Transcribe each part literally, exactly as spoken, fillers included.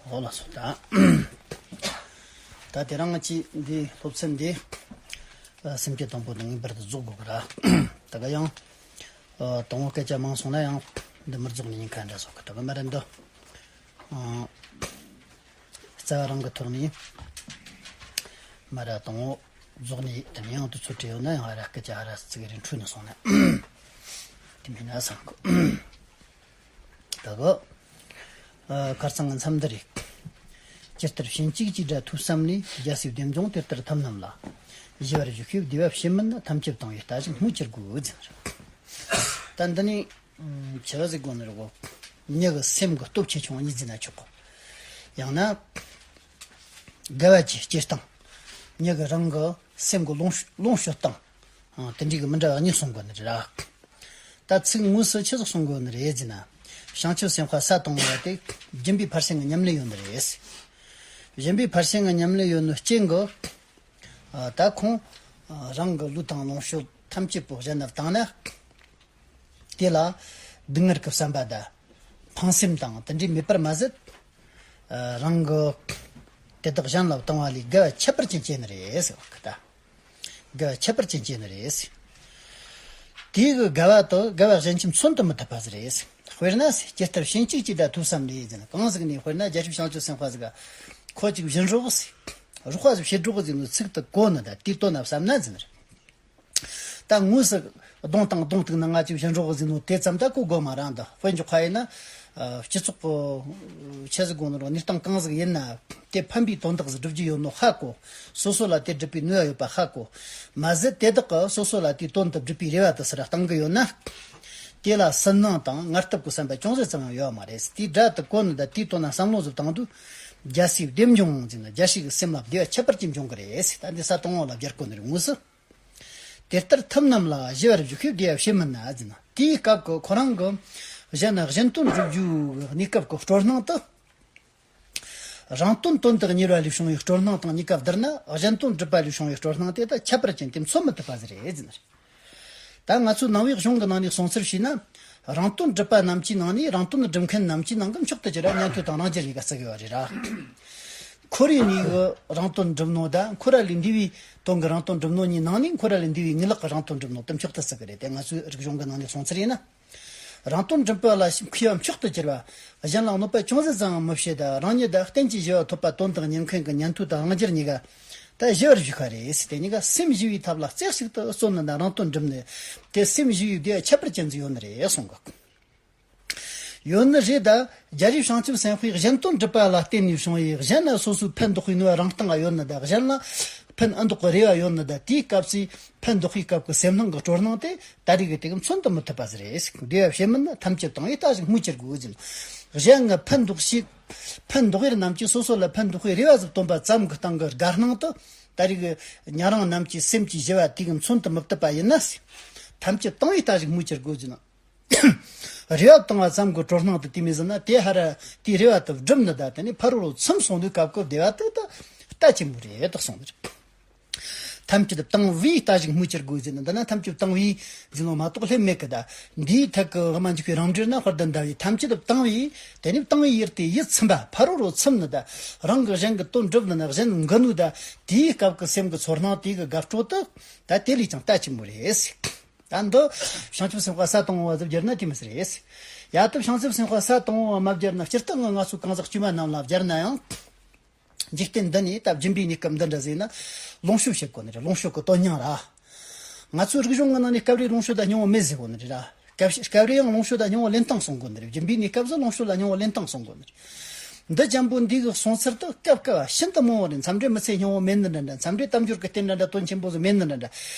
འོ་ལགས་སོ། ད་ད་དེ་རིང་ང་ཅི་འདི་སློབ་ཚན་འདི་ཨ་སེམས་བསྐྱེད་དང་པོ་དང་ངེས་པར་དུ་རྫོགས་དགོས་ཀྱི་ར། ད་ག་ཡང་ཨ་དང་པོ་སྐད་ཆ་མང་སོང་ན་ཡང་འདི་མི་རྫོགས་ནས་ཉེན་ཁ་འདྲ་སོགས་ཀྱི། ད་ག་མ་ར་འདི་ཨ་རྩ་བ་རང་གི་ཐོག་ནས་མ་ར་དང་པོ་རྫོགས་ནས་དེ་ནས་ཡང་དུ་ཚུར་བྲིས་ཡོད་ན་ཡང་ཨ་ར་སྐད་ཆ་ཨ་ར་ཙི་གི་རིང་འཁྲུལ་ནས་སོང་ན་དེ་མིན་ན་བསམ་གི། ད་གི་ཨ་ཁར་ཚང་གི་མཚམས་འདི་རེད། ཇི་ལྟར་བྱིན་ཅིག་ཅེས་སྒྲ་ཐོས་བསམ་ནས། རྒྱལ་སྲས་བདེ་འབྱུང་དེ་ལྟར་ཐོབ་རྣམས་ལ། ཞི་བར་བཞུགས་ཤིག་བདེ་བ་ཕྱི་མིན་ན། ཐམས་ཅད་བཏང་བའི་ལྟ་ཞིག་སྨོས་ཅི་དགོས་ཟེར། ད་འདི་ནི་ཨམ་ཆི་བ་ཟིག་དགོས་ནི་རེད་གོ། མྱི་གི་སེམས་གི་སྟོབས་ཆེ་ཆུང་གཉིས་ཟེར་ན་ཆོག་གོ། ཡང་ན་དགའ་བ་གྱི་སྐྱེ་སྟངས། མྱི་གི་རང་གི་སེམས་གི་ལོངས་ལོངས་སྤྱོད་སྟངས། ཨང་དེ་འདྲའི་གི་མི་འདྲ་བ་གཉིས་གསུང་དགོས་ནི་རེད་ར། ད་ཚིག་དངོས་སུ་ཆི་ཟིག་གསུང་དགོས་ནི་རེད་ཟེར་ན། བྱང་ཆུབ་སེམས་དཔའ་ས་དང་པོ་བ་དེ་སྦྱིན་པའི་ཕར་ཕྱིན་གྱི་ཉམས་ལེན་ཡོད་ནི་རེད། སྦྱིན་པའི་ཕར་ཕྱིན་གྱི་ཉམས་ལེན་ཡོད་ནི་རྐྱེན་གྱིས། ཨ་ད་ཁོང་ཨ་རང་གི་ལུས་དང་ལོངས་སྤྱོད་ཐམས་ཅད་པོ་གཞན་ལ་བཏང་ན། དེ་ལ་སྡུག་བསྔལ་གྱི་བསམ་པ་དང་ཕངས་སེམས་དང་དེ་འདྲའི་མེད་པར་མ་ཟད། ཨ་རང་གི་དེ་དག་གཞན་ལ་བཏང་བ་ལས་དགའ་བ་ཁྱད་པར་ཅན་སྐྱེ་ནི་རེད་ཟེར་བ་གི་ད། དགའ་བ་ཁྱད་པར་ཅན་སྐྱེ་ནི་རེད་ཟེར། དེའི་གི་དགའ་བ་དང་དགའ་བ་གཞན་ཁྱིམ་མཚོན་དུ་མི་ཐུབ་པ་ཟེར་རེད་ཟེར། དཔེར་ན་ཇི་ལྟར་བྱིན་ཅིག་ཅེས་སྒྲ་ཐོས་བསམ་ནས་ཟེར་ན། གང་ཟིག་ནས་དཔེར་ན་རྒྱལ་སྲས་བྱང་ཆུབ་སེམས་དཔའ་ཟིག་ག་ཁོ་ཅིག་བྱིན་རོགས་ཟེར། རོགས་པ་ཟིག་བྱེད་རོགས་ཟེར་ནོ་ཚིག་དེ་གོ་ནི་ད་དེའི་དོན་ན་བསམ་ན་ཟེར་ནི་རེད། ད་དངོས་སུ་གདོང་དང་གདོང་གཏུག་ན་ང་ཅིག་བྱིན་རོགས་ཟེར་ནོ་དེ་ཙམ་ད་གོ་དགོས་མ་རེད། འདི་དཔེ་འཇོག་པ་ཡིན་ན། ཨ་སྤྱི་ཚོགས་ཀྱི་ཆེ་ཟིག་དགོས་ནོ་ར་གནས་སྟངས་གང་ཟིག་ཡིན་ན། དེ་ཕན་པའི་དོན་དག་ཟིག་སྒྲུབ་རྒྱུ་ཡོད་ནོ་ཧ་གོ། སོ་སོ་ལ་དེ་སྒྲུབ་པའི་ནུས་པ་ཡོད་པ་ཧ་གོ། མ་ཟད་དེ་དག་གིས་སོ་སོ་ལ་དེའི་དོན་དེ་སྒྲུབ་པའི་རེ་བ་དེ་སུ་ར་བཏང་གི་ཡོད་ན། དེ་ལ་སུན་སྣང་དང་ངར་ལྟབ་ཀྱི་བསམ་པ་ཅུང་ཟད་ཙམ་ཡང་ཡོད་མ་རེད། དེའི་སྒྲ་དེ་གོ་ནི་ད་དེའི་དོན་ན་བསམ་བློ་ཟིག་བཏང་དུས། རྒྱལ་སྲས་བདེ་འབྱུང་ཟེར་ན་རྒྱལ་སྲས་ཀྱི་སེམས་ལ་བདེ་བ་ཁྱད་པར་ཅན་འབྱུང་གི་རེད། ད་འདི་ས་དང་པོ་ལ་སྦྱར་གོ་ནི་རེད་དངོས་སུ། དེ་ལྟར་ཐོབ་རྣམས་ལ་ཞི་བར་བཞུགས་ཤིག་བདེ་བ་ཕྱི་མིན་ན་ཟེར་ན། དེའི་སྐབས་ཀྱི་ཁོ་རང་གི་གཞན་ན་གཞན་དོན་སྒྲུབ་རྒྱུའི་གནས་སྐབས་ཀྱི་སྤྲོ་སྣང་དེ། རང་དོན་དོན་དུ་གཉེར་བ་ལས་བྱུང་བའི་སྤྲོ་སྣང་དང་གཉིས་ཀ་བསྡུར་ན། གཞན་དོན་སྒྲུབ་པ་ལས་བྱུང་བའི་སྤྲོ་སྣང་དེ་ད་ཁྱད་པར་ཅན་དེ་མཚོན་མི་ཐུབ་པ་ཟིག་རེད་ཟེར་ནི་རེད། ད་ང་ཚོའི་ནང་པའི་གཞུང་གི་ནང་ནས་གསུང་ཚུལ་བྱས་ན། རང་དོན་སྒྲུབ་པ་རྣམས་ཀྱི་ནང་ནས། རང་དོན་སྒྲུབ་མཁན་རྣམས་ཀྱི་ནང་གི་མཆོག་ཏུ་གྱུར་པ་ཉན་ཐོས་དང་རང་རྒྱལ་གཉིས་ཀ་བརྩི་གི་ཡོད་རེད་ར། འཁོར་བའི་གནས་ཀྱི་རང་དོན་སྒྲུབ་ནོ་དང་འཁོར་བ་ལས་འདས་པའི་དོན་གྱི་རང་དོན་སྒྲུབ་ནོ་གཉིས་ནང་ནས་འཁོར་བ་ལས་འདས་པའི་གནས་ལུགས་ཀྱི་རང་དོན་སྒྲུབ་ནོ་དེ་མཆོག་ཏུ་བརྩི་གི་རེད་དེ། ང་ཚོའི་རིག་གཞུང་གི་ནང་ནས་གསུང་ཚུལ་ཡིན་ན། རང་དོན་སྒྲུབ་པ་ལ་མཁས་པ་མཆོག་ཏུ་གྱུར་པ། གཞན་ལ་གནོད་པ་ཅུང་ཟད་ཙམ་མི་བྱེད་དང་རང་ཉིད་དང་རྟེན་ཅིང་འབྲེལ་བ་ཐོབ་པ་དོན་དང་ཉན་མཁན་གྱི་ཉན་ཐོས་དང་རང་རྒྱལ་གཉིས་ཀ་ད་ཞི་བར་བཞུགས་པ་རེད་ཟེར། དེ་གཉིས་ཀ་སེམས་ཞི་བའི་ཐབས་ལ་རྩེ་གཅིག་ཏུ་བརྩོན་ནི་དང་རང་དོན་སྒྲུབ་ནི་དེ་སེམས་ཞི་བའི་བདེ་བ་ཁྱད་པར་ཅན་ཟིག་ཡོད་ནི་རེད་གསུང་གི། ཡོད་ནི་རེད་ད། རྒྱལ་སྲས་བྱང་ཆུབ་སེམས་དཔའི་གཞན་དོན་སྒྲུབ་པ་ལ་བརྟེན་ནས་བྱུང་བའི་གཞན་ལ་སོ་སོའི་ཕན་འདོགས་པའི་ནུས་པ་རང་སྟེང་ལ་ཡོད་ནི་དང་གཞན་ལ་ཕན་ཨེ་འདོགས་པའི་རེ་བ་ཡོད་ནི་དང་དེའི་སྐབས་སུ་ཕན་འདོགས་པའི་སྐབས་ཀྱི་སེམས་སྣང་གི་སྤྲོ་སྣང་དེ་ད་རེས་ཀྱི་དེ་གི་མཚོན་དུ་མི་ཐུབ་པ་ཟིག་རེད། བདེ་བ་ཕྱི་མིན་ན། ཐམས་ཅད་བཏང་བའི་ལྟ་ཞིག་སྨོས་ཅི་དགོས་ཟེར། གཞན་ལ་ཕན་འདོགས་ཤིག་ཕན་འདོགས་ཡུལ་རྣམས་ཀྱིས་སོ་སོ་ལ་ཕན་འདོགས་པའི་རེ་བ་ཟིག་བཏོན་པ་ཙམ་གྱི་སྟེང་གི་དགའ་སྣང་དེ་ད་རེས་ཀྱི་ཉན་རང་རྣམས་ཀྱི་སེམས་ཀྱི་ཞི་བ་དེ་གི་མཚོན་དུ་མི་ཐུབ་པ་ཡིན་ན། ཐམས་ཅད་བཏང་བའི་ལྟ་ཞིག་སྨོས་ཅི་དགོས་ཟེར་ན། རེ་བ་བཏང་བ་ཙམ་གྱི་སྤྲོ་སྣང་དེ་དེ་མི་ཟིན་ན་དེ་ཧ་ར་དེའི་རེ་བ་དེ་བསྒྲུབ་ནི་དང་དེ་ནས་ཕ་རོལ་ལ་ཚིམ་སོང་དུས་སྐབས་ཀྱི་བདེ་བ་དེ་ད་ལྟ་ཅི་མོ་རེད་དག་སོང་ནི་རེད། ཐམས་ཅད་བཏང་བའི་ལྟ་ཞིག་སྨོས་ཅི་དགོས་ཟེར་ན། འདི་ན་ཐམས་ཅད་བཏང་བའི་ཟེར་ནོ་མ་གཏོགས་སླེབས་མེད་ཀི་ད། འདིའི་ཐད་ཀྱི་དབུ་མ་འཇུག་པའི་རང་འགྲེལ་ན་དཔལ་ལྡན་ཟླ་བས་ཐམས་ཅད་བཏང་བའི་དེ་ནས་བཏང་བའི་ཡུལ་དེ་ཡིད་ཚིམ་པ། ཕ་རོལ་ལ་ཚིམ་ནི་ད། རང་གི་གཞན་གྱི་དོན་སྒྲུབ་ནི་ན་གཞན་འགུལ་ནུས་ད། དེའི་སྐབས་ཀྱི་སེམས་ཀྱི་ཚོར་སྣང་དེའི་གི་དགའ་སྤྲོ་དེ་ད་དེ་ལས་ཀྱང་ལྟ་ཅི་མོ་རེད། ད་འདི་བྱང་ཆུབ་སེམས་དཔའ་ས་དང་པོ་བ་ཟིག་སྦྱར་ན་དེ་མི་སྲིད་རེད། ཡ་ད་བྱང་ཆུབ་སེམས་དཔའ་ས་དང་པོ་བ་མ་སྦྱར་ན་སྤྱིར་བཏང་ང་ང་ཚོ་གང་ཟག་དཀྱུས་མ་རྣམས་ལ་སྦྱར་ན་ཡང་། འཇིག་རྟེན་འདི་ནས་ད་སྦྱིན་པའི་གནས་སྐབས་འདི་འདྲ་ཟེར་ན་ལོངས་སྤྱོད་བྱེད་དགོས་ནི་རེད། ལོངས་སྤྱོད་ཀྱི་དོན་སྙིང་ར། ང་ཚོའི་རིག་གཞུང་གི་ནང་ནས་སྐབས་རེ་ལོངས་སྤྱོད་དང་སྙིང་པོ་མེད་ཟེར་གོ་ནི་རེད་ར། སྐབས་སྐབས་རེ་ཡང་ལོངས་སྤྱོད་དང་སྙིང་པོ་ལེན་སྟངས་གསུང་གོ་ནི་རེད། སྦྱིན་པའི་གནས་སྐབས་སུ་ལོངས་སྤྱོད་ལ་སྙིང་པོ་ལེན་སྟངས་གསུང་གོ་ནི་རེད། འདི་འཇམ་པོ་འདི་གི་གསུང་ཚུལ་དུ་སྐབས་སྐབས་ཤིན་ཏུ་མང་བོ་རེད། མཚམས་རེ་མི་ཚེ་སྙིང་པོ་མེད་ནི་འདྲ་འདྲ། མཚམས་རེ་དལ་འབྱོར་གྱི་རྟེན་འདྲ་འདྲ་དོན་ཆེན་པོ་ཟིག་མེད་ནི་འདྲ་འདྲ།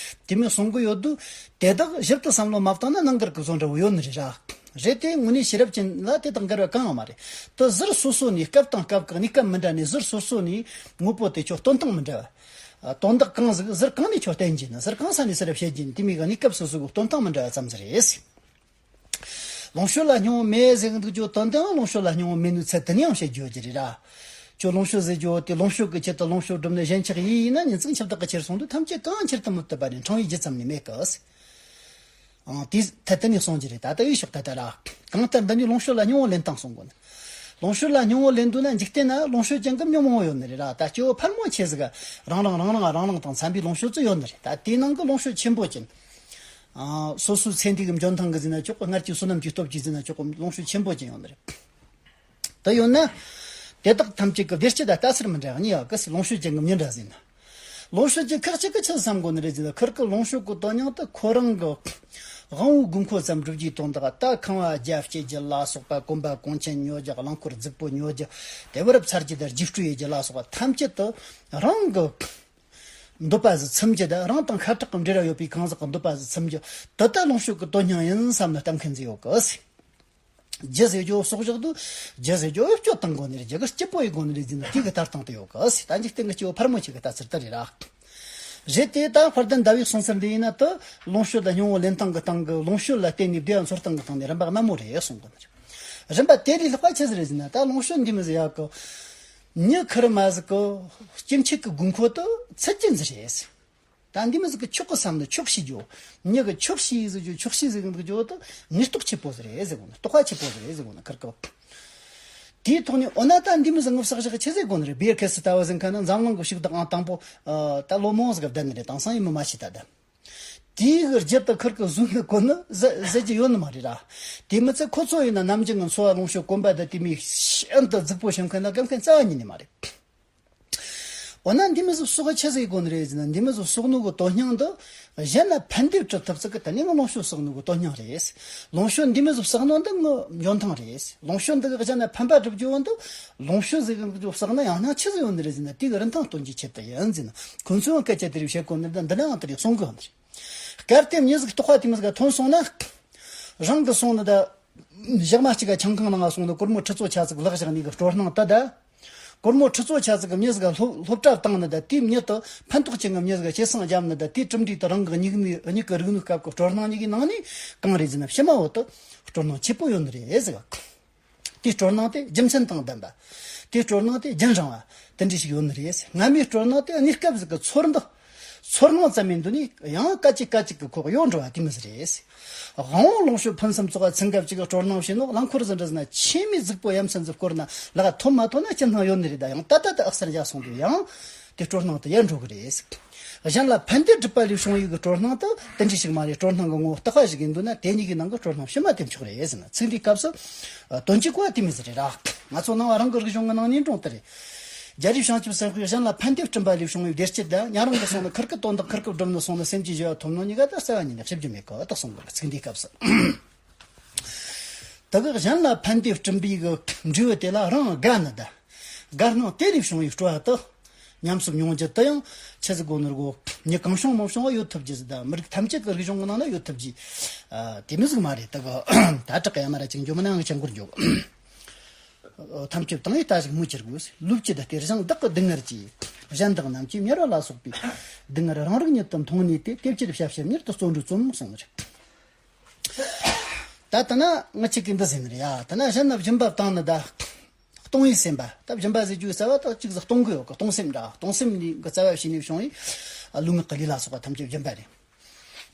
དེ་མོ་གསུང་གི་ཡོད་དུས་དེ་དག་ཞིབ་ཏུ་བསམ་བློ་མ་བཏང་ན་གནད་འགག་གི་བཟོ་འདྲ་བོ་ཡོད་ནི་རེད་ར། རེད་དེ་དངོས་གནས་ཤེས་རབ་ཅན་ལ་དེ་དག་འགལ་བ་གང་ཡང་མ་རེད། དེ་ཟུར་སོ་སོ་ནས་སྐབས་དང་སྐབས་ཀྱི་གནས་སྐབས་མི་འདྲ་ནས་ཟུར་སོ་སོ་ནས་དངོས་པོ་དེ་ཆོ་སྟོན་སྟངས་མི་འདྲ་བ། དོན་དག་གང་ཟིག་ཟུར་གང་ནས་ཆོ་བསྟན་གྱིན་ཟུར་གང་ས་ནས་ཤེས་རབ་བྱེད་ཀྱིན་དེ་མོ་གི་གནས་སྐབས་སོ་སོ་གི་སྟོན་སྟངས་མི་འདྲ་བ་ཙམ་ཟིག་རེད། ལོངས་སྤྱོད་ལ་སྙིང་པོ་མེད་ཟེར་གི་འདུག་རྒྱུ་དོན་དེའང་ལོངས་སྤྱོད་ལ་སྙིང་པོ་མེད་ནི་ཚད་དེ་ནས་ཡང་བཤད་རྒྱུ་ཡོད་ཀྱི་རེད་ར། ཁྱོད་ལོངས་སྤྱོད་ཟེར་རྒྱུ་དེ་ལོངས་སྤྱོད་ཀྱི་ཆེད་དུ་ལོངས་སྤྱོད་བསྒྲུབས་ནས་གཞན་ཆགས་ཡིན་ཡིན་ན་ཉིན་མཚན་འཆི་བདག་གི་ཕྱིར་སོང་དུས་ཐམས་ཅད་གང་ཁྱེར་དུ་མི་བཏུབ་པ་ནས་འཕྲང་བའི་རྒྱུ་ཙམ་ནས་མེད་གི། ཨང་དེ་ཐད་དེ་ནས་གསུང་རྒྱུ་རེད། ད་ལྟ་ཡི་ཕྱོགས་ད་ལྟ་ར། གང་ལྟར་འདི་ནི་ལོངས་སྤྱོད་ལ་སྙིང་པོ་ལེན་སྟངས་གསུང་དགོས་ནི། ལོངས་སྤྱོད་ལ་སྙིང་བོ་ལེན་འདུག་ན། འཇིག་རྟེན་ན་ལོངས་སྤྱོད་ཅན་གྱི་མྱོང་བོ་ཡོད་ནི་རེད་ར། ད་སྐྱེ་བོ་ཕལ་མོ་ཆེ་ཟིག་ག་རང་རང་རང་རང་རང་རང་དང་འཚམ་པའི་ལོངས་སྤྱོད་ཅིག་ཡོད་ནི་རེད། ད་དེའི་ནང་གི་ལོངས་སྤྱོད་ཆེན་པོ་ཅན། ཨ། སོ་སོའི་ཚེ་འདི་གི་འཇོན་ཐང་གིས་ཟེར་ན་ཆོག་གི། སྔར་གྱི་བསོད་ནམས་ཀྱི་སྟོབས་ཀྱིས་ཟེར་ན་ཆོག་གི། ལོངས་སྤྱོད་ཆེན་པོ་ཅན་ཡོད་ནི་རེད། དེ་ཡོད་ན། དེ་དག་ཐམས་ཅད་ཀྱི་བདེ་སྐྱིད་དང་ལྟ་ཚུལ་མི་འདྲ་གཉིས་ཡོད་གི། ལོངས་སྤྱོད་ཅན་གྱི་མྱི་འདྲ་ཟེར་ན། ལོངས་སྤྱོད་ཅན་ཁག་ཅིག་གིས་ཆི་བསམ་གོ་ནི་རེད་ཟེར་ན། ཁིར་གི་ལོངས་སྤྱོད་ཀྱི་དོན་སྙིང་དེ་ཁོ་རང་གི་དབང་བོའི་དགོས་མཁོ་ཙམ་སྒྲུབ་རྒྱུའི་དོན་དག། ད་ཁང་བ་རྒྱ་བསྐྱེད་རྒྱུ་ལ་སོགས་པ། གོན་པ་གོན་ཆེན་ཉོ་རྒྱུ། རླངས་འཁོར་རྫིག་པོ་ཉོ་རྒྱུ། དེ་བུ་རབས་ཚ་རྒྱུ་དང་རྒྱུགས་སྤྲོད་ཡེད་རྒྱུ་ལ་སོགས་པ་ཐམས་ཅད་དེ་རང་གི་འདོད་པ་ཟིག་ཚིམ་རྒྱུ་དང་། རང་དང་ཤ་ཁྲག་གི་འབྲེལ་བ་ཡོད་པའི་གང་ཟག་གི་འདོད་པ་ཟིག་ཚིམ་རྒྱུ། དེ་ད་ལོངས་སྤྱོད་ཀྱི་དོན་སྙིང་ཡིན་བསམ་ནས་ལྟ་མཁན་ཟིག་ཡོད་གི། རྒྱུ་ཟེར་རྒྱུ་བོ་གསོག་བཞག་འདུག་རྒྱུ་ཟེར་རྒྱུ་བོ་སྤྱོད་བཏང་དགོས་ནི་རེད། རྒྱུ་གི་སྐྱིད་པོ་ཡེད་དགོས་ནི་རེད་ཟེར་ན། དེ་གི་ལྟ་སྟངས་དེ་ཡོད་གི་ཟེར། ད་འཇིག་རྟེན་གི་སྐྱེ་བོ་ཕལ་མོ་ཆེ་གི་ལྟ་ཚུལ་དེ་རེད་ར། རེད་དེ། ད་དཔལ་ལྡན་ཟླ་བས་གསུངས་ཚུལ་འདི་ཡིན་ན། དེ་ལོངས་སྤྱོད་ལ་སྙིང་བོ་ལེན་སྟངས་གི་སྟེང་གི། ལོངས་སྤྱོད་ལ་བརྟེན་ནས་བདེ་བ་འཚོལ་སྟངས་གི་སྟེང་ནས་རིམ་པ་དམའ་མོ་རེད་གསུང་གི་ནི་རེད། རིམ་པ་དེ་ལས་ལྷག་པ་ཆི་ཟིག་རེད་ཟེར་ན། ད་ལོངས་སྤྱོད་འདི་མོ་ཟིག་ཡག་གི། མྱི་ཁེར་མ་ཟིག་གི་སྐྱེ་མཆེད་ཀྱི་དགོས་མཁོ་དེ་ཚད་ཅན་ཟིག་རེད། ད་འདི་མོ་ཟིག་གི་ཆོག་གི་བསམ་ནས་ཆོག་ཤེས་རྒྱུ། མྱི་གི་ཆོག་ཤེས་ཟེར་རྒྱུ། ཆོག་ཤེས་ཟེར་གི་འདུག་རྒྱུ་དེ་ནུས་རྟོགས་ཆེ་པོ་ཟིག་རེད་ཟེར་གོ་ནི། རྟོགས་པ་ཆེ་པོ་ཟིག་རེད་ཟེར་གོ་ནི། ཁིར་གི། དེའི་ཐོག་ནས་འོ་ན་ད་འདི་མོ་ཟིག་ངོ་བསགས་བཞག་ཆི་ཟེར་གོ་ནི་རེད། བི་ཡར་ཁེ་སི་ལྟ་བུ་ཟེར་མཁན་ནི་འཛམ་གླིང་གི་ཕྱུག་བདག་ཨང་དང་པོ། ཨ། ད་ལོ་མང་ཟིག་ག་བསྡད་ནི་རེད། དེང་སང་ཡིན་མིན་མ་ཤེས། ད་ད་དེའི་གི་རྒྱུ་དེ་ཁིར་གི་བཟོས་ནི་གོ་ནི་ཟེར་ཟེར་རྒྱུ་ཡོད་ནི་མ་རེད་ར། དེ་མི་ཚད་ཁོ་ཚོ་ཡིན་ན་ནམ་རྒྱུན་གི་འཚོ་བ་ལོངས་སྤྱོད་གོན་པ་དང་དེ་མོ་ཤིན་ཏུ་རྫིག་པོ་བྱེད་མཁན་དང་དགའ་མཁན་རྩ་བ་ཉིད་ནས་མ་རེད། འོ་ན་འདི་མོ་ཟིག་གསོག་གི་ཆི་ཟིག་དགོས་ནི་རེད་ཟེར་ན། འདི་མོ་ཟིག་གསོག་ནོ་གི་དོན་སྙིང་འདི་གཞན་ལ་ཕན་བདེ་སྤྲོད་ཐུབ་ཟིག་གི། དེ་ནས་ང་ལོངས་སྤྱོད་བསགས་ནོ་གི་དོན་སྙིང་རེད། ལོངས་སྤྱོད་འདི་མོ་ཟིག་བསགས་ནོ་འདི་ངའི་འཇོན་ཐང་རེད། ལོངས་སྤྱོད་འདི་གིས་གཞན་ལ་ཕན་པ་སྒྲུབ་རྒྱུ་བོ་འདི། ལོངས་སྤྱོད་ཟིག་གི་བསགས་ན་ཡང་སྙིང་ཆི་ཟིག་ཡོད་ནི་རེད་ཟེར་ན། དེ་གི་རིན་ཐང་སྟོན་རྒྱུའི་ཆེད་དུ་ཡིན་ཟེར་ན། ཁོ་ཚོས་སྐད་ཆ་དེ་རིགས་བཤད་གོ་ནི། འདི་འདི་ནའང་དེ་རིགས་གསུང་གི་ཡོད་ནི་རེད། གལ་ཏེ་མྱི་ཟིག་རྟོགས་པ་དེ་མོ་ཟིག་ག་ཐོན་སོང་ན། རང་གི་སོང་ནི་ད། ཞག་མ་གཅིག་ག་ཆང་ཁང་ནང་ང་སོང་ནི་སྒོར་མོ་ཁྲི་ཚོ་ཆ་ཟིག་བརླག་བཞག་ནི་གི་སྤྲོ་སྣང་དེ་ད། སྒོར་མོ་ཁྲི་ཚོ་ཆ་ཟིག་གི་མྱི་ཟིག་ག་སློབ་སློབ་གྲྭ་བཏང་ནི་ད། དེའི་མྱི་དེ་ཕན་ཐོགས་ཅན་གི་མྱི་ཟིག་ག་སྐྱེད་སྲིང་བརྒྱབ་ནི་ད། དེའི་གྲུབ་འབྲས་དེ་རང་གི་མྱིག་ནས་མྱིག་གིས་རིག་ནི་སྐབས་གི་སྤྲོ་སྣང་གཉིས་ཀྱི་ནང་ནས་གང་རེད་ཟེར་ན། ཕྱི་མ་བོ་དེ་སྤྲོ་སྣང་ཆེ་པོ་ཡོད་ནི་རེད་ཟེར་གི། དེའི་སྤྲོ་སྣང་དེ་རྒྱུ་མཚན་དང་ལྡན་པ། དེའི་སྤྲོ་སྣང་དེ་རྒྱུན་རིང་བ། དེ་འདྲ་ཞིག་ཡོད་ནི་རེད། སྔ་མའི་སྤྲོ་སྣང་དེ་གནས་སྐབས་ཟིག་གི་ཚོར་འདུ། ཚོར་སྣང་ཙམ་མིན་འདུག་ནི། ཡང་སྐད་ཅིག་སྐད་ཅིག་གི་ཁོག་གཡོ་འགྲོ་བ་དེ་མོ་ཟིག་རེད། དབང་བོ་ལོངས་སྤྱོད་ཕུན་སུམ་ཚོགས་པ་ཚིག་འགའ་གཅིག་གི་སྤྲོ་སྣང་བྱས་ནོ། རླངས་འཁོར་ཟིག་འདྲ་ཟེར་ན། ཆེས་མི་རྫིག་པོ་ཡ་མཚན་ཟིག་བསྐོར་ན། ལག་ཐོབ་མ་ཐོབ་ན་སྐྱིད་སྣང་ཡོད་ནི་རེད། ད་ཡང་ད་ལྟ་དེ་ཨག་སར་འཇགས་སོང་དུས་ཡང་དེ་སྤྲོ་སྣང་དེ་ཡལ་འགྲོ་གི་རེད། གཞན་ལ་ཕན་བདེ་སྒྲུབ་པ་ལས་བྱུང་བའི་གི་སྤྲོ་སྣང་དེ་དེ་འདྲ་ཞིག་མ་རེད། སྤྲོ་སྣང་གི་ངོ་བོ་རྟག་པ་ཞིག་ཡིན་འདུག་ན། དེ་གཉིས་ཀྱི་ནང་གི་སྤྲོ་སྣང་ཕྱི་མ་དེ་མཆོག་རེད་ཟེར་ན། ཚིག་འདིའི་སྐབས་སུ་དོན་གཅིག་པོ་དེ་མོ་ཟིག་རེད་ར། ང་ཚོ་ནང་བ་རང་གི་རིག་གཞུང་གི་ནང་ནས་འགྲོ་དེ་རེད། རྒྱལ་རིགས་བྱང་ཆུབ་སེམས་དཔའི་གཞན་ལ་ཕན་བདེ་སྐྲུན་པ་ལས་བྱུང་བའི་བདེ་སྐྱིད་དང་། ཉན་རང་གིས་སོང་ནི་ཁིར་གི་དོན་དག་ཁིར་གིས་བསྒྲུབས་ནི་སོང་ནི་སེམས་ཀྱི་བྱ་བ་ཐོབ་ནོ་གཉིས་ཀ་ད་རྩ་བ་ཉིད་ནས་བཤད་རྒྱུ་མེད་གི། ཨ། དག་སོང་གི། ཚིག་འདིའི་སྐབས་སུ། དེ་གིས་གཞན་ལ་ཕན་བདེ་སྐྲུན་པའི་གི་འབྲས་བུ་དེ་ལ་རང་དགའ་ནི་ད། དགའ་སྣང་དེ་ལས་བྱུང་བའི་སྤྲོ་བ་དེ་ཉམས་སུ་མྱོང་རྒྱུ་དེ་ཡང་ཆི་ཟིག་དགོས་ནི་རེད་གོ། མྱི་གང་བྱུང་མང་བྱུང་བ་ཡོད་ཐུབ་རྒྱུ་ཟིག་ད། མི་རིགས་ཐམས་ཅད་ཀྱི་རིག་གཞུང་གི་ནང་ན་ཡོད་ཐུབ་རྒྱུ། ཨ། དེ་མོ་ཟིག་མ་རེད། དེ་གི་ད་དྲག་གི་ཡ་མ་ར་ཅིག་འཇོག་མིན་ན་ཡང་ཅང་གུར་འཇོག་ཐམས་ཅད་བཏང་ཡི་ལྟ་ཞིག་མོས་ཕྱིར་དགོས། ལུས་ཀྱི་ད་སྟེ་གཞན་བདག་གི་སྡུག་བསྔལ་གྱིས། གཞན་དག་རྣམས་ཀྱི་དམྱལ་བ་ལ་སོགས་པའི། སྡུག་བསྔལ་རང་རིག་ཉིད་དུ་མཐོང་ནུས་ཏེ། དེ་ཕྱིར་བྱ་བྱེད་མྱུར་དུ་བརྩོན་འགྲུས་རྩོམ་གསུངས་ནི་རེད། ད་ལྟ་ན་ང་གཅིག་གིས་འདི་ཟེར་ནི་རེད་ཡ། ད་ན་གཞན་ལ་སྦྱིན་པ་བཏང་ནི་ད། གཏོང་བའི་སེམས་པ། ད་སྦྱིན་པ་ཟེར་རྒྱུའི་རྩ་བ་ད་གཅིག་ཟིག་གཏོང་གི་ཡོད་གི། གཏོང་སེམས་འདྲ། གཏོང་སེམས་ནི་གི་རྩ་བ་བྱས་ནས་བྱུང་བའི་ལུས་ངག་གི་ལས་ལ་སོགས་པ་ཐམས་ཅད་སྦྱིན་པ་རེད།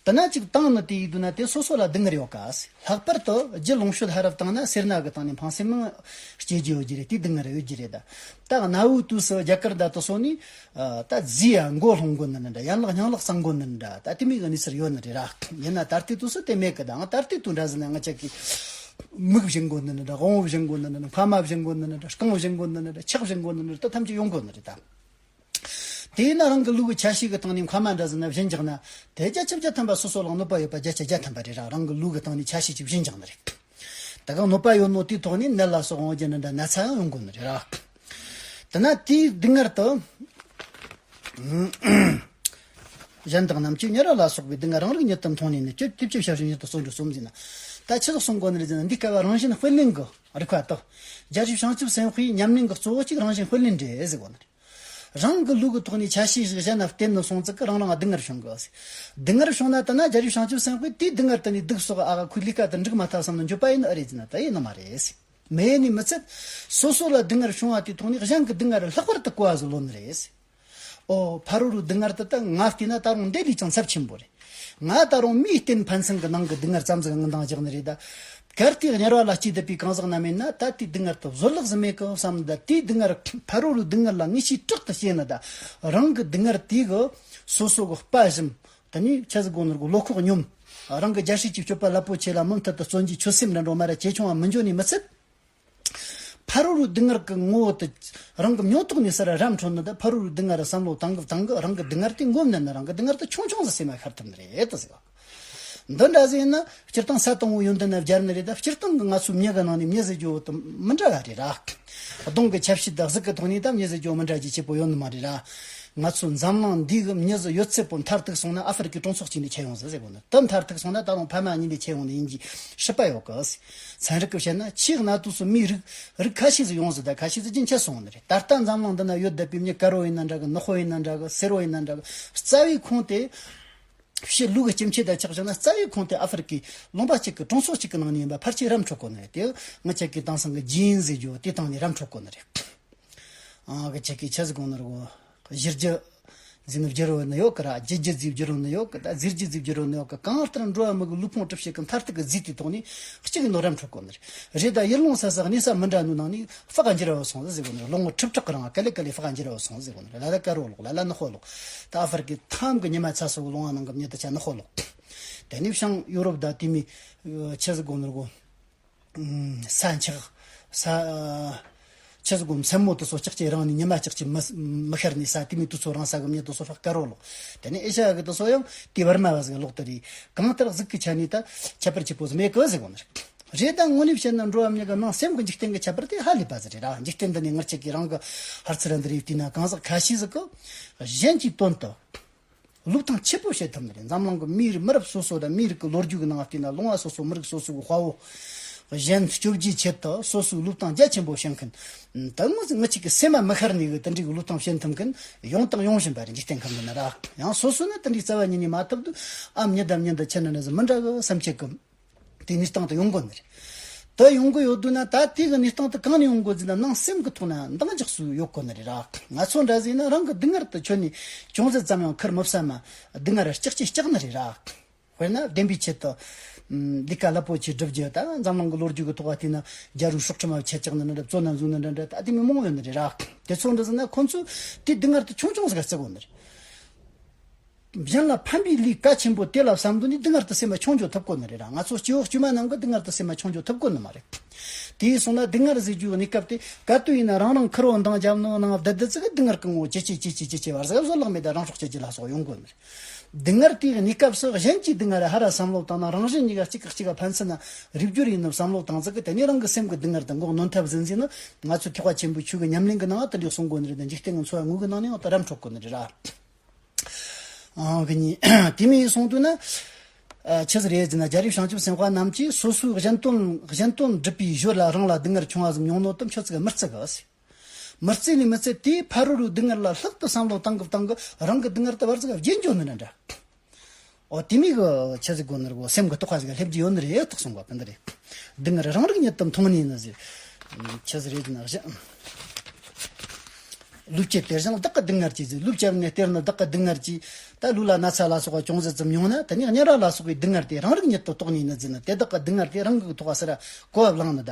དེ་ན་གཅིག་བཏང་ནི་དེ་ཡིན་དུས་ན་དེ་སོ་སོ་ལ་སྡུག་བསྔལ་ཡོད་ག། ལྷག་པར་དུ་རྒྱུ་ལོངས་སྤྱོད་ལྷ་རབ་བཏང་ན་སེར་སྣ་གི་སྟེང་ནས་ཕངས་སེམས་སྐྱེ་རྒྱུ་ཡོད་རྒྱུ་རེད། དེ་སྡུག་བསྔལ་ཡོད་རྒྱུ་རེད་ད། ད་གནའ་བོའི་དུས་སུ་རྒྱ་གར་ད་དེ་སོགས་ནས། ཨ། ད་རྫས་ཡ་མགོ་སློང་དགོས་ནི་འདྲ། ཡན་ལག་སྙིང་ལག་གཙང་དགོས་ནི་འདྲ། ད་དེ་མོ་གི་གནས་ཚུལ་ཡོད་ནི་རེད་ར། ཡིན་ན་ད་ལྟའི་དུས་སུ་དེ་མེད་གི། ད་ང་ད་ལྟའི་དུས་འདྲ་ཟེར་ན་ང་ཅག་གིས་མིག་སྦྱིན་དགོས་ནི་འདྲ། དབང་པོ་སྦྱིན་དགོས་ནི་འདྲ། མཁལ་མ་སྦྱིན་དགོས་ནི་འདྲ། རྐང་སྦྱིན་དགོས་ནི་འདྲ། ཕྱག་སྦྱིན་དགོས་ནི་འདྲ། ད་ཐམས་ཅད་ཡོང་དགོས་ནི་རེད་ད། དེས་ན་རང་གི་ལུས་ཀྱི་ཆ་ཤས་ཀྱི་སྟེང་ནས་མཁལ་མ་འདྲ་ཟེར་ན་སྦྱིན་རྒྱག་ན། དེ་བརྒྱ་ཆ་བརྒྱ་ཐམ་པ་སོ་སོ་ལ་གནོད་པ་ཡོད་པ་བརྒྱ་ཆ་བརྒྱ་ཐམ་པ་རེད་ར། རང་གི་ལུས་ཀྱི་སྟེང་ནས་ཆ་ཤས་ཅིག་སྦྱིན་རྒྱག་ནི་རེད། ད་གང་གནོད་པ་ཡོད་ནོ་དེའི་ཐོག་ནས་ནད་ལ་སོགས་འོང་རྒྱུ་ནི་འདྲ། ན་ཚ་ཡང་ཡོང་དགོས་ནི་རེད་ར། དེ་ན་དེའི་སྡུག་བསྔལ་དུ། གཞན་དག་རྣམས་ཀྱི་དམྱལ་བ་ལ་སོགས་པའི་སྡུག་བསྔལ་རང་རིག་ཉིད་དུ་མཐོང་ནས་ནི། དེ་ཕྱིར་བྱ་བྱེད་མྱུར་དུ་བརྩོན་འགྲུས་རྩོམ་ཟེར་ན། ད་ཆི་ཟིག་གསུང་དགོས་ནི་རེད་ཟེར་ན། འདི་སྐབས་རང་བཞིན་དཔེ་ལེན་གྱི་རིགས་པ་དང་། རྒྱལ་སྲས་བྱང་ཆུབ་སེམས་དཔའི་ཉམས་ལེན་གྱི་གཙོ་བོ་གཅིག་རང་བཞིན་དཔེ་ལེན་འདྲེན་ཟེར་གོ་ནི་རེད། རང་གི་ལུས་ཀྱི་ཐོག་ནས་ཆ་ཤས་ཤིག་གཞན་ལ་བརྟེན་ནས་སོང་ཙང་གི་རང་རང་སྡུག་བསྔལ་བྱུང་གི་ཟེར། སྡུག་བསྔལ་བྱུང་ན་ད་ན་རྒྱལ་སྲས་བྱང་ཆུབ་སེམས་དཔས་དེའི་སྡུག་བསྔལ་དེ་ནས་སྡུག་སོགས་ཨ་ག་ཁོའི་ལས་ཀ་དེ་འགྲིག་མ་ཐུབ་བསམ་ནས་འགྱོད་པ་ཡིན་ནི་ཨེ་རེད་ཟེར་ན། ད་ཡིན་ནི་མ་རེད་ཟེར། མི་ཡིན་ནི་མི་ཚད། སོ་སོ་ལ་སྡུག་བསྔལ་བྱུང་བ་དེའི་ཐོག་ནས་གཞན་གྱི་སྡུག་བསྔལ་ལྷག་པར་དུ་གོ་བ་ཟིག་ལོན་ནི་རེད་ཟེར། ཨོ། ཕ་རོལ་རུ་སྡུག་བསྔལ་དེ་ད་ང་བལྟས་ན་ད་རུང་འདི་ལས་ཀྱང་ཚབས་ཆེན་པོ་རེད། ང་ད་རུང་མིའི་རྟེན་ཕན་ཚུན་གྱི་ནང་གི་སྡུག་བསྔལ་ཙམ་ཟིག་ངན་དང་རྒྱག་ནི་རེད་ད། གལ་ཏེ་དམྱལ་བ་ལ་སྐྱེས་བསྡད་པའི་གང་ཟག་རྣམས་ཡིན་ན། ད་དེའི་སྡུག་བསྔལ་དེ་བཟོད་གླགས་སུ་མེད་གི་བསམ་ད། དེའི་སྡུག་བསྔལ་ཕ་རོལ་པོའི་སྡུག་བསྔལ་ལ་ངེས་ཤེས་དྲག་ཏུ་སྐྱེས་ན། ད་རང་གི་སྡུག་བསྔལ་དེ་གི་སོ་སོ་གི་དཔའ་ཞུམ། དེ་ནས་ཆི་ཟིག་གོ་ནོར་གི་བློ་ཁོག་སྙོམས། རང་གི་རྒྱལ་སྲིད་ཀྱི་སྤྱོད་པ་རླབས་པོ་ཆེ་ལ་མུ་མཐུད་དུ་བརྩོན་གྱི་ཆོད་སེམས་འདྲ་འགྲོ་མ་ར་ཇེ་ཆུང་བ་མི་འགྱོ་ནི་མི་ཚད། ཕ་རོལ་པོའི་སྡུག་བསྔལ་གྱི་ངོ་བོ་དེ་རང་གི་མྱོང་ཐོག་ནས་ས་ར་རམ་འཕྲོད་ནི་ད། ཕ་རོལ་པོའི་སྡུག་བསྔལ་ར་བསམ་བློ་བཏང་གི་བཏང་གི་རང་གི་སྡུག་བསྔལ་དེ་མགོ་མནན་ན་རང་གི་སྡུག་བསྔལ་དེ་ཆུང་ཆུང་ཟིག་སེམས་མ་ཤར་ཐུབ་ནི་རེད་ད་ཟེར་བ། འདི་འདྲ་ཟིག་ཡིན་ན་སྤྱིར་བཏང་ས་དང་པོ་ཡོན་ཏན་ན་སྦྱར་ནི་རེད་ད། སྤྱིར་བཏང་གི་ང་ཚོའི་མྱི་གི་ནང་ནས་མྱི་ཟེར་རྒྱུ་བོ་དེ་མི་འདྲ་བ་རེད་ར། གདོང་གི་ཆ་བྱད་དང་གཟུགས་ཀྱི་ཐོག་ནས་ད་མྱི་ཟེར་རྒྱུ་བོ་མི་འདྲ་རྒྱུ་ཆེ་པོ་ཡོད་ནི་མ་རེད་ར། ང་ཚོ་འཛམ་གླིང་འདིའི་གི་མྱི་ཟེར་ཡོད་ཚད་པོ་མཐར་ཐུག་སོང་ན་ཨ་ཧྥེ་རི་ཀའི་གྲོང་ཚོ་གཅིག་ནས་ཁྱེར་ཡོང་ཟེར་ཟེར་གོ་ནི། དེ་མཐར་ཐུག་སོང་ན་ད་རུང་ཕ་མ་གཉིས་ནས་ཁྱེར་ཡོང་ནི་ཡིན་གྱི་སྲིད་པ་ཡོད་གི། ཚན་རིག་གིས་བཤད་ན་ཆེས་གནའ་དུས་སུ་མིའི་རིགས་རིགས་ཁ་ཤས་ཟིག་ཡོང་ཟིག་ད་ཁ་ཤས་ཟིག་རྒྱུན་ཆད་སོང་ནི་རེད། ད་ལྟ་འཛམ་གླིང་འདི་ན་ཡོད་བསྡད་པའི་མྱི་དཀར་བོ་ཡིན་ན་འདྲ་གི། ནག་པོ་ཡིན་ན་འདྲ་གི། སེར་བོ་ཡིན་ན་འདྲ་གི། རྩ་བའི་ཁོངས་དེ་ཕྱི་ལུགས་ཀྱི་སྐྱེ་མཆེད་དང་ཆགས་བཞག་ན་རྩ་བའི་ཁོངས་དེ་ཨ་ཧྥེ་རི་ཀའི་ལུང་པ་གཅིག་གི་གྲོང་ཚོ་གཅིག་གི་ནང་ནས་ཡིན་པ་ཕལ་ཆེར་རམ་འཕྲོད་གོ་ནི་རེད། དེ་ང་ཅག་གིས་དེང་སང་གི་ཇི་ཡིན་ཟེར་རྒྱུ་དེ་སྟེང་ནས་རམ་འཕྲོད་གོ་ནི་རེད། ཨ་གི་ཅག་གིས་ཆི་ཟིག་གོ་ནི་རེད་གོ། བཞུར་རྒྱུ་ཟེར་ནི་བསྒྱུར་བ་ནི་ཡོད་གི་ར། རྒྱུ་རྒྱུ་ཟིག་བསྒྱུར་བ་ནི་ཡོད་གི། ད་རྫས་རྒྱུ་ཟིག་བསྒྱུར་བ་ནི་ཡོད་གི། གང་ལྟར་འགྲོ་བ་མི་གི་ལུས་ཕུང་གྲུབ་བྱེད་ཀྱི་མཐར་ཐུག་གི་རྫས་དེའི་ཐོག་ནས་གཅིག་ཡིན་ནོ་རམ་འཕྲོད་གོ་ནི་རེད། རེད། ད་ཡུལ་ལུང་ས་ས་གནས་ས་མི་འདྲ་ནོ་ནང་ནས་ཕག་འགྱུར་བ་སོང་ཟེར་གོ་ནི་རེད། ལོ་ངོ་ཁྲི་ཕྲག་གི་རིང་ག་ལེ་ག་ལེ་ཕག་འགྱུར་བ་སོང་ཟེར་གོ་ནི་རེད། ལ་ལ་དཀར་བོ་ལོག་ལ་ལ་ནག་པོ་ལོག་ད་ཨ་ཧྥེ་རི་ཀའི་མཐའམ་གི་ཉི་མ་ཚ་སོ་གི་ལུང་བ་ནང་གི་མྱི་དེ་ཆ་ནག་པོ་ལོག་དེ་ནས་བྱང་ཡུ་རོབ་ད་དེ་མི་ཆི་ཟིག་གོ་ནི་རེད་གོ། ས་འཁྱག་ས་ཆི་ཟིག་གོ། མཚན་མོ་དེ་ཚོ་ལྕགས་ཀྱི་རང་ནས་ཉི་མ་ལྕགས་ཀྱི་མི་མི་ཤར་ནས་ས་དེ་མོ་དེ་ཚོ་རང་ས་གི་མྱི་དེ་ཚོ་ཕག་དཀར་བོ་ལོག་དེ་ནས་ཨེ་ཤ་ཡ་གི་དེ་ཚོ་ཡང་དེ་བར་མ་བ་ཟིག་ལོག་དེ་རེད། གང་ལྟར་གཟུགས་ཀྱི་ཆ་ནས་ད་ཁྱད་པར་ཆེ་པོ་ཟིག་མེད་གི་ཟེར་གོ་ནི་རེད། རེད། ད་དངོས་གནས་བཤད་ན་འགྲོ་བ་མྱི་གི་ནང་སེམས་ཀྱི་འཇིག་རྟེན་གྱི་ཁྱད་པར་དེ་ཧ་ལས་པ་ཟིག་རེད་ར། འཇིག་རྟེན་འདི་ནས་ངར་ཅིག་གིས་རང་གི་ཧར་ཚུར་འདི་རེད་བལྟས་ན་གང་ཟག་ཁ་ཤས་ཟིག་གི་གཞན་གྱི་དོན་དུ། ལུགས་དང་ཆེ་པོ་བཤད་ཐུབ་ནི་རེད། འཛམ་གླིང་གི་མིའི་རིགས་མི་རབས་སོ་སོ་དང་མིའི་རིགས་ཀྱི་ལོ་རྒྱུས་ཀྱི་ནང་བལྟས་ན་ལུང་བ་སོ་སོ་མི་རིགས་སོ་སོ་གི་དཔའ་བོ་གཞན་སྐྱོབ་རྒྱུའི་ཆེད་དུ་སོ་སོའི་ལུས་ཐང་རྒྱ་ཆེན་པོ་བྱིན་མཁན། ད་ངོ་ངི་ཅིག་གི་སེམས་མ་མི་ཤར་ནས་གི་དེ་འདྲའི་གི་ལུས་ཐང་བྱིན་ཐུབ་མཁན་ཡོང་དང་ཡོང་བཞིན་པ་རེད། འཇིག་རྟེན་ཁམས་འདི་ན་ར། ཡང་སོ་སོ་ནི་དེ་འདྲའི་རྩ་བ་ཉིད་ནས་མ་ཐུབ་དུས་ཨ་མྱི་དང་མྱི་འདི་ཆི་ན་ན་ཟིག་མི་འདྲ་གི་བསམ་ཆེད་གི། དེ་གནས་སྟངས་དེ་ཡོང་གོ་ནི་རེད། དེ་ཡོང་གི་ཡོད་དུས་ན་ད་དེ་གི་གནས་སྟངས་དེ་གང་ནས་ཡོང་གོ་ཟེར་ན་ནང་སེམས་ཀྱི་ཐོག་ན་འདང་རྒྱག་སུ་ཡོད་གོ་ནི་རེད་ར། ང་ཚོ་འདྲ་ཟིག་ན་རང་གི་སྡུག་བསྔལ་དེ་ཁྱོན་ནས་ཅུང་ཟད་ཙམ་ཡང་ཁུར་མི་བསམ་མ་སྡུག་བསྔལ་ལྕགས་ཀྱིས་བཀྱག་ནི་རེད་ར། དཔེར་ན་བདེན་པའི་ཆེད་དུ་ལས་ཀ་རླབས་པོ་ཆེ་སྒྲུབ་རྒྱུ། ད་འཛམ་གླིང་གི་ལོ་རྒྱུས་ཀྱི་ཐོག་བལྟས་ན་རྒྱལ་པོའི་སྲོག་ཁྲིམས་མ་ཆད་བཀྱག་ནི་འདྲ་འདྲ། བཙོན་ན་བཟུང་ནི་འདྲ་འདྲ། ད་དེ་མི་མང་ཡོད་ནི་རེད་ར། དེ་ཚོ་འདྲ་ཟིག་ན་ཁོ་ཚོས་དེ་སྡུག་བསྔལ་དེ་ཆུང་ཆུང་ཟིག་ག་བརྩི་གོ་ནི་རེད། གཞན་ལ་ཕན་པའི་ལས་གལ་ཆེན་པོ་དེ་ལ་བསམ་དོན་ནི་སྡུག་བསྔལ་དེ་སེམས་མ་ཆུང་འགྱོ་ཐུབ་གོ་ནི་རེད་ར། ང་ཚོ་སྐྱེ་བོ་དཀྱུས་མ་རྣམས་ཀྱིས་སྡུག་བསྔལ་དེ་སེམས་མ་ཆུང་འགྱོ་ཐུབ་གོ་ནི་མ་རེད། དེ་ཡིན་སོང་ན་སྡུག་བསྔལ་ཟེར་རྒྱུ་གི་གནས་སྐབས་དེ་ག་དུས་ཡིན་ན་རང་རང་ཁུར་བོ་འདང་རྒྱབ་ནོ་ནང་བསྡད་བསྡད་ཙི་གི་སྡུག་བསྔལ་གི་ངོ་ཇེ་ཆེ་ཇེ་ཆེ་ཇེ་ཆེ་བར་ཟིག་བཟོད་གླགས་མེད་དང་རང་སྲོག་གཅོད་རྒྱུ་ལ་སོགས་ཡོང་གོ་ནི་རེད། སྡུག་བསྔལ་དེའི་གནས་སྐབས་སུ་གཞན་གྱི་སྡུག་བསྔལ་ཧ་ར་བསམ་བློ་བཏང་ན་རང་གཞན་གཉིས་ཀ་གཅིག་གིས་གཅིག་ག་ཕན་ཚུན་ན་རེ་སྦྱོར་ཡིན་ནོ་བསམ་བློ་བཏང་ཙི་གི་དེ་ནས་རང་གི་སེམས་ཀྱི་སྡུག་བསྔལ་དེ་འགོག་ནོན་ཐབས་ཟིན་ཟིན་ནི་ང་ཚོ་ཐེག་པ་ཆེན་པོའི་ཆོས་ཀྱི་ཉམས་ལེན་གྱི་ནང་དེ་འདྲ་གསུང་གོ་ནི་རེད། འཇིག་རྟེན་གྱི་འཚོ་བ་དངོས་ཀྱི་ནང་ནས་ཡང་དེ་རམ་འཕྲོད་གོ་ནི་རེད་ར། ཨང་གི་ཉིད་དེ་མིན་སོང་དུས་ན། ཨ་ཆི་ཟིག་རེད་ཟེར་ན་རྒྱལ་རབས་བྱང་ཆུབ་སེམས་དཔའ་རྣམས་ཀྱིས་སོ་སོའི་གཞན་དོན་གཞན་དོན་སྒྲུབ་པའི་ཞོར་ལ་རང་ལ་སྡུག་བསྔལ་ཆུང་བ་ཟིག་མྱོང་ནོ་དེ་ཁྱོད་ཚོ་གིས་མི་བརྩི་གི་ཟེར། མི་བརྩི་ནི་མི་བརྩི་དེས་ཕ་རོལ་པོའི་སྡུག་བསྔལ་ལ་ལྷག་ཏུ་བསམ་བློ་བཏང་གི་བཏང་གི་རང་གི་སྡུག་བསྔལ་དེ་བར་ཟིག་བརྗེད་འགྱོ་ནི་འདྲ་འདྲ། ཨོ་དེ་མིན་གི་ཆི་ཟིག་གོ་ནི་རེད་གོ། སེམས་ཀྱི་རྟོགས་པ་ཟིག་སླེབས་རྒྱུ་ཡོད་ནི་རེད་ཐག་སོང་ག་ཕན་ད་རེད། སྡུག་བསྔལ་རང་རིག་ཉིད་དུ་མཐོང་ནས་ནི་ཟེར། ཆི་ཟིག་རེད་ཟེར་ན་གཞན། ལུས་བསྐྱེད་དེ་གཞན་བདག་གི་སྡུག་བསྔལ་གྱིས་ཟེར། ལུས་བསྐྱེད་ནས་སྟེར་ནི་བདག་གི་སྡུག་བསྔལ་གྱིས། ད་ལུས་ལ་ན་ཚ་ལ་སོགས་པ་ཅུང་ཟད་ཙམ་མྱོང་ན་དེ་ནས་དམྱལ་བ་ལ་སོགས་པའི་སྡུག་བསྔལ་དེ་རང་རིག་ཉིད་དུ་རྟོགས་ནས་ནི་ཟེར་ན་དེ་བདག་གི་སྡུག་བསྔལ་དེ་རང་གི་ཐོག་ས་ར་གོ་བ་བླངས་ནི་ད་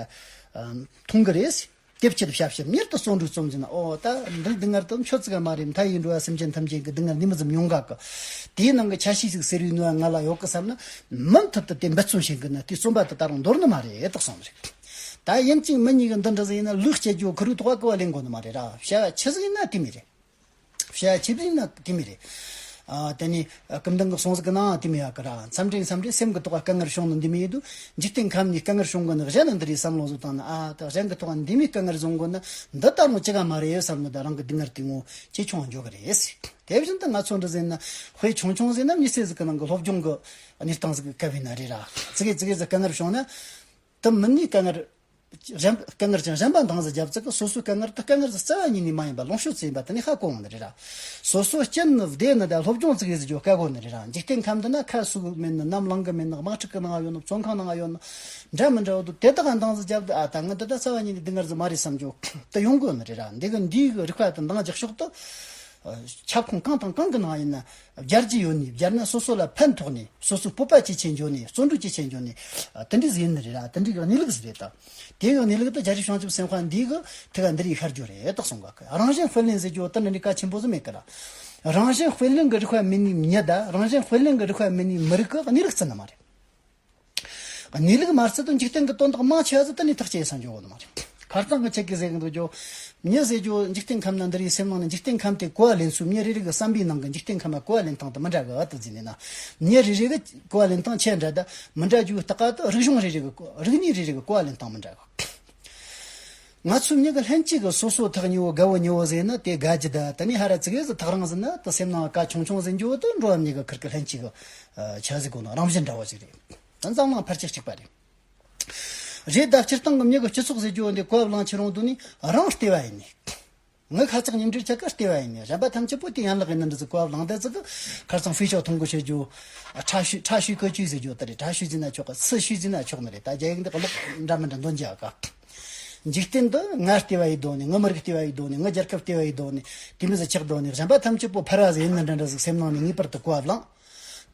མཐོང་གི་རེད། དེ་ཕྱིར་བྱ་བྱེད་མྱུར་དུ་བརྩོན་འགྲུས་རྩོམ་ཟེར་ན། ཨོ་ད་འདིའི་སྡུག་བསྔལ་དེ་ཁྱོད་ཙི་ག་མ་རེད། མཐའ་ཡས་འགྲོ་བ་སེམས་ཅན་ཐམས་ཅད་ཀྱི་སྡུག་བསྔལ་འདི་མོ་ཙམ་མྱོང་ག་གི། དེའི་ནང་གི་ཆ་ཤས་ཤིག་སེལ་བའི་ནུས་པ་ང་ལ་ཡོད་གི་བསམ་ན། མུ་མཐུད་དུ་དེ་འབད་བརྩོན་བྱེད་གི་ན་དེ་རྩོམ་པ་དེ་ད་རུང་འདོར་ནི་མ་རེད་ད་གསུངས་རེད། ད་ཡིན་གཅིག་མིན་གཉིས་གི་འདི་འདྲ་ཟིག་ཡིན་ན་ལུས་བསྐྱེད་རྒྱུ་ཁུ་རུ་ཐོག་ག་གི་བ་ལེན་དགོས་ནི་མ་རེད་ར། བྱ་བ་ཆི་ཟིག་ཡིན་ན་དེ་མོ་རེད། བྱ་བ་ཆི་ཟིག་ཡིན་ན་དེ་མོ་རེད། ཨ་དེ་ནས་ཀུན་ལྡན་གྱི་གསུང་ཟིག་གི་ནང་དེ་མོ་ཡོད་གི་ར། མཚམས་རེ་མཚམས་རེ་སེམས་ཀྱི་ཐོག་ག་དཀའ་ངལ་བྱུང་ནི་འདི་མོ་ཡིན་དུས་འཇིག་རྟེན་ཁམས་ནས་དཀའ་ངལ་བྱུང་གི་ནི་གཞན་ནི་འདི་རེད་བསམ་བློ་ཟིག་བཏང་ན། ཨ་ད་གཞན་གྱི་ཐོག་ག་འདི་མོའི་དཀའ་ངལ་བྱུང་གི་ན་འདི་ལྟ་བུ་ཅི་ག་མ་རེད་བསམ་ནི་ད་རང་གི་སྡུག་བསྔལ་དེ་ངོ་ཇེ་ཆུང་འགྱོ་གི་རེད། དེ་བཞིན་དུ་ང་ཚོ་འདྲ་ཟིག་ན་དཔེ་ཆུང་ཆུང་ཟིག་ན་མི་ཚེ་ཟིག་གི་ནང་གི་སློབ་སྦྱོང་གི་གནས་སྟངས་ཟིག་གི་སྐབས་ཡིན་ན་རེད་ར། ཙི་གེ་ཙི་གེ་ཟིག་དཀའ་ངལ་བྱུང་ན། དེ་མིན་ནི་དཀའ་ངལ་གཞན་དཀའ་ངལ་ཅན་གཞན་པ་འདང་ཟིག་རྒྱབ་ཙི་གི་སོ་སོའི་དཀའ་ངལ་དེ་དཀའ་ངལ་ཟིག་རྩ་བ་ཉིད་ནས་མ་ཡིན་པ་ལོངས་སྤྱོད་ཙི་ཡིན་པ་དེ་ནི་ཧ་གོ་འོང་ནི་རེད་ར། སོ་སོ་རྐྱེན་ནི་བདེ་ནི་ད་སློབ་སྦྱོང་ཙི་གེ་ཟིག་རྒྱོ་དཀའ་གོ་ནི་རེད་ར། འཇིག་རྟེན་ཁམས་འདི་ན་ཁ་ཟུག་མེད་ནི། ནམ་ལངས་གི་མེད་ནི། དམག་འཁྲུག་གི་ནང་ཡོད་ནི། བཙོན་ཁང་ནང་ཡོད་ནི། འདྲ་མི་འདྲ་བོ་དེ་དག་འདང་ཟིག་རྒྱབ་དུས་ཨ་ད་ངི་འདི་ད་རྩ་བ་ཉིད་ནས་སྡུག་བསྔལ་ཟིག་མ་རེད་བསམ་རྒྱོ་དེ་ཡོང་གོ་ནི་རེད་ར། འདི་གི་འདིའི་གི་རིག་པ་དེ་འདང་རྒྱག་ཕྱོགས་དེ། ཁྱབ་ཁོངས་གང་དང་གང་གི་ནང་ཡིན་ན་སྦྱར་རྒྱུ་ཡོད་ནི། སྦྱར་ན་སོ་སོ་ལ་ཕན་ཐོགས་ནི། སོ་སོའི་སྤོབས་པ་ཇེ་ཆེར་འགྱོ་ནི། བརྩོན་འགྲུས་ཇེ་ཆེར་འགྱོ་ནི། དེ་འདྲའི་ཟིག་ཡིན་ནི་རེད་ར། དེ་འདྲའི་གི་གནས་ལུགས་ཟིག་རེད་ད། དེ་གི་གནས་ལུགས་དེ་རྒྱལ་རབས་བྱང་ཆུབ་སེམས་དཔའ་འདིའི་གི་ཐུགས་ཀ་འདི་རིགས་ཤར་རྒྱུ་རེད་ད་གསུང་གི། རང་བཞིན་དཔེ་ལེན་ཟེར་རྒྱུ་དེ་འདྲ་འདྲའི་གལ་ཆེན་པོ་ཟིག་མེད་གི་ར། རང་བཞིན་དཔེ་ལེན་གི་རིགས་པ་མེད་ནི་མྱི་དང་རང་བཞིན་དཔེ་ལེན་གི་རིགས་པ་མེད་ནི་མི་རིགས་གི་གནས་ལུགས་བརྩི་ནི་མ་རེད། གནས་ལུགས་མ་བརྩི་དུས་འཇིག་རྟེན་གྱི་དོན་དག་མང་ཆེ་བ་ཟིག་གཏན་ནས་ཐག་བཅད་ས་འཇོག་གོ་ནི་མ་རེད། ཁ་རྩང་གི་ཆེད་ཀྱི་ཟེར་གི་འདུག་རྒྱུ། མྱི་ཟེར་རྒྱུ་འཇིག་རྟེན་ཁམས་ན་འདི་རེད། སེམས་ནང་ནས་འཇིག་རྟེན་ཁམས་དེ་གོ་བ་ལེན་ཚུལ། མྱི་རེ་རེ་གི་བསམ་པའི་ནང་གི་འཇིག་རྟེན་ཁམས་ལ་གོ་བ་ལེན་སྟངས་དེ་མི་འདྲ་གི་ཨ་ཏི་ཟིན་ནས་ན། མྱི་རེ་རེ་གི་གོ་བ་ལེན་སྟངས་ཆེ་འདྲ་ད་མི་འདྲ་རྒྱུའི་རྟགས་ཀ་དེ་རིག་གཞུང་རེ་རེ་གི་གོ་རིག་གནས་རེ་རེ་གི་གོ་བ་ལེན་སྟངས་མི་འདྲ་གི། ང་ཚོའི་མྱི་གི་ལྷན་སྐྱེས་ཀྱི་སོ་སོ་ཐག་ཉེ་བོ་དགའ་བོ་ཉེ་བོ་ཟེར་ན་དེ་དགའ་རྒྱུ་ད། དེ་ནས་ཧ་ར་ཙི་གེ་ཟིག་ཐག་རིང་ཟིན་ན་དེ་སེམས་ནང་ཀ་ཆུང་ཆུང་ཟིན་རྒྱུ་བོ་དེ་འགྲོ་བ་མྱི་གི་ཁིར་གི་ལྷན་སྐྱེས་ཀྱི་ཆ་ཟིག་གོ་ནོ་རང་བཞིན་འདྲ་བོ་ཟིག་རེད། འཛམ་གླིང་ཕལ་ཆེར་གཅིག་པ་རེད། རེད་ད། སྤྱིར་བཏང་གི་མྱི་གི་སྤྱི་ཚོགས་ཟེར་རྒྱུ་བོ་འདི་གོ་བ་བླངས་ཁྱེར་ཡོང་དུས་ནི་རང་ལྟེ་བ་ཡིན་ནི། ངའི་ཁ་ཚག་ཉིན་རེར་ཆ་ག་ལྟེ་བ་ཡིན་ནི། གཞན་པ་ཐམས་ཅད་པོ་དེ་ཡན་ལག་ཡིན་ནི་འདྲ་ཟིག་གོ་བ་བླངས་ད་ཟིག་གི་ཁ་རྩང་ཧྥེ་ཤོ་ཐུང་གོ་བྱེད་རྒྱུ། ཁྲ་ཤུ་ཁྲ་ཤུ་ཀོ་ཅུས་ཟེར་རྒྱུ་དེ་རེད། ཁྲ་ཤུ་ཟེར་ན་ཆོག་གི། སི་ཤུ་ཟེར་ན་ཆོག་ནི་རེད། ད་རྒྱ་ཡིག་འདི་གློག་འདྲ་མི་འདྲ་འདོན་རྒྱུ་ག་འཇིག་རྟེན་འདི་ངའི་ལྟེ་བ་ཡིན་འདོད་ནི། ངའི་མི་རིགས་ལྟེ་བ་ཡིན་འདོད་ནི། ངའི་རྒྱལ་ཁབ་ལྟེ་བ་ཡིན་འདོད་ནི། དེ་མོ་ཟིག་ཆགས་འདོད་ནི། གཞན་པ་ཐམས་ཅད་པོ་ཕར་ར་ཟིག་ཡིན་ནི་འདྲ་འདྲ་ཟིག་སེམས་ནང་ནས་ངེས་པར་དུ་གོ་བ་བླངས།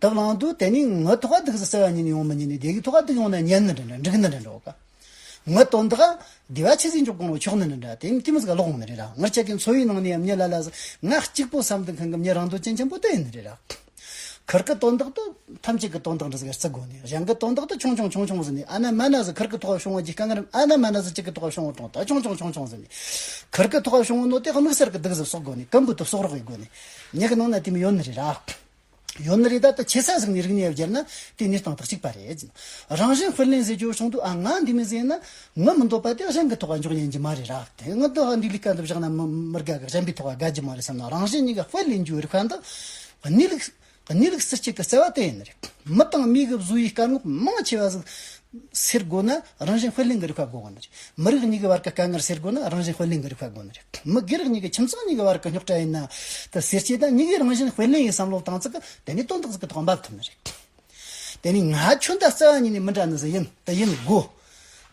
དེ་བླངས་དུས་དེ་ནས་ངའི་ཐོག་ག་སྡུག་ཟིག་རྩ་བ་ཉིད་ནས་ཡོང་མི་ཉན་ནི། སྡེ་གི་ཐོག་ག་སྡུག་ཡོང་ན་ཉན་ནི་འདྲ་འདྲ་འགྲིག་ནི་འདྲ་འདྲ་ག་ངའི་དོན་དག་ག་སྡེ་བ་ཆི་ཟིག་འཇོག་གོ་ནོ་ཆོག་ནི་འདྲ་འདྲ། དེ་དེ་མོ་ཟིག་ག་ལོག་འོང་ནི་རེད་ར། ངའི་ཆ་གི་འཚོ་བའི་ནང་ནས་མྱི་ལ་ལ་ཟིག་ང་གཅིག་པོ་བསམ་དུ་མཁན་གི་མྱི་རང་དོན་ཅན་ཅན་པོ་དེ་ཡིན་ནི་རེད་ར། ཁིར་གི་དོན་དག་དེ་ཐམས་ཅད་ཀྱི་དོན་དག་འདྲ་ཟིག་བརྩི་དགོས་ནི། གཞན་གི་དོན་དག་དེ་ཆུང་ཆུང་ཆུང་ཆུང་ཟིག་ནས་ཨ་ན་མ་ན་ཟིག་ཁིར་གི་ཐོག་བྱུང་བ་གི་དཀའ་ངལ། ཨ་ན་མ་ན་ཟིག་གཅིག་གི་ཐོག་བྱུང་བ་དང་ད་ཆུང་ཆུང་ཆུང་ཆུང་ཟིག་ནས་ཁིར་གི་ཐོག་བྱུང་བ་ནོ་དེ་དམིགས་བསལ་གི་སྡུག་ཟིག་གསོག་དགོས་ནི། ཀམ་བུ་དེ་གསོག་རོགས་ཡེད་དགོས་ནི། མྱི་གི་ནང་ན་དེ་མོ་ཡོད་ནི་རེད་ར། ཡོད་ནི་རེད་ད། ད་ཆེ་ས་ཟིག་ནས་རིག་གནས་བསྒྱུར་ན་དེ་གནས་སྟངས་དག་གཅིག་པ་རེད། རང་བཞིན་དཔེ་ལེན་ཟེར་རྒྱུ་བྱུང་དུས་ཨ་ང་འདི་མོ་ཟིག་ཡིན་ན་ངའི་མི་འདོད་པ་དེ་གཞན་གི་ཐོག་ག་འཇོག་ཉན་གྱི་མ་རེད་ར། དེ་ངའི་འདོད་པ་འདི་ལས་ཀ་འདི་བཞག་ན་མི་མི་དགའ་གི། གཞན་པའི་ཐོག་ག་དགའ་གྱི་མ་རེད་བསམ་ན། རང་བཞིན་གཉིས་ཀ་དཔེ་ལེན་རྒྱུའི་རིགས་པ་འདི་གནས་ལུགས་གནས་ལུགས་སུ་སྐྱེད་ཀྱི་རྩ་བ་དེ་ཡིན་ནི་རེད། མི་དང་མི་གི་བཟོ་བའི་དཀའ་ངལ་མང་ཆེ་བ་ཟིག་སེལ་དགོས་ན་རང་བཞིན་དཔེ་ལེན་གྱི་རིགས་པ་དགོས་གོ་ནི་རེད། མི་རིགས་གཉིས་ཀྱི་བར་གྱི་དཀའ་ངལ་སེལ་དགོས་ན་རང་བཞིན་དཔེ་ལེན་གྱི་རིགས་པ་དགོས་ནི་རེད། མི་སྒེར་གཉིས་ཀྱི་ཁྱིམ་ཚང་གཉིས་ཀྱི་བར་གྱི་རྙོག་དྲ་ཡིན་ན་དེ་སེལ་རྒྱུ་ད་གཉིས་ཀའི་རང་བཞིན་དཔེ་ལེན་ཡི་བསམ་བློ་བཏང་ཚིག་གི་དེ་ནས་དོན་དག་ཟིག་གི་ཐོག་འབབ་ཐུབ་ནི་རེད། དེ་ནས་ང་ཁྱོད་ད་རྩ་བ་ཉིད་ནས་མི་འདྲ་ནི་ཟིག་ཡིན་ད་ཡིན་དགོས།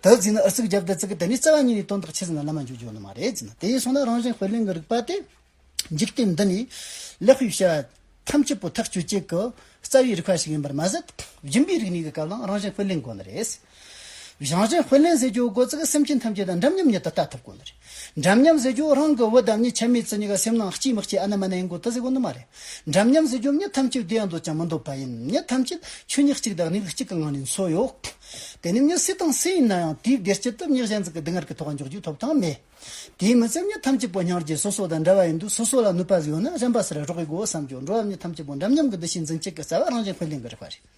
ད་ཟིན་ན་ཨུ་ཚུགས་རྒྱབ་ད་ཚིག་གི་དེ་ནས་རྩ་བ་ཉིད་ནས་དོན་དག་ཆི་ཟིན་ན་ལམ་མ་འཇུག་རྒྱུ་ནི་མ་རེད་ཟིན་ན། དེ་ཡིན་སོང་ན་རང་བཞིན་དཔེ་ལེན་གྱི་རིགས་པ་དེ། འཇིག་རྟེན་འདི་ནས་ལེགས་པའི་བྱ་བ་ཐམས་ཅད་པོ་ཐག་གཅོད་བྱེད་ཀྱི་རྩ་བའི་རིགས་པ་ཞིག་ཡིན་པར་མ་ཟད། སྦྱིན་པའི་རིག་གནས་ཀྱི་སྐབས་ལའང་རང་བཞིན་དཔེ་ལེན་དགོས་ནི་རེད། རང་བཞིན་དཔེ་ལེན་ཟེར་རྒྱུ་དགོས་ཚིག་སེམས་ཅན་ཐམས་ཅད་དང་འདྲ་མཉམ་ཉིད་དུ་ལྟ་ཐུབ་དགོས་ནི་རེད། འདྲ་མཉམ་ཟེར་རྒྱུ་རང་གི་བུ་དང་མྱི་ཆ་མེད་ཚུལ་གཉིས་ཀ་སེམས་ནང་གཅིག་མི་གཅིག་ཨ་ན་མ་ན་ཡིན་དགོས་དེ་ཟེར་དགོས་ནི་མ་རེད། འདྲ་མཉམ་ཟེར་རྒྱུ་མྱི་ཐམས་ཅད་བདེ་ཡང་འདོད་ཀྱང་མི་འདོད་པ་ཡིན། མྱི་ཐམས་ཅད་ཆོས་ཉིད་གཅིག་དང་གནས་ལུགས་གཅིག་གི་ངང་ནས་འཚོ་ཡོད། དེ་ནི་མྱི་སུ་དང་སུ་ཡིན་ན་ཡང་དེའི་བདེ་སྐྱིད་དེ་མྱི་གཞན་ཟིག་གི་སྡུག་བསྔལ་གྱི་ཐོག་འཇོག་རྒྱུའི་ཐོབ་ཐང་མེད། དེའི་མི་ཚད་མྱི་ཐམས་ཅད་པོ་སྙིང་རྗེ། སོ་སོ་དང་འདྲ་བ་ཡིན་དུས་སོ་སོ་ལ་གནོད་པ་ཟིག་ཡོད་ན་གཞན་པ་སར་རོགས་ཡེད་དགོས་བསམ་རྒྱུ། འགྲོ་བ་མྱི་ཐམས་ཅད་པོ་འདྲ་མཉམ་གྱི་འདུ་ཤེས་འཛིན་བྱེད་ཀྱི་རྩ་བ་རང་བཞིན་དཔེ་ལེན་གྱི་རིགས་པ་རེད།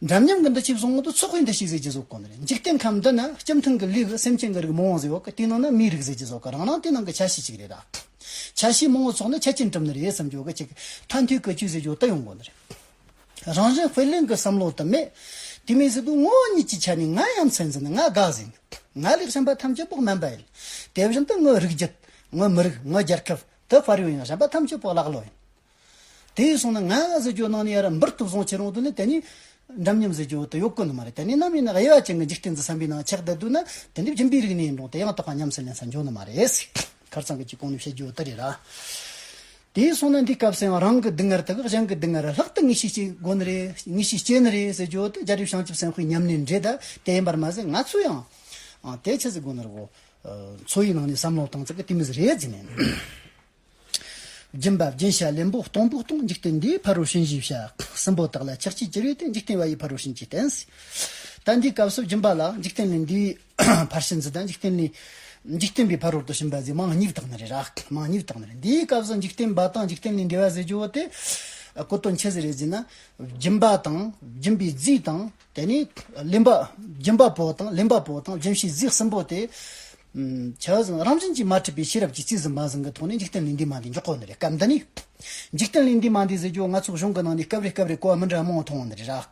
འདྲ་མཉམ་གྱི་འདུ་ཤེས་བཟུང་ངོ་དུ་ཚོགས་པའི་འདུ་ཤེས་ཟེར་རྒྱུ་བཟོ་དགོས་ནི་རེད། འཇིག་རྟེན་ཁམས་འདི་ན་སྤྱི་མཐུན་གྱི་ལུས་ཀྱི་སེམས་ཅན་གྱི་རིགས་མང་བོ་ཟིག་ཡོད་གི། དེའི་ནང་ན་མིའི་རིགས་ཟེར་རྒྱུ་བཟོ་གི། རང་རང་དེའི་ནང་གི་ཆ་ཤས་ཅིག་རེད་ད། ཆ་ཤས་མང་བོ་ཚོགས་ནས་ཆ་རྐྱེན་གྲུབ་ནི་རེད་བསམ་རྒྱུ་གི་ཅིག་ཐ་འཐུས་ཀྱི་ཆོས་ཟེར་རྒྱུ་དེ་ཡོང་དགོས་ནི་རེད། རང་བཞིན་དཔེ་ལེན་གྱི་བསམ་བློ་དེ་མེད། དེ་མིན་ཟེར་དུས་ངོ་བོ་ཉིད་ཀྱི་ཆ་ནས་ང་ཡ་མཚན་ཟིན། ང་དགའ་ཟིན། ང་ལས་གཞན་པ་ཐམས་ཅད་པོ་དམན་པ་ཡིན། དེ་བཞིན་དུ་ངའི་རིགས་རྒྱུད། ངའི་མི་རིགས། ངའི་རྒྱལ་ཁབ་དེ་དཔའ་རིས་ཡིན། གཞན་པ་ཐམས་ཅད་པོ་ཀླག་ལོ་ཡིན། དེ་ཡིན་སོང་ན་ང་ཟེར་རྒྱུ་ནང་ནས་ཡར་འབུར་དུ་བཟུང་ཁྱེར་ཡོང་དུས་ནི་དེ་ནི་འདྲ་མཉམ་ཟེར་རྒྱུ་དེ་ཡོད་གི་ནི་མ་རེད། དེ་ནི་ནམ་ཡིན་ན་དབྱེ་བ་ཅན་གྱི་འཇིག་རྟེན་འདི་བསམ་པའི་ནང་ཆགས་བསྡད་དུས་ན་དེ་འདི་སྦྱིན་པའི་རིག་གནས་ཡིན་རུང་དེ་ཡང་དག་པ་ཉམས་སུ་ལེན་ས་འགྱོ་ནི་མ་རེད། ཁར་ཚང་གི་ཅིག་གོང་ནས་བཤད་རྒྱུ་དེ་རེད་ར། དེ་སོང་ན་འདིའི་སྐབས་སུ་ཡང་རང་གི་སྡུག་བསྔལ་དག་གཞན་གྱི་སྡུག་བསྔལ་ལྷག་ཏུ་ངེས་ཤེས་སྐྱེ་དགོས་ནི་རེད། ངེས་ཤེས་སྐྱེ་ནི་རེད་ཟེར་རྒྱུ་དེ་རྒྱལ་རབས་བྱང་ཆུབ་སེམས་དཔའི་ཉམས་ལེན་རེད། ད་དེ་ཡིན་པར་མ་ཟད་ང་ཚོ་ཡང་ཨ་དེ་ཆི་ཟེར་དགོས་ནི་རེད་གོ། འཚོ་བའི་ནང་ནས་བསམ་བློ་བཏང་ཚིག་གི་དེ་མོ་ཟིག་རེད་ཟེར་ནས། སྦྱིན་པ་སྦྱིན་བྱ་ལེན་པོ་གཏོང་པོ་གཏོང་། འཇིག་རྟེན་འདིའི་ཕ་རོལ་ཕྱིན་ཞེས་བྱ། གསུམ་པོ་དག་ལ་ཆགས་ཅིང་གྱུར་པའི་དེ། འཇིག་རྟེན་པ་ཡི་ཕ་རོལ་ཕྱིན་གྱིས་བསྟན། ད་འདིའི་སྐབས་སུ་སྦྱིན་པ་ལ་འཇིག་རྟེན་ལས་འདས་པའི་ཕར་ཕྱིན་ཟེར་དང་འཇིག་རྟེན་ལས་འཇིག་རྟེན་པའི་ཕ་རོལ་ཏུ་ཕྱིན་པ་ཟེར་མིང་གཉིས་བཏགས་ནི་རེད་ར། མིང་གཉིས་བཏགས་ནི་རེད། འདིའི་སྐབས་སུ་འཇིག་རྟེན་པ་དང་འཇིག་རྟེན་ལས་འདས་པ་ཟེར་རྒྱུ་བོ་དེ་གོ་དོན་ཆི་ཟིག་རེད་ཟེར་ན། སྦྱིན་པ་དང་སྦྱིན་པའི་རྫས་དང་དེ་ནས་ལེན་པ། སྦྱིན་པ་པོ་དང་ལེན་པ་པོ་དང་སྦྱིན་བྱའི་རྫས་གསུམ་པོ་དེ། ཆ་ཟིན་རང་བཞིན་གྱིས་མ་གྲུབ་པའི་ཤེས་རབ་ཀྱི་རྩིས་ཟིན་མ་ཟིན་གྱི་ཐོག་ནས་འཇིག་རྟེན་ལས་འདས་མ་འདས་འཇོག་གོ་ནི་རེད། སྐབས་འདི་ནས་འཇིག་རྟེན་ལས་འདས་མ་འདས་ཟེར་རྒྱུ་ང་ཚོ་གཞུང་གི་ནང་ནས་སྐབས་རེ་སྐབས་རེ་གོ་བ་མི་འདྲ་མང་བོ་མཐོང་བ་འདི་རེད་ར།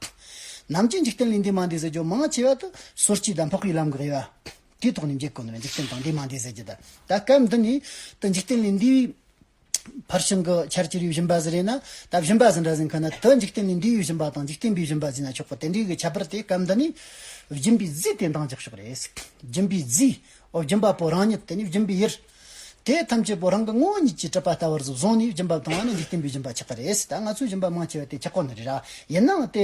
ནམ་རྒྱུན་འཇིག་རྟེན་ལས་འདས་མ་འདས་ཟེར་རྒྱུ་མང་ཆེ་བ་དེ་སོར་ཆུད་དང་འཕགས་པའི་ལམ་གྱི་དབྱེ་བ་དེའི་ཐོག་ནས་འབྱེད་དགོས་ནི་རེད། འཇིག་རྟེན་དང་འདས་མ་འདས་ཟེར་རྒྱུ་ད། ད་སྐབས་འདི་ནས་དེ་འཇིག་རྟེན་ལས་འདས་པའི་ཕར་ཕྱིན་གྱི་ཆར་གྱུར་པའི་སྦྱིན་པ་ཟིག་རེད་ན། ད་སྦྱིན་པ་ཟིག་འདྲ་ཟིག་ཁ་ན་དེ་འཇིག་རྟེན་ལས་འདས་པའི་སྦྱིན་པ་དང་འཇིག་རྟེན་པའི་སྦྱིན་པ་ཟེར་ན་ཆོག་པ་དེ་འདྲའི་གི་ཁྱད་པར་དེ་སྐབས་འདི་ནས་སྦྱིན་པའི་རྫས་དེ་འདང་རྒྱག་ཕྱོགས་རེད། སྦྱིན་པའི་རྫས། ཨོ་སྦྱིན་པ་པོ་རང་ཉིད། དེ་ནས་སྦྱིན་པའི་ཡུལ། དེ་ཐམས་ཅད་པོ་རང་གི་ངོ་བོ་ཉིད་ཀྱིས་གྲུབ་པ་ལྟ་བུར་བཟུང་ནས་སྦྱིན་པ་བཏང་བ་ནི་འཇིག་རྟེན་པའི་སྦྱིན་པ་ཆགས་ཀྱི་རེད་ཟེར། ད་ང་ཚོའི་སྦྱིན་པ་མང་ཆེ་བ་དེ་ཆགས་ཀྱི་ནི་རེད་ར། ཡིན་ནའང་དེ་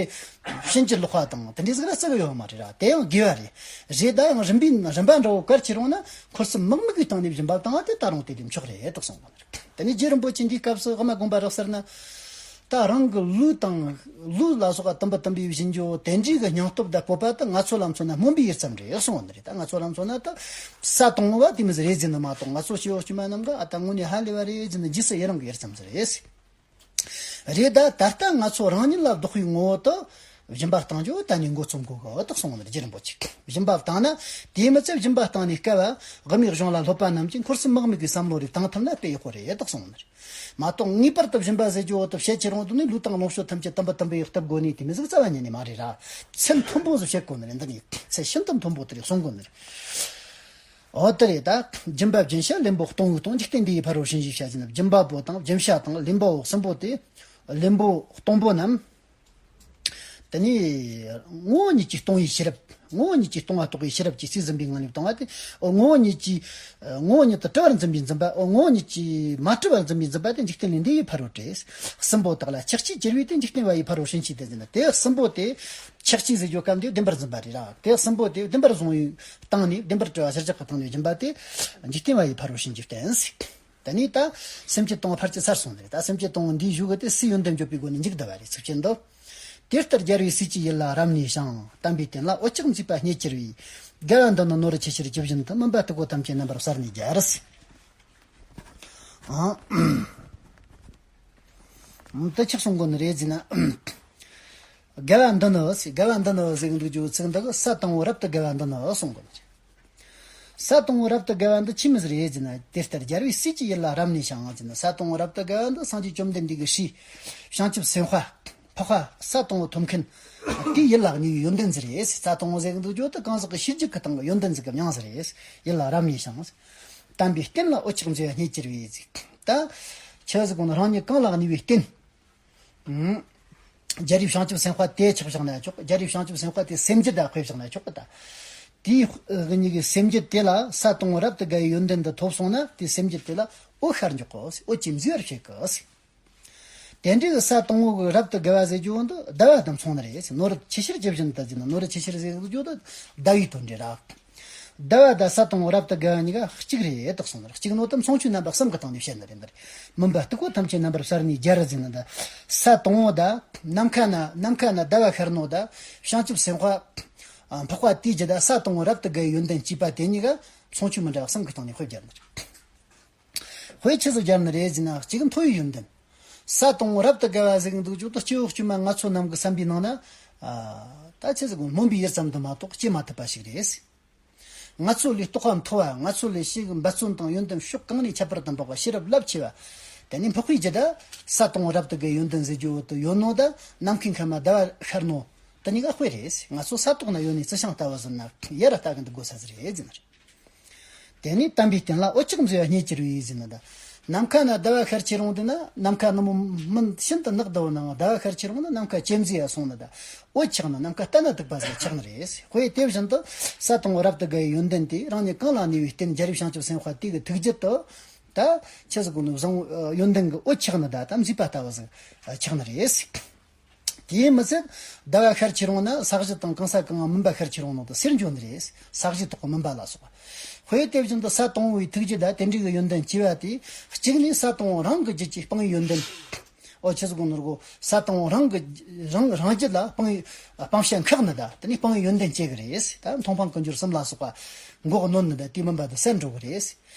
ཕྱིན་ཅི་ལོག་པ་དང་དེ་འདྲའི་ཟིག་ར་བརྩི་གི་ཡོད་མ་རེད་ར། དེ་ཡང་དགེ་བ་རེད། རེད། ད་ཡང་རིམ་པའི་རིམ་པ་འདྲ་བོ་གལ་ཆེ་རུང་ན་འཁོར་གསུམ་དམག་མི་གི་སྟེང་ནས་སྦྱིན་པ་བཏང་བ་དེ་ད་རུང་དེ་དེ་མཆོག་རེད་དོགས་སོང་བ་རེད། དེ་ནས་རྗེ་རིན་པོ་ཆེ་འདིའི་སྐབས་སུ་དབུ་མ་དགོངས་པ་རབ་གསལ་ན། ད་རང་གི་ལུས་དང་ལུས་ལ་སོགས་པ་དུམ་བུ་དུམ་བུའི་བཞིན་རྒྱུ་དེ་འདྲའི་གི་སྙིང་སྟོབས་དང་སྤོབས་པ་དེ་ང་ཚོ་ལ་མཚོན་ན་སྨོན་པའི་ཡུལ་ཙམ་རེད་གསུངས་པ་འདི་རེད། ད་ང་ཚོ་ལ་མཚོན་ན་ད་ས་དང་པོ་བ་དེ་མི་ཟིག་རེད་ཟེར་ནི་མ་གཏོགས། ང་ཚོ་སྐྱེ་བོ་དཀྱུས་མ་རྣམས་ཀ་ཨ་ད་དངོས་གནས་ཧ་ལས་པ་རེད་ཟེར་ནི་རྗེས་སུ་ཡི་རང་གི་ཡུལ་ཙམ་ཟིག་རེད། རེད། ད་ད་ལྟ་ང་ཚོ་རང་ཉིད་ལ་བདག་པོའི་ངོ་བོ་དེ་སྦྱིན་པ་གཏང་རྒྱུ་ད་ནི་འགོ་རྩོམ་དགོས་གི་དོགས་སོང་བ་འདི་རྗེ་རིན་པོ་ཆེ། སྦྱིན་པ་བཏང་ན་དེའི་མི་ཚད་སྦྱིན་པ་བཏང་ནས་སྐབས་དབུ་མའི་གཞུང་ལ་སློབ་པ་རྣམས་ཀྱིས་འཁོར་གསུམ་དམག་མི་གི་བསམ་བློ་རེ་བཏང་ཐུབ་ན་དཔེ་ཡག་པོ་རེད་དོགས་སོང་བ་འདི་རེད། མ་གཏོགས་ངེས་པར་དུ་སྦྱིན་པ་ཟེར་རྒྱུ་བོ་དེ་བཤད་ཁྱེར་རུང་དུ་ནི་ལུས་དང་ལོངས་སྤྱོད་ཐམས་ཅད་དམ་པ་དམ་པའི་སྟབས་གོ་ནས་དེ་མི་ཟིག་རྩ་བ་ཉིད་ནས་མ་རེད་ར། ཚད་མཐོན་པོ་ཟིག་བཤད་དགོས་ནི་རེད། འདི་ནི་ཚད་ཤིན་ཏུ་མཐོན་པོ་དེ་རེད་གསུང་དགོས་ནི་རེད། འོ་དེ་རེད། ད་སྦྱིན་པ་སྦྱིན་བྱ་ལེན་པོ་གཏོང་བའི་གཏོང་། འཇིག་རྟེན་འདི་ཡི་ཕ་རོལ་ཕྱིན་ཞེས་བྱ་ཟིན། སྦྱིན་པ་པོ་དང་སྦྱིན་བྱ་དང་ལེན་པོ་གསུམ་པོ་དེ། ལེན་པོ་གཏོང་པོ་རྣམས། དེ་ནས་ངོ་བོ་ཉིད་ཀྱིས་གཏོང་བའི་ཤེས་རབ། ངོ་བོ་ཉིད་ཀྱིས་གཏོང་བ་རྟོགས་པའི་ཤེས་རབ་ཀྱིས་རྩིས་ཟིན་པའི་ངང་ལས་གཏོང་བ་དེ། ངོ་བོ་ཉིད་ཀྱིས། ངོ་བོ་ཉིད་དུ་གྲུབ་པར་འཛིན་པའི་འཛིན་པ། ངོ་བོ་ཉིད་ཀྱིས་མ་གྲུབ་པར་འཛིན་པའི་འཛིན་པ་དེ་འཇིག་རྟེན་ལས་འདས་པའི་ཕ་རོལ་ཏེ། གསུམ་པོ་དག་ལ་ཆགས་ཅིག་གྱུར་པའི་དེ་འཇིག་རྟེན་པ་ཡི་ཕ་རོལ་ཕྱིན་ཆད་དེ་ཟིན། དེ་གསུམ་པོ་དེ་ཆགས་ཅིག་ཟེར་རྒྱུ་སྐབས་འདིའི་བདེན་པར་འཛིན་པ་རེད་ར། དེ་གསུམ་པོ་དེ་བདེན་པར་བཟུང་བའི་སྟེང་ནས་བདེན་པར་གྲུབ་པ་གཞིར་བཞག་གི་སྟེང་ནས་སྦྱིན་པ་དེ་འཇིག་རྟེན་པ་ཡི་ཕ་རོལ་ཕྱིན་གྱི་རྟེན་ཟེར། དེ་ནས་ད་སེམས་བསྐྱེད་གཏོང་བ་ཕལ་ཆེར་ཚར་སོང་ནི་རེད། ད་སེམས་བསྐྱེད་གཏོང་བ་འདིའི་གཞུག་གི་དེ་སའི་ཡོན་ཏན་བརྗོད་པའི་སྒོ་ནས་མཇུག་བསྡུ་བ་རེད། ཚིགས་བཅད་འདི། དེ་ལྟར་རྒྱལ་བའི་སྲས་ཀྱི་ཡིད་ལ་རབ་གནས་ཤིང་། དམ་པའི་རྟེན་ལ་འོད་ཆགས་མཛེས་པ་བརྙེས་གྱུར་པའི། དགེ་བ་འདི་ནི་ནོར་ཆེ་ཕྱིར་ཇི་བཞིན་དུ། མུན་པ་དུ་ཀོ་ཐམས་ཅད་རྣམ་པར་གསལ་ནས་སྦྱར། ཨང་། དེ་ཆགས་སོང་གོ་ནི་རེད་ཟེར་ན། དགེ་བ་འདི་ནི་ཟེར། དགེ་བ་འདི་ནི་ཟེར་གི་འདུག་རྒྱུ་ཚིག་འདི་གི་ས་དང་པོ་རབ་ཏུ་དགེ་བ་འདི་ནི་གསུང་གོ་ནི་རེད། ས་དང་པོ་རབ་ཏུ་དགེ་བ་འདི་ཆི་མོ་ཟིག་རེད་ཟེར་ན། དེ་ལྟར་རྒྱལ་བའི་སྲས་ཀྱི་ཡིད་ལ་རབ་གནས་ཤིང་ཟེར་ན། ས་དང་པོ་རབ་ཏུ་དགེ་བ་འདི་སངས་རྒྱས་བཅོམ་ལྡན་འདས་ཀྱི་སྲས་བྱང་ཆུབ་སེམས་དཔའ་འཕགས་པ་ས་དང་པོ་ཐོབ་མཁན་དེའི་ཡིད་ལ་གནས་པའི་ཡོན་ཏན་ཟིག་རེད་ཟེར། ས་དང་པོ་ཟེར་གི་འདུག་རྒྱུ་དེ་གང་ཟག་གི་ཤེས་རྒྱུད་ཀྱི་སྟེང་གི་ཡོན་ཏན་ཟིག་གི་མྱིང་ཟིག་རེད། ཡིད་ལ་རབ་གནས་ཤིང་ཟེར། དམ་པའི་རྟེན་ལ་འོད་ཆགས་མཛེས་པ་བརྙེས་གྱུར་པའི་ཟེར། ད་ཆི་ཟིག་གོ་ན་རང་ཉིད་གང་ལ་གནས་པའི་རྟེན། ཨང་། རྒྱལ་བའི་བྱང་ཆུབ་སེམས་དཔའ་དེ་ཆགས་བཞག་ན་ཆོག་རྒྱལ་བའི་བྱང་ཆུབ་སེམས་དཔའ་དེ་སེམས་རྒྱུད་དང་དཔེ་བཞག་ན་ཆོག་གི་ད། དེའི་གཉིས་ཀྱི་སེམས་རྒྱུད་དེ་ལ་ས་དང་པོ་རབ་ཏུ་དགའ་བའི་ཡོན་ཏན་འདི་ཐོབ་སོང་ན་དེའི་སེམས་རྒྱུད་དེ་ལ་འོད་ཤར་འཇུག་གོ། འོད་ཀྱིས་མཛེས་པར་བྱེད་གི། དེ་འདྲའི་ས་དང་པོ་གི་རབ་ཏུ་དགའ་བ་ཟེར་རྒྱུ་འདི་ཟླ་བ་དང་མཚུངས་ནི་རེད། ནོར་ཆེ་ཕྱིར་ཇི་བཞིན་དུ་ཟེར་ན། ནོར་ཆེ་ཕྱིར་ཟེར་རྒྱུ་འདི་ཟླ་བའི་དོན་རེད་ར། ཟླ་བ་དང་ས་དང་པོ་རབ་ཏུ་དགའ་བ་གཉིས་ཀ་གཅིག་རེད་དོགས་སོང་ནི་རེད། གཅིག་ནོ་དེ་མཚུངས་ཆོས་རྣམ་པ་གསུམ་གྱི་སྟེང་ནས་བཤད་ནི་རེད། འདིར་མུན་པ་སྟུག་པོ་ཐམས་ཅད་རྣམ་པར་གསལ་ནས་སྦྱར་ཟེར་ན། ད་ས་དང་པོ་ད་ནམ་མཁའ་ན་ནམ་མཁའ་ན་ཟླ་བ་ཤར་ནོ་ད་བྱང་ཆུབ་སེམས་དཔའ་འཕགས་པ་དེའི་རྒྱུད་ད་ས་དང་པོ་རབ་ཏུ་དགའ་བའི་ཡོན་ཏན་སྐྱེས་པ་དེ་གཉིས་ཀ་མཚུངས་ཆོས་མི་འདྲ་བ་གསུམ་གྱི་སྟེང་ནས་དཔེ་སྦྱར་ནི་རེད། དཔེ་ཆི་ཟིག་སྦྱར་ནི་རེད་ཟེར་ན། གཅིག་མཐོ་བའི་ཡོན་ཏན། ས་དང་པོ་རབ་ཏུ་དགའ་བ་ཟེར་གི་འདུག་རྒྱུ་དེ་སྐྱེ་བོ་དཀྱུས་མ་ང་ཚོ་རྣམས་ཀྱི་བསམ་པའི་ནང་ན། ཨ། ད་ཆི་ཟིག་སྨོན་པའི་ཡུལ་ཙམ་དུ་མ་གཏོགས་སྐྱེ་མ་ཐུབ་པ་ཞིག་རེད། ང་ཚོ་ལས་རྟོགས་པ་མཐོ་བ། ང་ཚོ་ལས་ཤེས་འབད་བརྩོན་དང་ཡོན་ཏན་ཕྱོགས་གང་ནས་ཁྱད་པར་དུ་འཕགས་པ། ཤེས་རབ་རླབས་ཆེ་བ། དེ་ནས་འཕགས་པའི་རྒྱུད་ད་ས་དང་པོ་རབ་ཏུ་དགའ་བའི་ཡོན་ཏན་ཟེར་རྒྱུ་དེ་ཡོད་ནོ་ད་ནམ་མཁའི་ཁམས་མ་ཟླ་བ་ཤར་ནོ་དེ་གཉིས་ཀ་དཔེ་རེད། ང་ཚོ་ས་ཐོག་ན་ཡོད་ནི་རྩི་ཤིང་ལྟ་བུ་ཟིག་ན་ཡར་ལྟ་གི་འདུག་དགོས་ས་ཟིག་རེད་ཟེར་ནི་རེད། དེ་ནས་དམ་པའི་རྟེན་ལ་འོད་ཆགས་མཛེས་པ་བརྙེས་གྱུར་པའི་ཟེར་ན་ད། ནམ་མཁའ་ན་ཟླ་བ་ཤར་ཆེ་རུང་དེ་ན་ནམ་མཁའ་ནུབ་མོ་མུན་ཤིན་ཏུ་ནག་ཟླ་བོ་ནང་ཟླ་བ་ཤར་ཆེ་རུང་ན་ནམ་མཁའ་ཇེ་མཛེས་ཡ་སོང་ན་ད། འོད་ཆགས་ན་ནམ་མཁའ་ལྟ་ན་སྡུག་པ་ཟིག་ཆགས་ནི་རེད། དཔེ་དེ་བཞིན་དུ་ས་དང་པོ་རབ་ཏུ་དགའ་བའི་ཡོན་ཏན་དེ་རང་ཉིད་གང་ལ་གནས་པའི་རྟེན་རྒྱལ་བའི་བྱང་ཆུབ་སེམས་དཔའ་དེ་གི་ཐུགས་རྒྱུད་དུ། ད་ཆི་ཟིག་གོ་ནོ་བཟང་ཡོན་ཏན་གི་འོད་ཆགས་ནི་ད་ད་མཛེས་པ་ལྟ་བུ་ཟིག་ཆགས་ནི་རེད། དེའི་མི་ཚད་ཟླ་བ་ཤར་ཆེ་རུང་ན་ས་གཞི་དང་གང་ས་གང་མུན་པ་ཤར་ཆེ་རུང་ནང་དུ་སེར་འགྱོ་ནི་རེད། ས་གཞི་ཐོག་གི་མུན་པ་ལ་སོགས་པ། དཔེ་དེ་བཞིན་དུ་ས་དང་པོའི་ཐུགས་རྒྱུད་ད་དེ་འདྲའི་གི་ཡོན་ཏན་སྐྱེ་བ་དེ་གཅིག་ནས་ས་དང་པོ་རང་གི་རྒྱུད་ཀྱི་སྤང་བའི་ཡོན་ཏན། འོ་ཆི་ཟིག་གོ་ནོ་གོ་ས་དང་པོ་རང་གི་རང་རང་རྒྱུད་ལ་སྤང་བའི་སྤང་བྱ་འཁོར་ནི་ད་དེ་ནས་སྤང་བའི་ཡོན་ཏན་སྐྱེ་གི་རེད། ད་མཐོང་སྤང་ཀུན་སྦྱོར་གསུམ་ལ་སོགས་པ་འགོག་གནོན་ནི་ད་དེའི་མུན་པ་དེ་སེལ་འགྲོ་གི་རེད།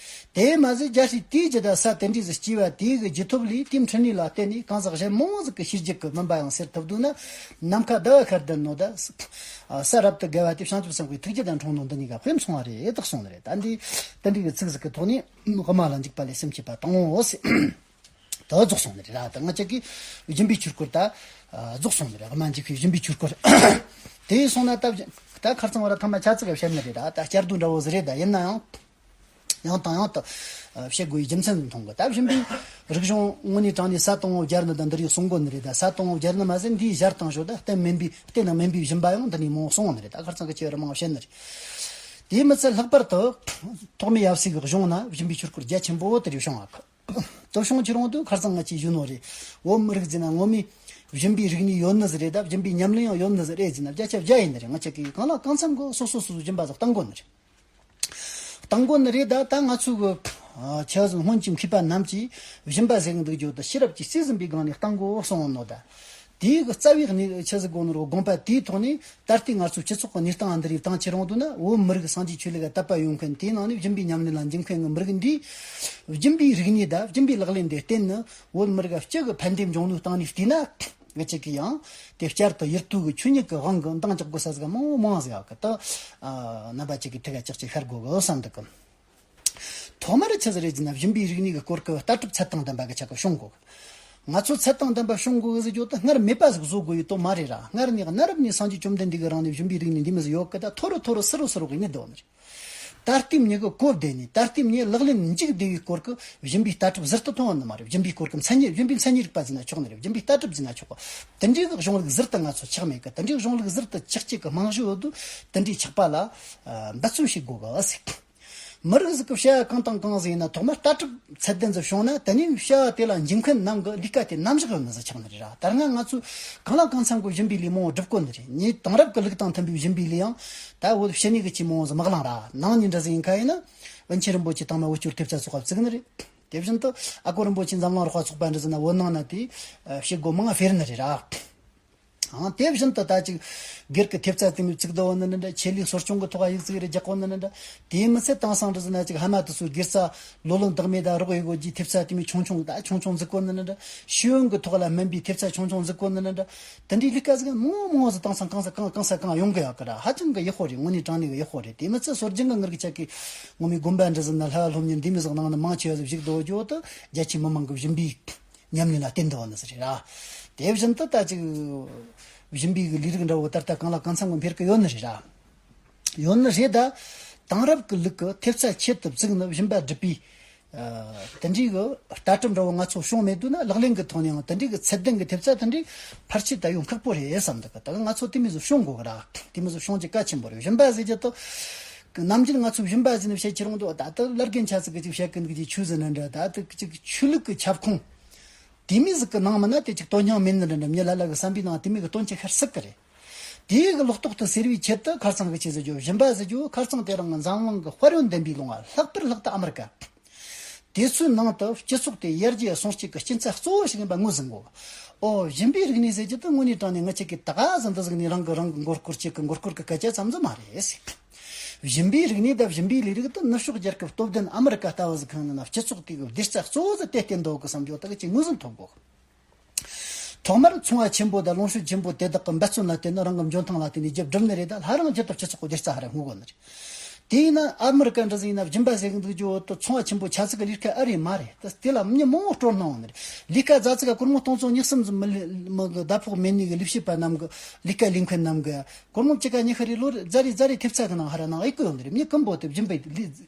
དེས་མ་ཟད་རྒྱལ་སྲས་དེའི་རྒྱུད་ད་ས་དེ་འདྲའི་ཟིག་སྐྱེ་བ་དེའི་གི་རྒྱུད་ཐོབ་ལས་དེའི་འཕྲིན་ལས་ལ་བརྟེན་ནས་གང་ཟག་གཞན་མང་བོ་ཟིག་གི་ཤེས་རྒྱུད་ཀྱི་མུན་པ་ཡང་སེལ་ཐུབ་འདུག་ན། ནམ་མཁའ་ཟླ་བ་ཤར་དུ་ནོ་ད། ས་རབ་ཏུ་དགའ་བ་དེ་བྱང་ཆུབ་སེམས་དཔའི་ཐུགས་རྒྱུད་དང་འཁྲུངས་ནོ་འདི་གཉིས་ཀ་དཔེ་མཚུངས་པ་རེད་དོགས་སོང་ནི་རེད། ད་འདི་དེ་འདྲའི་གི་ཚིག་ཟིག་གི་ཐོག་ནས་དབུ་མ་ལ་འཇུག་པ་ལས་སེམས་བསྐྱེད་པ་དང་པོ་ཟེར། ད་རྫོགས་སོང་ནི་རེད་ར། ད་ང་ཅག་གི་སྦྱིན་པའི་ཆོས་སྐོར་ད་རྫོགས་སོང་ནི་རེད། དབུ་མ་འཇུག་པའི་སྦྱིན་པའི་ཆོས་སྐོར། དེ་ཡིན་སོང་ན་ད་ད་ཁ་རྩང་བ་ར་ཐ་མ་ཆ་ཚིག་ག་བཤད་ནི་རེད་ར། ད་བསྐྱར་ཟློས་འདྲ་བོ་ཟིག་རེད། ད་ཡིན་ན་ཡང་ཡང་དང་ཡང་དུ་བཤད་དགོས་པའི་རྒྱུ་མཚན་མཐོང་གི། ད་སྦྱིན་པའི་རིག་གཞུང་དངོས་གནས་དྲང་ནས་ས་དང་པོ་སྦྱར་ནི་དང་འདི་རིགས་གསུང་དགོས་ནི་རེད། ད་ས་དང་པོ་སྦྱར་ནི་མ་ཟད་འདིའི་སྦྱར་སྟངས་ཞོ་ད་རྟེན་མིན་པའི་རྟེན་དང་མིན་པའི་སྦྱིན་པ་ཡང་འདི་ནས་མང་བོ་གསུང་བ་ནི་རེད། ད་ཁ་རྩང་གི་ཆེ་བ་ར་མང་བ་བཤད་ནི་རེད། དེ་མི་ཚད་ལྷག་པར་དུ་ཐོགས་མེད་ཡབ་སྲས་ཀྱི་གཞུང་ན་སྦྱིན་པའི་ཆོས་སྐོར་རྒྱ་ཆེན་པོ་དེ་རེ་བྱུང་བ། དོ་བྱུང་ཁྱེད་རང་དུ་ཁར་སང་ང་ཅིག་ཞུ་ནོ་རེད། བོད་མི་རིགས་ཟེར་ན་ངོ་མས་སྦྱིན་པའི་རིག་གནས་ཡོད་ནི་ཟིག་རེད། ད་སྦྱིན་པའི་ཉམས་ལེན་ཡང་ཡོད་ནི་ཟིག་རེད་ཟེར་ན་བརྒྱ་ཆ་བརྒྱ་ཡིན་ནི་རེད། ང་ཅག་གིས་གང་ལ་གང་འཚམ་གི་སོ་སོ་སོ་སོའི་སྦྱིན་པ་ཟིག་བཏང་དགོ་ནི་རེད། བཏང་དགོ་ནི་རེད། ད་ད་ང་ཚོ་གི་ཆ་ཟིག་སྔོན་གྱི་མཁས་པ་རྣམས་ཀྱིས་སྦྱིན་པ་ཟེར་གི་འདུག་རྒྱུ་དུ་ཤེས་རབ་ཀྱིས་རྩིས་ཟིན་པའི་སྒང་ནས་བཏང་དགོ་གསུངས་ནོ། ད་དེའི་གི་རྩ་བའི་གནས་ཆ་ཟིག་དགོ་ནི་རོ་དགོངས་པ་དེའི་ཐོག་ནས་ད་ལྟའི་ང་ཚོའི་སྤྱི་ཚོགས་ཀྱི་གནས་སྟངས་འདི་རིགས་བཏང་ཁྱེར་འོང་དུས་ན་བོད་མི་རིགས་སངས་རྒྱས་ཆོས་ལུགས་ལ་དད་པ་ཡོད་མཁན་དེའི་ནང་ནས་སྦྱིན་པའི་ཉམས་ལེན་ལ་འཇུག་མཁན་གྱི་མི་རིགས་འདིས་སྦྱིན་པའི་རིག་གནས་དང་སྦྱིན་པའི་ལག་ལེན་འདི་བརྟེན་ནས་བོད་མི་རིགས་སྤྱི་གི་ཕན་བདེ་འབྱུང་ནོ་སྟེང་ནས་བལྟས་ན། ང་ཅག་གིས་ཡང་དེ་བསྐྱར་དུ་ཡུལ་དུས་ཀྱི་ཆོས་ཉིད་ཀྱི་དབང་གིས་འདང་རྒྱག་དགོས་ས་ཟིག་མང་མང་ཟིག་ཡོད་གི། ད་རྣམ་པ་ཅིག་གིས་དེ་ག་ཅག་ཅིག་ཤར་དགོས་གི་བསམ་འདུག་གི། ཐོག་མར་ཆི་ཟིག་རེད་ཟེར་ན་སྦྱིན་པའི་རིག་གནས་ཀྱི་སྐོར་གྱི་ལྟ་གྲུབ་ཚད་དང་ལྡན་པ་གི་ཆ་ག་སྲུང་དགོས་གི། ང་ཚོ་ཚད་དང་ལྡན་པ་སྲུང་དགོས་གི་ཟེར་རྒྱུ་དེ་སྔར་མེད་པ་ཟིག་བཟོ་དགོས་ཡོད་དོ་མ་རེད་ར། སྔར་ནས་གནའ་རབས་ནས་སངས་རྒྱས་བཅོམ་ལྡན་འདས་ཀྱི་རིང་ནས་སྦྱིན་པའི་རིག་གནས་འདི་མོ་ཟིག་ཡོད་གི། ད་ཐོ་རུ་ཐོ་རུ་སི་རུ་སི་རུ་གི་གནས་དོ་ནི་རེད། ད་ལྟའི་མྱི་གི་གོ་བདེ་ནས་ད་ལྟའི་མྱི་ལག་ལེན་མཇུག་བསྡུ་བའི་སྐོར་གྱི་སྦྱིན་པའི་ལྟ་གྲུབ་ཟུར་དུ་ཐོན་ཡོད་ནི་མ་རེད། སྦྱིན་པའི་སྐོར་གྱི་མཚན་ཉིད་སྦྱིན་པའི་མཚན་ཉིད་རིག་པ་ཟེར་ན་ཆོག་ནི་རེད། སྦྱིན་པའི་ལྟ་གྲུབ་ཟེར་ན་ཆོག་གི། དེ་འདྲའི་གི་གཞུང་ལུགས་ཟུར་དུ་ང་ཚོ་ཆགས་མེད་གི། དེ་འདྲའི་གཞུང་ལུགས་ཟུར་དུ་ཆགས་བྱེད་ཀྱི་རྨང་གཞི་ཡོད་དུས་དེ་འདྲའི་ཆགས་པ་ལ་འབད་བརྩོན་བྱེད་དགོས་གི་ཟེར། མི་རིགས་ཟིག་གི་བྱ་བ་གང་དང་གང་ཟིག་ཡིན་ན་ཐོག་མར་ལྟ་གྲུབ་ཚད་ལྡན་ཟིག་བྱུང་ན་དེ་ནས་བྱ་བ་དེ་ལ་འཇུག་མཁན་རྣམས་ཀྱི་ལས་ཀ་དེ་རྣམ་གཞག་ཡོད་ནི་ཟིག་ཆགས་ནི་རེད་ར། ད་སྔ་ང་ཚོས་གང་ལ་གང་འཚམ་གྱི་སྦྱིན་པའི་ལས་མང་བོ་སྒྲུབ་གོ་ནི་རེད། ངས་དེང་རབས་ཀྱི་ལུགས་དང་མཐུན་པའི་སྦྱིན་པའི་ལས་ཡང་ད་བོད་ཕྱི་ནས་གི་ཆེས་མང་བོ་ཟིག་མ་གླེང་ར། ནང་ནས་འདྲ་ཟིག་ཡིན་ཁ་ཡིན་ན་པཎ་ཆེན་རིན་པོ་ཆེ་དང་མ་འོད་སྐྱོར་ཐེབས་རྩ་སོགས་བཙུགས་ནི་རེད། དེ་བཞིན་དུ་ཨ་ཁུ་རིན་པོ་ཆེ་འཛམ་གླིང་རོགས་པ་ཚོགས་པ་འདྲ་ཟིག་ན་བོད་ནང་ན་དེ་བྱེད་སྒོ་མང་བ་སྤེལ་ནི་རེད་ར། ཨང་། དེ་བཞིན་དུ་ད་ཅིག་སྒེར་གྱི་ཐེབས་རྩ་དེ་མོ་བཙུགས་བསྡད་ཡོད་ནི་འདྲ། ཆེད་ལས་གསོ་སྐྱོང་གི་ཐོག་ཡིག་ཚིག་རེ་རྒྱག་གོ་ནི་འདྲ། དེ་མི་ཚད་དེང་སང་འདྲ་ཟེར་ན་ཅིག་ཕ་མ་དེ་ཚོའི་སྒེར་རྩ་ལོ་ལོན་བདག་མེད་དང་རོགས་ཡོད་དགོས་ཀྱི་ཐེབས་རྩ་དེ་མོ་ཆུང་ཆུང་ད་ཆུང་ཆུང་འཛུགས་གོ་ནི་འདྲ། ཤེས་ཡོན་གྱི་ཐོག་ལ་སྨན་པའི་ཐེབས་རྩ་ཆུང་ཆུང་འཛུགས་གོ་ནི་འདྲ། དེ་འདྲའི་ལས་ཀ་ཟིག་མང་མང་ཟིག་དེང་སང་གང་ས་གང་གང་ས་གང་ཡོང་གི་ཡོད་གི་ར། ཧ་ཅང་གི་ཡག་པོ་རེད། དངོས་གནས་དྲང་གནས་གི་ཡག་པོ་རེད། དེ་མི་ཚད་སྲོལ་རྒྱུན་གི་ངར་གི་ཆ་གི་ངོ་མའི་དགོན་པ་འདྲ་ཟེར་ན་ལྷ་བ་སློབ་གཉེར་འདི་མི་ཟིག་ནང་ནས་མང་ཆེ་བ་ཟིག་བཞུགས་སྡོད་རྒྱུ་དེ་རྒྱ་ཆེའི་མི་མང་གི་སྦྱིན་པའི་ཉམས་ལེན་ལ་བརྟེན་འདུག་ནི་ཟེར་ར། དེ་བཞིན་དུ་ད་ཅིག་སྦྱིན་པའི་གི་ལས་རིགས་འདྲ་བོ་ད་ལྟ་གང་ལ་གང་འཚམ་གི་འཕེལ་གི་ཡོད་ནི་རེད་ར། ཡོད་ནི་རེད། ད་དེང་རབས་ཀྱི་ལུགས་ཀྱི་ཐེབས་རྩ་ཆེད་དུ་བཙུགས་ནས་སྦྱིན་པ་སྒྲུབ་པའི་ཨ་དེ་འདྲའི་གི་ལྟ་གྲུབ་འདྲ་བོ་ང་ཚོ་བྱུང་མེད་དུས་ན་ལག་ལེན་གྱི་ཐོག་ནས་ཡང་དེ་འདྲའི་གི་ཚད་ལྡན་གྱི་ཐེབས་རྩ་དེ་འདྲའི་ཕལ་ཆེར་ད་ཡོང་ཁག་པོ་རེད་བསམ་འདུག་གི། ད་ང་ཚོ་དེ་མོ་ཟིག་བྱུང་དགོས་གི་ར། དེ་མོ་ཟིག་བྱུང་རྒྱུ་གལ་ཆེན་པོ་རེད། སྦྱིན་པ་ཟེར་རྒྱུ་དེ་ནམ་རྒྱུན་ང་ཚོ་སྦྱིན་པ་ཟེར་ནས་བཤད་ཁྱེར་འོང་དུས་ད་ལྟ་བླ་རྒན་ཆ་ཚིག་གི་ཅིག་བཤད་གི་འདུག་གི་ཆོས་ཟེར་ན་འདྲ། ད་ལྟ་ཅིག་ཆོས་ལུགས་ཀྱི་ཁྱབ་ཁོངས་དེ་མོ་ཟིག་གི་ནང་མིན་ན་དེ་ཅིག་དོན་སྙིང་མེད་ནི་འདྲ་འདྲ། མྱི་ལ་ལ་གི་བསམ་པའི་ནང་དེ་མོ་གི་དོན་ཅིག་ཤར་སྲིད་གི་རེད། དེའི་གི་ལོག་རྟོག་དེ་སེལ་བའི་ཆེད་དུ་ཁར་སང་གི་ཆི་ཟེར་རྒྱུ། སྦྱིན་པ་ཟེར་རྒྱུ་ཁར་སང་དེ་རིང་འཛམ་གླིང་གི་དཔལ་ཡོན་ལྡན་པའི་ལུང་བ་ལྷག་པར་ལྷག་ཏུ་ཨ་མི་རི་ཀ་དེ་ཚོའི་ནང་དུ་སྤྱི་ཚོགས་དེ་ཡར་རྒྱས་སོང་རྒྱུ་གི་རྐྱེན་རྩ་གཙོ་བོ་ཞིག་ཡིན་པ་ངོས་ཟིན་དགོས། ཨོ། སྦྱིན་པའི་རིག་གནས་ཟེར་རྒྱུ་དེ་དངོས་གནས་དྲང་གནས་ང་ཅག་གིས་ད་ག་ཟིག་འདི་ཟིག་ནས་རང་གི་རང་གི་མགོ་སྐོར་བྱེད་གི་མགོ་སྐོར་གི་སྐད་ཆ་ཙམ་ཟིག་མ་རེད་ཟེར། སྦྱིན་པའི་རིག་གནས་དང་སྦྱིན་པའི་ལས་རིགས་དེ་ནུབ་ཕྱོགས་རྒྱལ་ཁབ་སྟོབས་ལྡན་ཨ་མི་རི་ཀ་ལྟ་བུ་ཟིག་གི་ནང་ན་སྤྱི་ཚོགས་དེ་གི་བདེ་རྩ་གཙོ་བོ་ཟིག་དེ་བརྟེན་འདུག་གི་བསམ་རྒྱུ་དེ་གི་ཅིག་ངོས་ཟིན་ཐོབ་དགོས། ཐོག་མར་ཚོང་བ་ཆེན་པོ་དང་ལོངས་སྤྱོད་ཆེན་པོ་དེ་དག་གི་འབད་བརྩོན་ལ་བརྟེན་ནས་རང་གི་འཇོན་ཐང་ལ་བརྟེན་ནས་རྒྱབ་སྒྲུབ་ནི་རེད། ད་ལྷ་རང་རྒྱུད་དུ་སྤྱི་ཚོགས་ཀྱི་བདེ་རྩ་ཧ་ར་སྔོག་གོ་ནི་རེད། དེ་ཡིན་ན་ཨ་མི་རི་ཀ་འདྲ་ཟིག་ཡིན་ན་སྦྱིན་པ་ཟེར་གི་འདུག་རྒྱུ་བོ་དེ་ཚོང་བ་ཆེན་པོ་ཆ་ཚིག་གི་ལས་ཀ་ཨེ་རེད་མ་རེད། ད་དེ་ལ་མྱི་མང་བོ་སྤྲོ་སྣང་ཡོང་ནི་རེད། ལས་ཀ་ཛ་ཙིག་ག་སྒོར་མོ་སྟོང་ཚོ་ཉི་ཤུ་ཙམ་མི་ལས་མི་གི་ཟླ་ཕོགས་མེད་ནི་གི་ལས་བྱེད་པ་རྣམས་གི་ལས་ཀ་ལས་མཁན་རྣམས་གི་སྒོར་མོ་གཅིག་ག་ཉི་ཤུ་རེ་ལོ་རེ་ཛ་རེ་ཛ་རེ་ཐེབས་རྩ་གི་ནང་ཧ་ར་ནང་ཨེ་བཀོད་ཡོང་ནི་རེད། མྱི་ཀུན་པོ་དེ་སྦྱིན་པའི་ལས་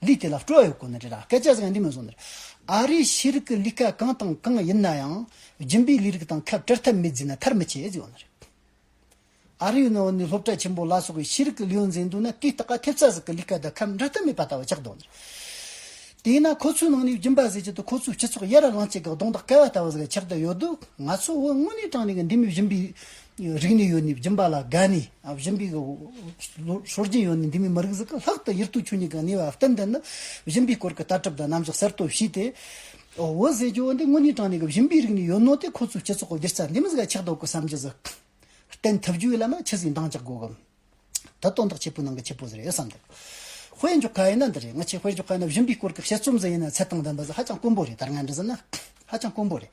ལས་དེ་ལ་སྤྲོ་བ་ཡོད་གོ་ནི་རེད་ར། སྐད་ཆ་ཟིག་འདི་མོ་བཟོ་ནི་རེད། ཨ་རིའི་ཤེས་རིག་གི་ལས་ཀ་གང་དང་གང་ཡིན་ན་ཡང་སྦྱིན་པའི་ལས་རིགས་དང་ཁ་བྲལ་ཐབས་མེད་ཟེར་ན་ཐལ་མི་ཆེ་ཟེར་ཡོད་ནི་རེད། ཨ་རིའི་ནང་ནས་སློབ་གྲྭ་ཆེན་པོ་ལ་སོགས་པའི་ཤེས་རིག་གི་ལས་ཡོན་འཛིན་འདུག་ན་དེའི་སྟག་ག་ཐེབས་རྩ་ཟིག་གི་ལས་ཀ་དང་ཁ་འབྲལ་ཐབས་མེད་པ་ལྟ་བུ་ཆགས་འདུག་ནི། དེས་ན་ཁོ་ཚོའི་ནང་ནས་སྦྱིན་པ་ཟེར་རྒྱུ་དེ་ཁོ་ཚོའི་སྤྱི་ཚོགས་ཡར་ལངས་བྱེད་ཀྱི་གདོང་ཐག་ག་བ་ལྟ་བུ་ཟིག་ཆགས་བསྡད་ཡོད་དུས། ང་ཚོ་བོད་དངོས་གནས་དྲང་གནས་ཀྱི་འདི་མོའི་སྦྱིན་པའི་རིག་གནས་ཡོད་ནི། སྦྱིན་པ་ལ་དགའ་ནི། ཨ། སྦྱིན་པའི་གི་སྲོལ་རྒྱུན་ཡོད་ནི་འདི་མོའི་མི་རིགས་ཟིག་གི་ལྷག་ཏུ་ཡུལ་དུས་ཆོས་ཉིད་ཀྱི་གནས་བབ་བསྟུན་ཏེ་ནི་སྦྱིན་པའི་སྐོར་གྱི་ལྟ་གྲུབ་དང་རྣམ་གཞག་གསར་གཏོད་བྱས་ཏེ། འོ་ཟེར་རྒྱུ་བོ་འདི་དངོས་གནས་དྲང་གནས་ཀྱི་སྦྱིན་པའི་རིག་གནས་ཡོད་ནོ་དེ་ཁོ་ཚོའི་སྤྱི་ཚོགས་ཀྱི་བདེ་རྩ་འདི་མོ་ཟིག་ག་ཆགས་འདུག་གི་བསམ་རྒྱུ་ཟིག་བསྟན་ཐུབ་རྒྱུའི་ལམ་ཆི་ཟིག་འདང་རྒྱག་དགོས་གི། ད་དོན་དག་ཆེ་བོའི་ནང་གི་ཆེ་བོ་ཟིག་རེད་བསམ་འདུག་དཔེ་འཇོག་ག་ཡིན་ན་འདི་རེད། ང་ཆེ་དཔེ་འཇོག་ག་ཡིན་ན་སྦྱིན་པའི་སྐོར་གྱི་དཔྱད་རྩོམ་ཟིག་ཡིན་ན་ཚད་དང་ལྡན་པ་ཟིག་ཧ་ཅང་དཀོན་པོ་རེད། ད་སྔ་འདྲ་ཟེར་ན་ཧ་ཅང་དཀོན་པོ་རེད།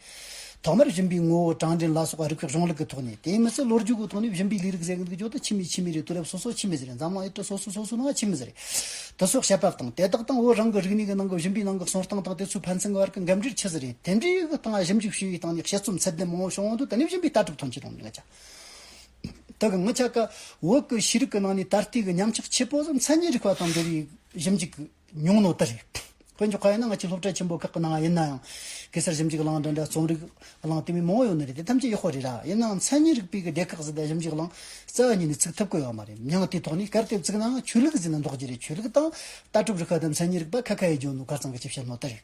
ཐོག་མར་སྦྱིན་པའི་ངོ་བོ་གྲངས་འདྲེན་ལ་སོགས་པ་རིག་པའི་གཞུང་ལུགས་ཀྱི་ཐོག་ནས། དེ་མི་ཚད་ལོ་རྒྱུས་ཀྱི་ཐོག་ནས་སྦྱིན་པའི་ལས་རིགས་ཟེར་གི་འདུག་རྒྱུ་དེ་ཆི་མོ་ཆི་མོ་རེད། དུས་རབས་སོ་སོ་ཆི་མོ་ཟིག་རེད། འཛམ་གླིང་ཡུལ་གྲུ་སོ་སོ་སོ་སོའི་ནང་ཆི་མོ་ཟིག་རེད། དེ་ཚོ་བཤད་པ་དང་། དེ་དག་དང་བོད་རང་གི་རིག་གནས་ཀྱི་ནང་གི་སྦྱིན་པའི་ནང་གི་གསུང་སྟངས་དང་དེ་ཚོའི་ཕན་ཚུན་བར་གྱི་འགལ་འབྲེལ་ཆི་ཟིག་རེད། དེ་འདྲའི་གི་སྟེང་ལ་ཞིབ་འཇུག་བྱས་པའི་སྟེང་ནས་དཔྱད་རྩོམ་ཚད་ལྡན་མང་བོ་བྱུང་འོང་དུས། དེ་ནས་སྦྱིན་པའི་ལྟ་གྲུབ་ཐོན་གྱི་རུང་ནི་ང་ཅག་ད་གི་ང་ཅག་ག་བོད་ཀྱི་ཤེས་རིག་གི་ནང་ནས་ད་ལྟའི་གི་ཉམས་ཆག་ཆེ་བོ་ཟིག་མཚན་ཉིད་རིག་པ་དང་འབྲེལ་བའི་ཞིབ་འཇུག་ཉུང་ནོ་དེ་རེད། དཔེ་འཇོག་པ་ཡིན་ན་ང་ཚོའི་སློབ་གྲྭ་ཆེན་པོ་ཁག་གི་ནང་ཡིན་ན་ཡང་གེ་སར་ཞིབ་འཇུག་གླིང་འདྲ་འདྲ་རྩོམ་རིག་གླིང་དེ་མོ་མང་བོ་ཡོད་ནི་རེད། དེ་ཐམས་ཅད་ཡག་པོ་རེད་ར། ཡིན་ནའང་མཚན་ཉིད་རིག་པའི་གི་སྡེ་ཁག་ཟིག་དང་ཞིབ་འཇུག་གླིང་རྩ་བ་ཉིད་ནས་ཚུགས་ཐུབ་ཀྱི་ཡོད་མ་རེད། མྱིང་དེའི་ཐོག་ནས་གལ་ཏེ་བཙུགས་ནའང་ཆོས་ལུགས་ཟེར་ན་འདོགས་རྒྱུ་རེད། ཆོས་ལུགས་དང་ལྟ་གྲུབ་རིག་པ་དང་མཚན་ཉིད་རིག་པ་ཁ་ཁ་ཡི་རྒྱུ་ནོ་ཁ་ཚང་གི་ཅི་བཤད་ནོ་དེ་རེད།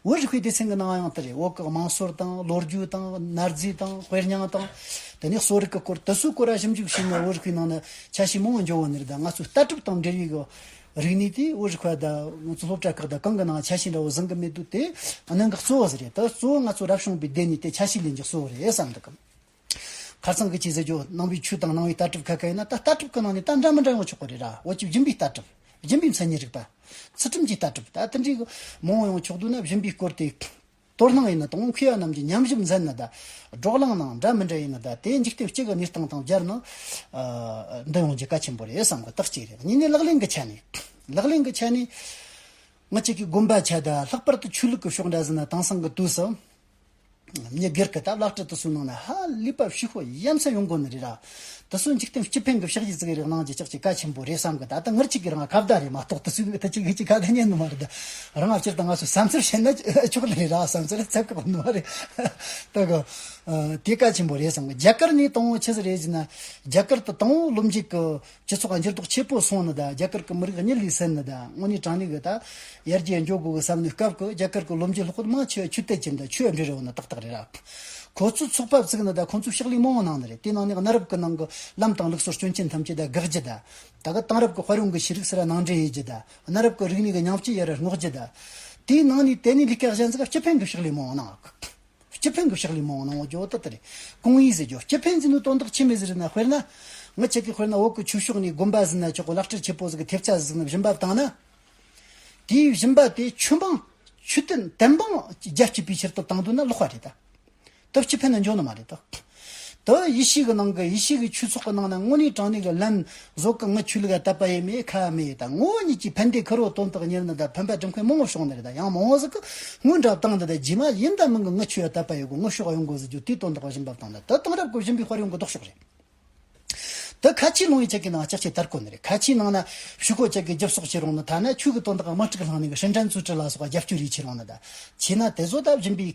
བོད་རིག་པའི་སྡེ་ཚན་གྱི་ནང་ཡང་དེ་རེད། བོད་གི་དམངས་སྲོལ་དང་ལོ་རྒྱུས་དང་གནའ་རྫས་དང་དཔེ་རྙིང་དང་དེ་ནས་གསོ་རིག་གི་སྐོར་དེ་ཚོའི་སྐོར་ལ་ཞིབ་འཇུག་བྱས་ན་བོད་རིག་པའི་ནང་ན་ཆ་ཤས་མང་བོ་འབྱོར་བ་ནི་རེད། ད་ང་ཚོའི་ལྟ་གྲུབ་དང་འབྲེལ་བའི་གི་རིག་གནས་དེ་བོད་རིག་པ་དང་ང་ཚོ་སློབ་གྲྭ་ཁག་དང་གང་གི་ནང་ཆ་ཤས་འདྲ་བོ་བཟང་གི་མེད་དུས། དེ་གནད་འགག་གཙོ་བོ་ཟིག་རེད། ད་གཙོ་བོ་ང་ཚོ་རབ་བྱུང་པའི་སྡེ་ནས་དེ་ཆ་ཤས་ལེན་རྒྱུ་གཙོ་བོ་རེད་བསམ་འདུག་གམ། ཁ་སང་གི་ཅི་ཟེར་རྒྱུ། ནང་པའི་ཆོས་དང་ནང་པའི་ལྟ་གྲུབ་ཁ་ཁ་ཡིན་ན། ད་ལྟ་གྲུབ་ཀྱི་ནང་ནས་ད་འདྲ་མི་འདྲ་ཡོང་ཆོག་གི་རེད་ར། འོ་ཅི་སྦྱིན་པའི་ལྟ་གྲུབ། སྦྱིན་པའི་མཚན་ཉིད་རིག་པ། ཚུལ་ཁྲིམས་ཀྱི་ལྟ་གྲུབ། ད་དེ་འདྲའི་མང་བོ་ཡོང་ཆོག་འདུག་ན། སྦྱིན་པའི་སྐོར་དེ་དོ་སྣང་ཡིན་ན་དང་། མཁས་པ་རྣམས་ཀྱིས་ཉམས་ཞིབ་མཛད་ན། ད་བགྲོ་གླེང་ནང་འདྲ་མི་འདྲ་ཡིན་ན། ད་དེ་འཇིག་རྟེན་སྤྱི་གི་གནས་སྟངས་དང་སྦྱར་ན་འདི་ཡོང་རྒྱུ་གལ་ཆེན་པོ་རེད་བསམ་གི། ད་གཅིག་རེད། གཉིས་ནས་ལག་ལེན་གྱི་ཆ་ནས། ལག་ལེན་གྱི་ཆ་ནས་ང་ཅག་གི་དགོན་པ་ཆ། ད་ལྷག་པར་དུ་ཆོས་ལུགས་ཀྱི་ཕྱོགས་འདྲ་ཟེར་ན། དེང་སང་གི་དུས་སུ་མི་སྒེར་གྱི་ད་བླ་སྤྲུལ་དེ་ཚོའི་ནང་ན་ཧ་ལས་པ་ཕྱུག་པོ་ཡ་མཚན་ཡོང་གོ་ནི་རེད་ར། དེ་ཚོ་འཇིག་རྟེན་སྤྱི་ཕན་གྱི་ཕྱག་རྗེས་ཅིག་རེད་གནང་རྒྱུ་ཅག་ཅིག་གལ་ཆེན་པོ་རེད་བསམ་གི། ད་ལྟ་ངར་ཅིག་གི་རང་ཁ་བརྡ་རེད་མ་གཏོགས། དེ་ཚོའི་ད་ཅིག་གི་ཅིག་ཁ་བརྡ་ཉན་ནི་མ་རེད། ད་རང་སྤྱིར་བཏང་ང་ཚོ་བསམ་ཚུལ་བཤད་ན་ཆོག་ལེ་རེད་ར། བསམ་ཚུལ་ཚད་བཀག་ནི་མ་རེད། ད་གི་དེ་གལ་ཆེན་པོ་རེད་བསམ་གི། རྒྱ་གར་ནས་དང་བོ་ཆི་ཟིག་རེད་ཟེར་ན། རྒྱ་གར་དུ་དང་བོ་ལོ་མཇུག་གི་སྤྱི་ཚོགས་འགྱུར་ལྡོག་ཆེ་པོ་སོང་ནི་ད། རྒྱ་གར་གྱི་མི་རིགས་གཉིད་ལས་སད་ནི་ད། དངོས་གནས་དྲང་གནས་གི་ད་ཡར་རྒྱས་འགྱོ་དགོས་གི་བསམ་ནི་སྐབས་གི་རྒྱ་གར་གྱི་ལོ་མཇུག་ལྷག་པོ་མང་ཆེ་བ་ཆོས་དད་ཅན་དང་ཆོས་འབྲེལ་རེ་བ་ནི་ཏག་ཏག་རེད་ར། ཁོ་ཚོས་ཚོགས་པ་བཙུགས་ནི་ད་ཁོ་ཚོས་ཕྱག་ལས་མང་བོ་གནང་ནི་རེད། དེ་ནང་ནས་གནའ་རབས་ཀྱི་ནང་གི་ལམ་དང་ལུགས་སྲོལ་སྐྱོན་ཅན་ཐམས་ཅད་ད་དགག་རྒྱུ་ད། ད་གི་དེང་རབས་ཀྱི་དཔལ་ཡོན་གྱི་ཤེས་རིག་ཟེར་ར་ནང་འདྲེན་ཡེད་རྒྱུ་ད། གནའ་རབས་ཀྱི་རིག་གནས་ཀྱི་ཉམས་བཅོས་ཡར་ར་སྔོག་རྒྱུ་ད། དེའི་ནང་ནས་དེ་ནས་ལས་ཀ་གཞན་ཟིག་ག་སྤྱི་ཕན་གྱི་ཕྱག་ལས་མང་བོ་གནང་། སྤྱི་ཕན་གྱི་ཕྱག་ལས་མང་བོ་གནང་བ་རྒྱུ་དེ་ལྟ་རེད། ཀུང་ཡི་ཟེར་རྒྱུ། སྤྱི་ཕན་ཟེར་ནི་དོན་དག་ཆི་མོ་ཟིག་རེད་ན། དཔེར་ན་ང་ཅག་གི་དཔེར་ན་བོད་ཀྱི་ཆོས་ཕྱོགས་ནས་དགོན་པ་ཟིག་ན་ཆོག་གི། བླ་སྤྲུལ་ཆེ་པོ་ཟིག་གིས་ཐེབས་རྩ་ཟིག་ན་སྦྱིན་པ་བཏང་ན། དེའི་སྦྱིན་པ་དེ་ཆོས་འབངས་ཆོས་དད་བསྟན་འབངས་རྒྱ་སྐྱེད་པའི་ཕྱིར་དུ་བཏང་འདུག་ན་ལོག་པ་རེད་ད། ད་སྤྱི་ཕན་ན་འཇོག་ནི་མ་རེད་ད། ད་ཡེ་ཤུ་གི་ནང་གི་ཡེ་ཤུ་གི་ཆོས་ཚོགས་ཀྱི་ནང་ན་དངོས་གནས་དྲང་གནས་ཀྱི་ལན་བཟོ་གི། ང་ཆོས་ལུགས་ལ་དད་པ་ཡེད་མེད་ཁ་མེད་ད། ངོ་བོ་ཉིད་ཀྱི་ཕན་བདེ་ཁེར་རོ་དོན་དག་གཉེར་ནི་ད་ཕན་པ་སྒྲུབ་མཁན་མང་བོ་བྱུང་ནི་རེད་ད། ཡང་མང་བོ་ཟིག་གི་སྔོན་འདྲ་བཏང་འདི་ད་རྗེས་མ་ཡིན་ད་མིན་གི་ང་ཆོས་ལ་དད་པ་ཡོད་གི། ངའི་ཕྱོགས་ཡོང་དགོས་ཟེར་རྒྱུ་དེའི་དོན་དག་གི་སྦྱིན་པ་བཏང་ནི་ད། དེང་རབས་ཀྱི་སྦྱིན་པའི་དཔལ་ཡོན་གྱི་ལྡོག་ཕྱོགས་རེད། ད་ཁ་ཆེའི་ལུང་ཡིག་ཅིག་གི་ནང་ལྕགས་ཆས་དར་གོ་ནི་རེད། ཁ་ཆེའི་ནང་ན་ཕྱུག་པོ་ཅིག་གིས་རྒྱབ་གསོག་བྱེད་རུང་ནི། ཐ་ན་ཆོས་ཀྱི་དོན་དག་དམག་འཁྲུག་བསླངས་ནས་གི་ཧྲིན་ཀྲན་ཚུའུ་ཀྲི་ལ་སོགས་རྒྱབ་སྐྱོར་རེ་བྱེད་རུང་ནི་ད། བྱས་ན་དེ་ཚོ་ད་སྦྱིན་པའི་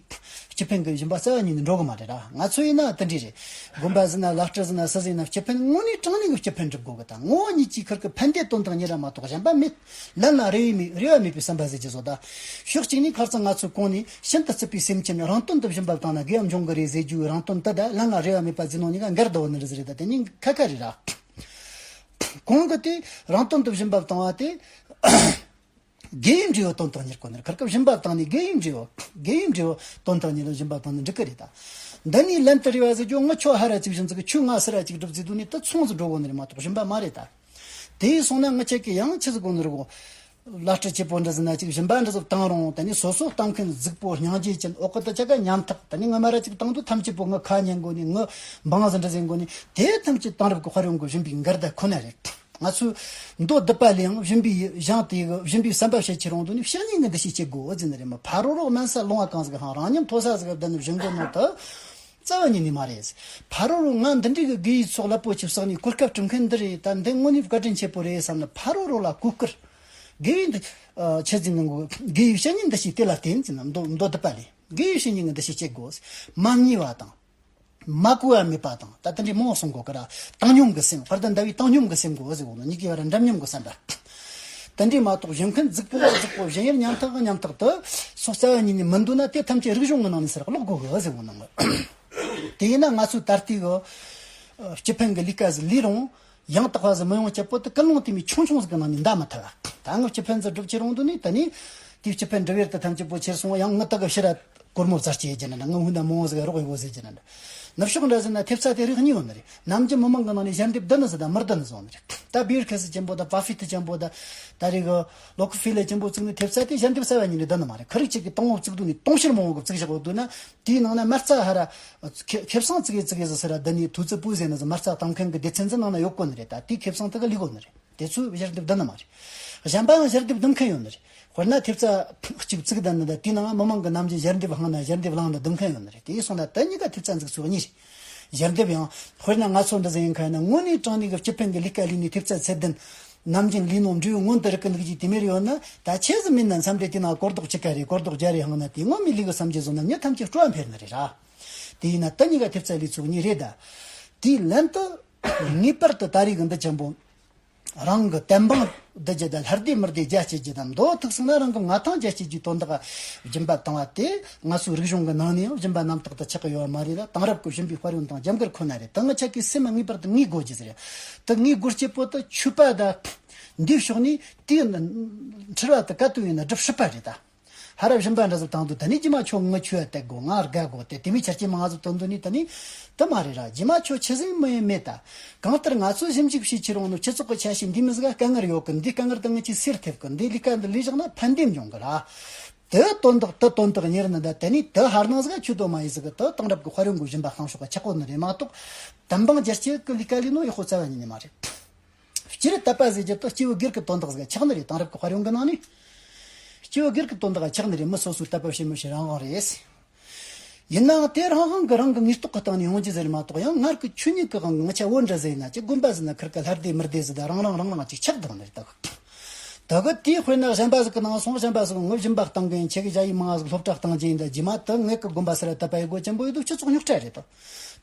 སྤྱི་ཕན་གྱི་སྦྱིན་པ་རྩ་བ་ཉིད་ནས་འགྲོ་གི་མ་རེད་ར། ང་ཚོ་ཡིན་ན་དེ་འདྲ་རེད། དགོན་པ་ཟིག་ན་བླ་སྤྲུལ་ཟིག་ན་སུ་ཟིག་ཡིན་ན་སྤྱི་ཕན་དངོས་གནས་དྲང་གནས་ཀྱི་སྤྱི་ཕན་སྒྲུབ་དགོས་གི། ད་ངོ་བོ་ཉིད་ཀྱི་ཁུར་གི་ཕན་བདེ་དོན་དག་གཉེར་ར་མ་གཏོགས་གཞན་པ་མེད། ལན་ལ་རེ་བ་མེད། རེ་བ་མེད་པའི་བསམ་པ་ཟེར་རྒྱུ་བཟོ་ད། ཕྱོགས་གཅིག་ནས་ཁ་རྩང་ང་ཚོའི་གོང་ནས་ཤིན་ཏུ་རྩུབ་པའི་སེམས་ཅན་རང་དོན་དུ་སྦྱིན་པ་བཏང་ན་དགེ་བ་འབྱུང་གི་རེད་ཟེར་རྒྱུ། རང་དོན་དུ་ད་ལན་ལ་རེ་བ་མེད་པ་ཟེར་ནོ་གཉིས་ཀ་འགལ་འདུ་བ་ནི་རེད་ཟེར་རེད། ད་དེ་གཉིས་ཁ་ཁ་རེད་ར། གོང་གི་དེ་རང་དོན་དུ་སྦྱིན་པ་བཏང་བ་དེ་དགེ་བའི་འབྲས་བུ་དོན་དག་གཉེར་གོ་ནི་རེད། ཁུར་གི་སྦྱིན་པ་བཏང་ནས་དགེ་བའི་འབྲས་བུ་དགེ་བའི་འབྲས་བུ་དོན་དག་གཉེར་ལ་སྦྱིན་པ་བཏང་ནི་འགྲིག་གི་རེད་ད། འདི་ནས་ལན་དུ་རེ་བ་ཟེར་རྒྱུ། ང་ཁྱོ་ཧ་ར་ཅིག་སྦྱིན་ཟིག་གི། ཁྱོས་ང་སུ་ར་ཅིག་སྒྲུབ་ཟེར་དུས་ནི་ད་མཚུངས་སུ་འགྲོ་གོ་ནི་རེད་མ་གཏོགས་སྦྱིན་པ་མ་རེད་ད། དེ་སོང་ན་ང་ཅག་གི་ཡང་ཆི་ཟིག་གོ་ནི་རེད་གོ། བླ་སྤྲུལ་ཆེ་པོ་འདྲ་ཟིག་ན་ཅིག་སྦྱིན་པ་འདྲ་ཟིག་བཏང་རུང་། ད་ནི་སོ་སོ་གཏོང་མཁན་རྫིག་པོ་སྙིང་རྗེ་ཅན། འོག་གི་དེ་ཅག་ག་ཉམ་ཐག་ད་ནི་ངོ་མ་ར་ཅིག་བཏང་དུས་ཐམས་ཅད་པོ་ངི་ཁ་ཉན་གོ་ནི། ངི་འབངས་ཟིག་འདྲ་ཟིག་གོ་ནི། དེ་ཐམས་ཅད་དེང་རབས་ཀྱི་དཔལ་ཡོན་གྱི་སྦྱིན་པའི་འགལ་ཟླ་ཁོ་ན་རེད། ང་ཚོས་མདོ་སྡུད་པ་ལས་ཡང་སྦྱིན་པའི་གཞུང་དེ་གི་སྦྱིན་པའི་བསམ་པ་བཤད་ཁྱེར་ཡོང་དུས་ནི། བཤེས་གཉེན་གྱི་འདུ་ཤེས་བསྐྱེད་དགོས་ཟེར་ནི་རེད་མ། ཕ་རོལ་རོགས་དམན་ས་ལོང་བ་གང་ཟིག་ཧང་རང་ཉམ་མཐོ་ས་ཟིག་བསྡད་ནི་སྦྱིན་དགོས་ནོ་ད་རྩ་བ་ཉིད་ནས་མ་རེད། ཕ་རོལ་རོགས་ང་འདི་འདྲའི་གི་དགེ་བའི་ཚོགས་རླབས་པོ་ཆེ་བསགས་ནས་གོ་སྐབས་སྒྲུབ་མཁན་འདི་རེད། ད་འདི་དངོས་གནས་བཀའ་དྲིན་ཆེ་པོ་རེད་བསམ་ནི། ཕ་རོལ་རོགས་ལ་གོ་བསྐུར། དགེ་བའི་འདི་ཆེད་འཛིན་གི་དགེ་བའི་བཤེས་གཉེན་འདུ་ཤེས་དེ་ལ་བརྟེན་ཟེར་ན། མདོ་མདོ་སྡུད་པ་ལས་དགེ་བའི་བཤེས་གཉེན་གྱི་འདུ་ཤེས་བསྐྱེད་དགོས། མ་ཉེས་པ་དང་། མ་གུས་པ་མེད་པ་དང་། ད་དེ་འདྲའི་མང་བོ་གསུང་གོ་གི་ར། བཏང་སྙོམས་ཀྱི་སེམས། དཔལ་ལྡན་ཟླ་བའི་བཏང་སྙོམས་ཀྱི་སེམས་དགོས་ཟེར་གོ་ནོ། གཉིས་ཀའི་བར་འདྲ་མཉམ་གྱི་བསམ་པ། དེ་འདྲའི་མ་གཏོགས་གཞན་ཕན་རྫིག་པོ་རྫིག་པོ། གཞན་ཡར་ཉམ་ཐག་གི་ཉམ་ཐག་ཏུ་སོགས་རྩ་བ་ཉིད་ནས་མི་འདུག་ན། དེ་ཐམས་ཅད་རིག་གཞུང་གི་ནང་ནས་ཟེར་ཀློག་དགོས་གི་ཟེར་གོ་ནོ། དེ་ཡིན་ན་ང་ཚོའི་ད་ལྟའི་གི་སྤྱི་ཕན་གྱི་ལས་ཀ་ཟིག་ལས་རུང་། ཡང་དག་པ་ཟིག་མི་ཡོང་ཆེད་པོ་དེ་ཀུན་སློང་དེ་མོ་ཆུང་ཆུང་ཟིག་གི་ནང་ནས་འདའ་མི་ཐུབ་བ། ད་ངས་སྤྱི་ཕན་ཟིག་སྒྲུབ་ཁྱེར་ཡོང་དུས་ནི། ད་ནི་དེའི་སྤྱི་ཕན་སྒྲུབ་ཡུལ་དེ་ཐམས་ཅད་པོ་ཁྱེར་སོང་། ཡང་ངའི་ད་གི་ཕྱིར་ར་སྒོར་མོ་བཙལ་གྱི་ཡོད་ཀྱི་ན་འདྲ། ངའི་སྔོན་ན་མང་བོ་ཟིག་རོགས་ཡོད་གོ་ཟེར་གྱི་ན་འདྲ། ནུབ་ཕྱོགས་འདྲ་ཟེར་ན་ཐེབས་རྩ་དེ་རིགས་གཉིས་ཡོད་ནི་རེད། ནམ་རྒྱུན་མི་མང་གི་ནང་ནས་ཞལ་འདེབས་བསྡུ་ནི་ཟིག་དང་མི་བསྡུ་ནི་ཟིག་ཡོད་ནི་རེད། ད་བིལ་གེ་སི་ཅན་པོ་དང་། བ་ཕེ་ཏི་ཅན་པོ་དང་། ད་རེས་གི་ལོ་ཁི་ཕི་ལེ་ཅན་པོ་བཙུགས་ནི་ཐེབས་རྩ་དེ་ཞལ་འདེབས་རྩ་བ་ཉིད་ནས་བསྡུ་ནི་མ་རེད། ཁ་རིག་ཅིག་གིས་དང་བོ་བཙུགས་དུས་ནི་དུང་ཕྱུར་མང་བོ་གི་བཙུགས་བཞག་གོ་དུས་ན། དེའི་ནང་ན་མ་རྩ་ཧ་ར་ཁེ་ཁེ་བཟང་བཙུགས་ཡས་བཙུགས་ཡས་ཟེར་ར། འདི་ནས་ཐུགས་བརྩེ་པོ་ཟེར་ནི་ཟིག་མ་རྩ་བཏང་མཁན་གྱི་སྡེ་ཚན་ཟིག་ནང་ན་ཡོད་གོ་ནི་རེད། ད་དེའི་ཁེ་བཟང་དེ་ག་ལས་གོ་ནི་རེད། དེ་ཚོས་ཞལ་འདེབས་བསྡུ་ནི་མ་རེད། གཞན་པ་ཡང་ཞལ་འདེབས་བསྡུ་མཁན་ཡོད་ནི་རེད། དཔེར་ན་ཐེབས་རྩ་གཅིག་བཙུགས་བསྡད་ནི་ད། དེའི་ནང་མི་མང་གི་ནམ་རྒྱུན་ཞལ་འདེབས་བླངས་ན་ཞལ་འདེབས་བླངས་ནི་བསྡུ་མཁན་ཡོད་ནི་རེད། དེ་སོང་ན་དེ་གཉིས་ཀ་ཐེབས་རྩ་འཛུགས་ཚུལ་གཉིས་རེད། ཞལ་འདེབས་ཡང་དཔེར་ན་ང་ཚོ་འདི་ཟིག་ཡིན་མཁན་ན། དངོས་གནས་དྲང་གནས་ཀྱི་སྤྱི་ཕན་གྱི་ལས་ཀ་ལས་ནས་ཐེབས་རྩ་ཚད་ལྡན། ནམ་རྒྱུན་ལས་ནོ་འབྲས་བུ་མངོན་དུ་རིག་གི་འདུག་ཅིག་དེ་མེར་ཡོད་ན། ད་ཆེ་ཟི་མིན་ན་མཚམས་རེ་དེ་ན་གོ་ལྡོག་ཅི་ག་རེ་གོ་ལྡོག་རྒྱ་རེ་ཧང་ན་དེ་ངོ་མི་ལི་གི་བསམ་གྱི་བཟོ་ན་མྱི་ཐམས་ཅད་སྤྲོ་བ་འཕེར་ནི་རེད་ར། དེ་ཡིན་ན་ད་གཉིས་ཀ་ཐེབས་རྩ་ལས་ཚུགས་གཉིས་རེད་ད། དེའི་ལན་དུ་ངེས་པར་དུ་ད་རེས་གི་འདི་ཅན་པོ། རང་གི་བསྟན་འབངས་བསྡུ་རྒྱུ་དང་ལྷར་བདེ་མི་བདེ་རྒྱ་སྐྱེད་རྒྱུ་དང་མདོ་ཐུག་སོང་ན་རང་གི་མངའ་ཐང་རྒྱ་སྐྱེད་རྒྱུའི་དོན་དག་སྦྱིན་པ་བཏང་བ་དེ་ང་ཚོའི་རིག་གཞུང་གི་ནང་ནས་ཡང་སྦྱིན་པ་རྣམ་དག་ཏུ་ཆགས་ཀྱི་ཡོད་མ་རེད་ལ། དེང་རབས་ཀྱི་སྦྱིན་པའི་དཔལ་ཡོན་དང་རྒྱབ་འགལ་ཁོ་ན་རེད། ད་ང་ཆ་གི་སེམས་ངེས་པར་དུ་ངེས་དགོས་རྒྱུ་ཟེར་ཡ། ད་ངེས་དགོས་རྒྱུ་པོ་ད་ཆོས་པ་ད་འདིའི་ཕྱོགས་ནས་དེའི་འཁྲུལ་བ་དེ་ག་དུས་ཡིན་ན་སྒྲུབ་སྲིད་པ་རེད་ད། ཧ་ར་སྦྱིན་པ་འདྲ་ཟིག་བཏང་དུས་ད་ནི་རྗེས་མ་ཁྱོད་ངའི་ཆོས་བཏད་དགོ། ང་དགའ་དགོ་དེ་དེ་མི་ཆར་ཅན་མང་ཟིག་བཏོན་དུས་ནི་ད་ནི་དེ་མ་རེད་ར། རྗེས་མ་ཁྱོད་ཆི་ཟིག་མི་ཡིན་མེད་ད། གང་ལྟར་ང་ཚོས་ཞིབ་འཇུག་བྱེད་ཆེད་རུང་ནི་སྤྱི་ཚོགས་ཀྱི་ཆ་ཤས་འདི་མི་ཟིག་ག་དཀའ་ངལ་ཡོད་གི། འདི་དཀའ་ངལ་དེ་ངེད་ཀྱིས་སེལ་ཐེབས་གི། འདི་ལས་ཀ་འདི་ལས་བཞག་ན་ཕན་བདེ་འབྱུང་གི་ར། དེ་དོན་དག་དེ་དོན་དག་གཉེར་ནི་ད་དེ་ནི་དེ་ཧར་ནང་ཟིག་ག་ཆོས་དོན་མ་ཡིན་ཟིག་གི། དེ་དེང་རབས་ཀྱི་དཔལ་ཡོན་གྱི་སྦྱིན་པ་བཏང་ཕྱོགས་ག་ཆག་གོ་ནི་རེད་མ་གཏོགས། བསྟན་འབངས་རྒྱ་སྐྱེད་ཀྱི་ལས་ཀ་ལས་ནོ་ཡག་པོ་རྩ་བ་ཉིད་ནས་མ་རེད། སྤྱིར་དད་པ་ཟེར་རྒྱུ་དེ་སྐྱེ་བོ་སྒེར་གྱི་དོན་དག་ཟིག་ཆགས་ནི་རེད། དེང་རབས་ཀྱི་དཔལ་ཡོན་གྱི་ནང་ནས། སྐྱེ་བོ་སྒེར་གྱི་དོན་དག་ཆགས་ནི་རེད། མི་སོ་སོའི་དད་པ་བྱེད་མི་བྱེད་རང་དབང་རེད། ཡིན་ནའང་དེ་རང་དབང་གི་རང་གི་ངེས་རྟོགས་ཀྱི་སྟེང་ནས་ཡོང་རྒྱུ་ཟེར་མ་གཏོགས། ཡང་སྔར་གྱི་ཆོས་ཉིད་ཀྱི་དབང་གིས་ང་ཆ་བོད་འདྲ་ཟེར་ན་ཅི་དགོན་པ་ཟེར་ན་ཁིར་ཀ་ལྷར་བདེ་མི་བདེ་ཟེར་ད་རང་རང་རང་རང་ཅིག་ཆགས་བསྡད་ནི་རེད་ད། ད་གི་དེའི་དཔེར་ན་གཞན་པ་ཟིག་གི་ནང་སོང་། གཞན་པ་ཟིག་ངོ་སྦྱིན་པ་གཏོང་གི་ཡིན། ཁྱེད་ཀྱི་ཞ་ཡི་མང་ང་ཟིག་སློབ་གྲྭ་གཏོང་རྒྱུ་ཡིན། ད་རྗེས་མ་དེ་ངེད་ཀྱི་དགོན་པ་སར་དད་པ་ཡི་སྒོ་ཆེན་པོ་ཡོད་དུས་སྤྱི་ཚོགས་རྙོག་དྲ་རེད་ད།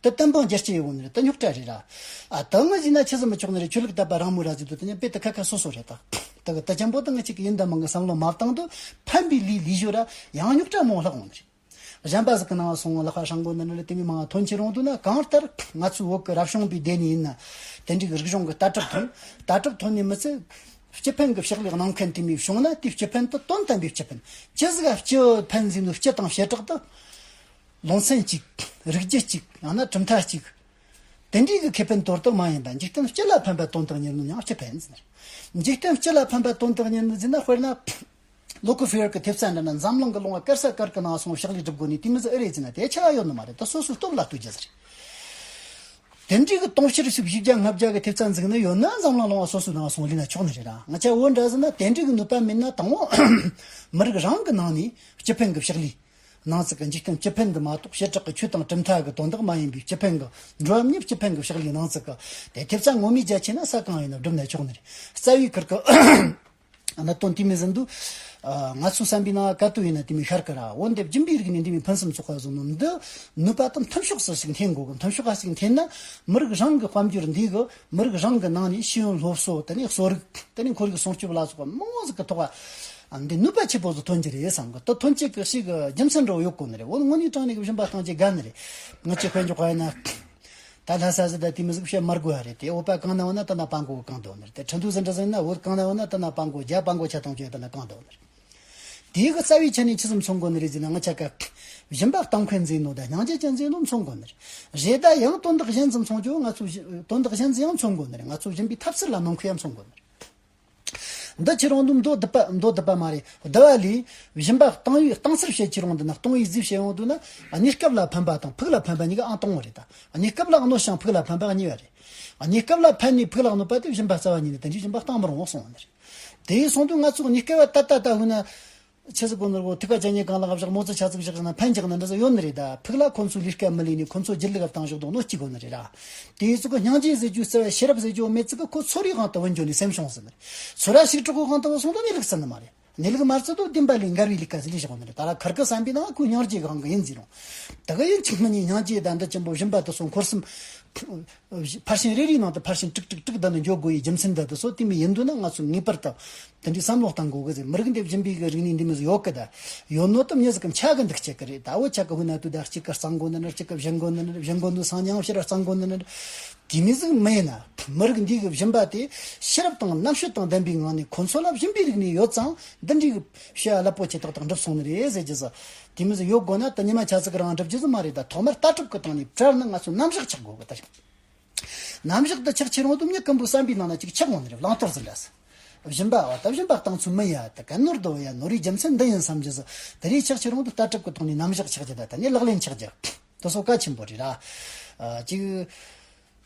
དེ་བསྟན་པ་རྒྱ་སྐྱེད་ཡོང་ནི་རེད། དེ་རྙོག་དྲ་རེད་ར། ཨ་ད་ང་ཟིན་ན་ཆི་ཟིག་མི་ཆོག་ནི་རེད། ཆོས་ལུགས་དད་པ་རང་མོས་ར་ཟིག་དུ་དེ་ཉིད་དཔེ་དེ་ཁ་ཁ་སོ་སོ་རེད་ད། དེ་གི་དེ་ཅན་པོ་དེ་ང་ཅིག་གི་ཡིན་ད་མང་གི་བསམ་བློ་མ་བཏང་དུས་ཕན་པའི་ལས་ལས་ཞོར་ར་ཡང་རྙོག་དྲ་མང་ལྷག་འོང་ནི་རེད། གཞན་པ་ཟིག་གི་ནང་སོང་ལག་པ་སྲང་གོ་ནི་རེད། དེ་མི་མང་ཐོན་ཆེ་རུང་དུས་ན། གང་ལྟར་ང་ཚོའི་བོད་ཀྱི་རབ་བྱུང་པའི་སྡེ་ནས་ཡིན་ན་དེ་འདྲའི་རིག་གཞུང་གི་ལྟ་གྲུབ་ཐོན། ལྟ་གྲུབ་ཐོན་ནས་མི་ཚད་སྤྱི་ཕན་གྱི་ཕྱག་ལས་གནང་མཁན་དེ་མི་བྱུང་ན། དེའི་སྤྱི་ཕན་དེ་དོན་དམ་པའི་སྤྱི་ཕན། ཅི་ཟིག་ག་སྤྱི་ཕན་ཟིན་ནོ་སྤྱི་དང་བྱེ་བྲག་ཏུ། ལུང་ཚན་གཅིག་རིག་རྒྱུ་གཅིག་ཡང་ན་གྲུབ་མཐའ་གཅིག་དེ་འདྲའི་གི་ཁེ་ཕན་དོར་དག་མ་ཡིན་པ། འཇིག་རྟེན་སྤྱི་ལ་ཕན་པ་དོན་དག་གཉེར་ནོ་ཡང་སྤྱི་ཕན་ཟེར། འཇིག་རྟེན་སྤྱི་ལ་ཕན་པ་དོན་དག་གཉེར་ནོ་ཟེར་ན། དཔེར་ན་ལོ་ཀོ་ཕི་ཡར་གི་ཐེབས་རྩ་འདྲ་ན་འཛམ་གླིང་གི་ལུང་བ་དཀར་ས་དཀར་གི་ནང་སོང་ཕྱག་ལས་སྒྲུབ་དགོས་ནི་དེ་མི་ཟིག་ཨེ་རེད་ཟེར་ན་དེ་ཆ་ཡོད་ནི་མ་རེད། ད་སོ་སོའི་སྟོབས་ལ་ལྟོས་རྒྱུ་ཟེར། དེ་འདྲའི་གི་དུང་ཕྱུར་ཞིག་བཞི་བརྒྱ་ལྔ་བརྒྱ་གི་ཐེབས་རྩ་འཛུགས་ནི་ཡོད་ན་འཛམ་གླིང་ལུང་བ་སོ་སོའི་ནང་སོང་ལས་ན་ཆོག་ནི་རེད་ར། ང་ཆ་བོད་འདྲ་ཟེར་ན་དེ་འདྲའི་གི་ནུས་པ་མེད་ན་དང་པོ་མི་རིགས་རང་གི་ནང་ནས་སྤྱི་ཕན་གི་ཕྱག་ལས་གནང་ཚུལ་གི། འཇིག་རྟེན་སྤྱི་ཕན་དུ་མ་གཏོགས་བྱེ་བྲག་གི་ཆོས་དང་གྲུབ་མཐའ་གི་དོན་དག་མ་ཡིན་པའི་སྤྱི་ཕན་གི། འགྲོ་བ་མིའི་སྤྱི་ཕན་གི་ཕྱག་ལས་གནང་ཚུལ་གི། དེ་ཐེབས་རྩ་ངོ་མའི་རྒྱ་ཆེ་ན་ས་གང་ཡིན་ན་བསྒྲུབས་ན་ཆོག་ནི་རེད། རྩ་བའི་ཁུར་གི་གནད་དོན་དེ་མི་ཟིན་དུས། ཨ། ང་ཚོའི་བསམ་པའི་ནང་ག་དུས་ཡིན་ན་དེ་མི་ཤར་གི་ར། འོན་ཏེ་སྦྱིན་པའི་རིགས་ནས་འདི་མི་ཕུན་སུམ་ཚོགས་པ་བཟོ་ནོ་འདི་ནུས་པ་དང་མཐུན་ཕྱོགས་སུ་ཞིག་འཐེན་དགོས་གི། མཐུན་ཕྱོགས་ག་ཞིག་འཐེན་ན་མི་རིགས་རང་གི་དཔལ་འབྱོར་འདི་གི། མི་རིགས་རང་གི་ནང་ནས་ཤེས་ཡོན་སློབ་གསོ། དེ་ནས་གསོ་རིག། དེ་ནས་ཁོར་ཡུག་སྲུང་སྐྱོབ་ལ་སོགས་པ་མང་བོ་ཟིག་གི་ཐོག་ཨ། འདི་ནུས་པ་ཆེ་པོ་ཟིག་ཐོན་གྱི་རེད་བསམ་གི། དེ་ཐོན་སྐྱེད་ཀྱི་ཞིག་གི་རྒྱུ་མཚན་འདྲ་བོ་ཡོད་དགོས་ནི་རེད། འོ་ན་དངོས་གནས་དྲང་གནས་ཀྱི་སྦྱིན་པ་གཏོང་རྒྱུ་དགའ་ནི་རེད། ང་ཚོས་དཔེ་འཇོག་པ་ཡིན་ན། ད་ལྷ་ས་ཟིག་ད་དེ་མི་ཟིག་བཤད་མ་དགོས་པ་རེད། དེ་འོ་པ་གང་ན་བ་ན་ད་ན་སྤྲང་པོ་གང་དུ་ནི་རེད། དེ་ཁྲིན་ཏུའུ་ཟིག་འདྲ་ཟིག་ན་འོ་གང་ན་བ་ན་ད་ན་སྤྲང་པོ་རྒྱ་སྤྲང་པོ་ཆ་ཐང་ཆོད་ད་ན་གང་དུ་ནི་རེད། དེའི་གི་རྩ་བའི་ཆ་ནས་ཆི་ཟིག་མཚོན་དགོས་ནི་རེད་ཟེར་ན། ང་ཆ་ག་སྦྱིན་པ་གཏོང་མཁན་ཟིག་ཡིན་ནོ་དང་སྙིང་རྗེ་ཅན་ཟིག་ཡིན་ནོ་མཚོན་དགོས་ནི་རེད། རེད། ད་ཡང་དོན་དག་གཞན་ཟིག་མཚོན་རྒྱུ། ང་ཚོ་དོན་དག་གཞན་ཟིག་ཡང་མཚོན་དགོས་ནི་རེད། ང་ཚོ་སྦྱིན་པའི་ཐབས་ཟུར་ལ་མ་མཁས་ཡང་མཚོན་དགོས་ནི་རེད། འདི་ཁྱེད་རང་ཚོ་མདོ་སྡུད་པ། མདོ་སྡུད་པ་མ་རེད། སྡུད་པ་ལས་སྦྱིན་པ་གཏོང་བའི་གཏོང་ཚུལ་བཤད། ཁྱེད་རང་འདི་ན་གཏོང་བའི་རྫས་བཤད་ཡོང་དུས་ན། གནས་སྐབས་ལ་ཕན་པ་དང་ཕུགས་ལ་ཕན་པ་གཉིས་ཀ་ཨང་དང་པོ་རེད་ད། གནས་སྐབས་ལ་གནོད་ཅིང་ཕུགས་ལ་ཕན་པ་གཉིས་པ་རེད། གནས་སྐབས་ལ་ཕན་ནས་ཕུགས་ལ་གནོད་པ་དེ་སྦྱིན་པ་རྩ་བ་ཉིད་ནས་དེ་འདྲའི་སྦྱིན་པ་གཏོང་མི་རུང་གསུངས་པ་ནི་རེད། དེ་ཡིན་སོང་དུས་ང་ཚོ་གནས་སྐབས་ད་ལྟ་ད་ཧུ་ན། ཆི་ཟིག་གོ་ནོར་གོ་ཐུག་པ་ཅན་གྱི་གང་ལག་བཞག་མོ་ཙི་ཆ་ཙིག་བཞག་ན་ཕན་ཅིག་ན་འདྲ་ཟིག་ཡོད་ནི་རེད་ད། ཕུགས་ལ་ཁོ་ཚོའི་ལས་ཀ་མི་ལས་ནས་ཁོ་ཚོ་སྒྱིད་ལུག་བཏང་བཞག་དོ་ནོ་གཅིག་གོ་ནི་རེད་ར། དེའི་ཚོ་གི་སྙིང་རྗེ་ཟེར་རྒྱུ་རྩ་བའི་ཤེས་རབ་ཟེར་རྒྱུ་མེད་ཙི་གི་ཁོ་ཚོ་རིག་དབང་དུ་བུད་འགྱོ་ནས་སེམས་ཤོང་ཟིན་ནི་རེད། ཚོ་ར་ཞིག་གྲོགས་གོ་གང་དུ་བུད་སོང་དོ་གནས་ལུགས་ཟིན་ནི་མ་རེད། གནས་ལུགས་མ་རྩི་དོ་བདེན་པ་ལས་འགལ་བའི་ལས་ཀ་ཟིག་ལས་བཞག་ནི་རེད། ད་ར་ཁར་ཀི་བསམ་པའི་ནང་ཁོའི་སྙིང་རྗེ་གི་དབང་གི་ཡིན་ཟེར་རུང་། ད་གི་ཡིན་ཆིག་མི་ཉིད་སྙིང་རྗེ་ད་འདི་ཆེན་པོ་སྦྱིན་པ་དུ་སོང་འཁོར་གསུམ། ཕར་ཕྱིན་རེ་རེའི་ནང་དུ་ཕར་ཕྱིན་ཀྲིག་ཀྲིག་ཀྲིག་བསྡད་ནས་འགྱོ་དགོས་ཡི་རྒྱུ་མཚན་འདི་དུ་སོ་དེ་མི་ཡིན་དུས་ན་ང་ཚོས་ངེས་པར་དུ་དེ་འདྲའི་བསམ་བློ་གཏང་དགོས་གི་ཟེར། མི་རིགས་འདི་སྦྱིན་པའི་གི་རིག་གནས་འདི་མི་ཟིག་ཡོད་གི་ད། ཡོད་ནོ་དུ་མྱི་ཟིག་གམ་ཆ་གི་འདུག་ཅེས་གི་རེད། ད་འོ་ཆ་གི་ཧུ་ན་དུ་ད་གཅིག་གི་གཙང་དགོས་ནི་ནི། གཅིག་གི་བཞེངས་དགོས་ནི་ནི། བཞེངས་དགོས་འདུག་སང་ཉང་ཕྱིར་གཙང་དགོས་ནི་ནི། དེ་མི་ཟིག་མི་ཡིན་ན། མི་རིགས་འདི་གི་སྦྱིན་པ་དེ་ཤེས་རབ་དང་རྣམ་དཔྱོད་དང་ལྡན་པའི་ངང་ནས་ཁོ་ཚོ་ལ་སྦྱིན་པའི་རིག་གནས་ཡོད་ཙང་འདི་འདྲའི་གི་བྱ་རླབས་པོ་ཆེ་ཏག་ཏག་འགྲུབ་སོང་ནི་རེད་ཟེར་རྒྱུ་ཟིག་དེ་མི་ཟིག་ཡོད་དགོས་ན་ད་ཉི་མ་ཆ་ཙིག་རང་འགྲུབ་རྒྱུ་ཟིག་མ་རེད། ད་ཐོག་མར་ལྟ་གྲུབ་ཀྱི་སྟེང་ནས་བྲལ་ན་ང་ཚོ་རྣམ་གཞག་ཆགས་དགོས་གི་ད། རྣམ་གཞག་ཏུ་ཆགས་ཆེ་རུང་དུ་མྱི་ཀུན་པོའི་བསམ་པའི་ནང་ན་ཅིག་ཆགས་འོང་ནི་རེད། བླང་དོར་ཟིན་འདྲ་ཟེར། སྦྱིན་པ་བ་ད་སྦྱིན་པ་གཏང་ཚུལ་མི་ཡ་ད་ག་ནོར་དོ་ཡ་ནོར་རིའི་རྒྱུ་མཚན་འདི་ཡིན་བསམ་རྒྱུ་ཟིག་དེ་རིགས་ཆགས་ཆེ་རུང་དུ་ལྟ་གྲུབ་ཀྱི་ཐོག་ནས་རྣམ་གཞག་ཆགས་རྒྱུ་ད། ད་ནི་ལག་ལེན་ཆགས་རྒྱུ་དེ་སོ་གལ་ཆེན་པོ་རེད་ར། ཨ་ཅིག་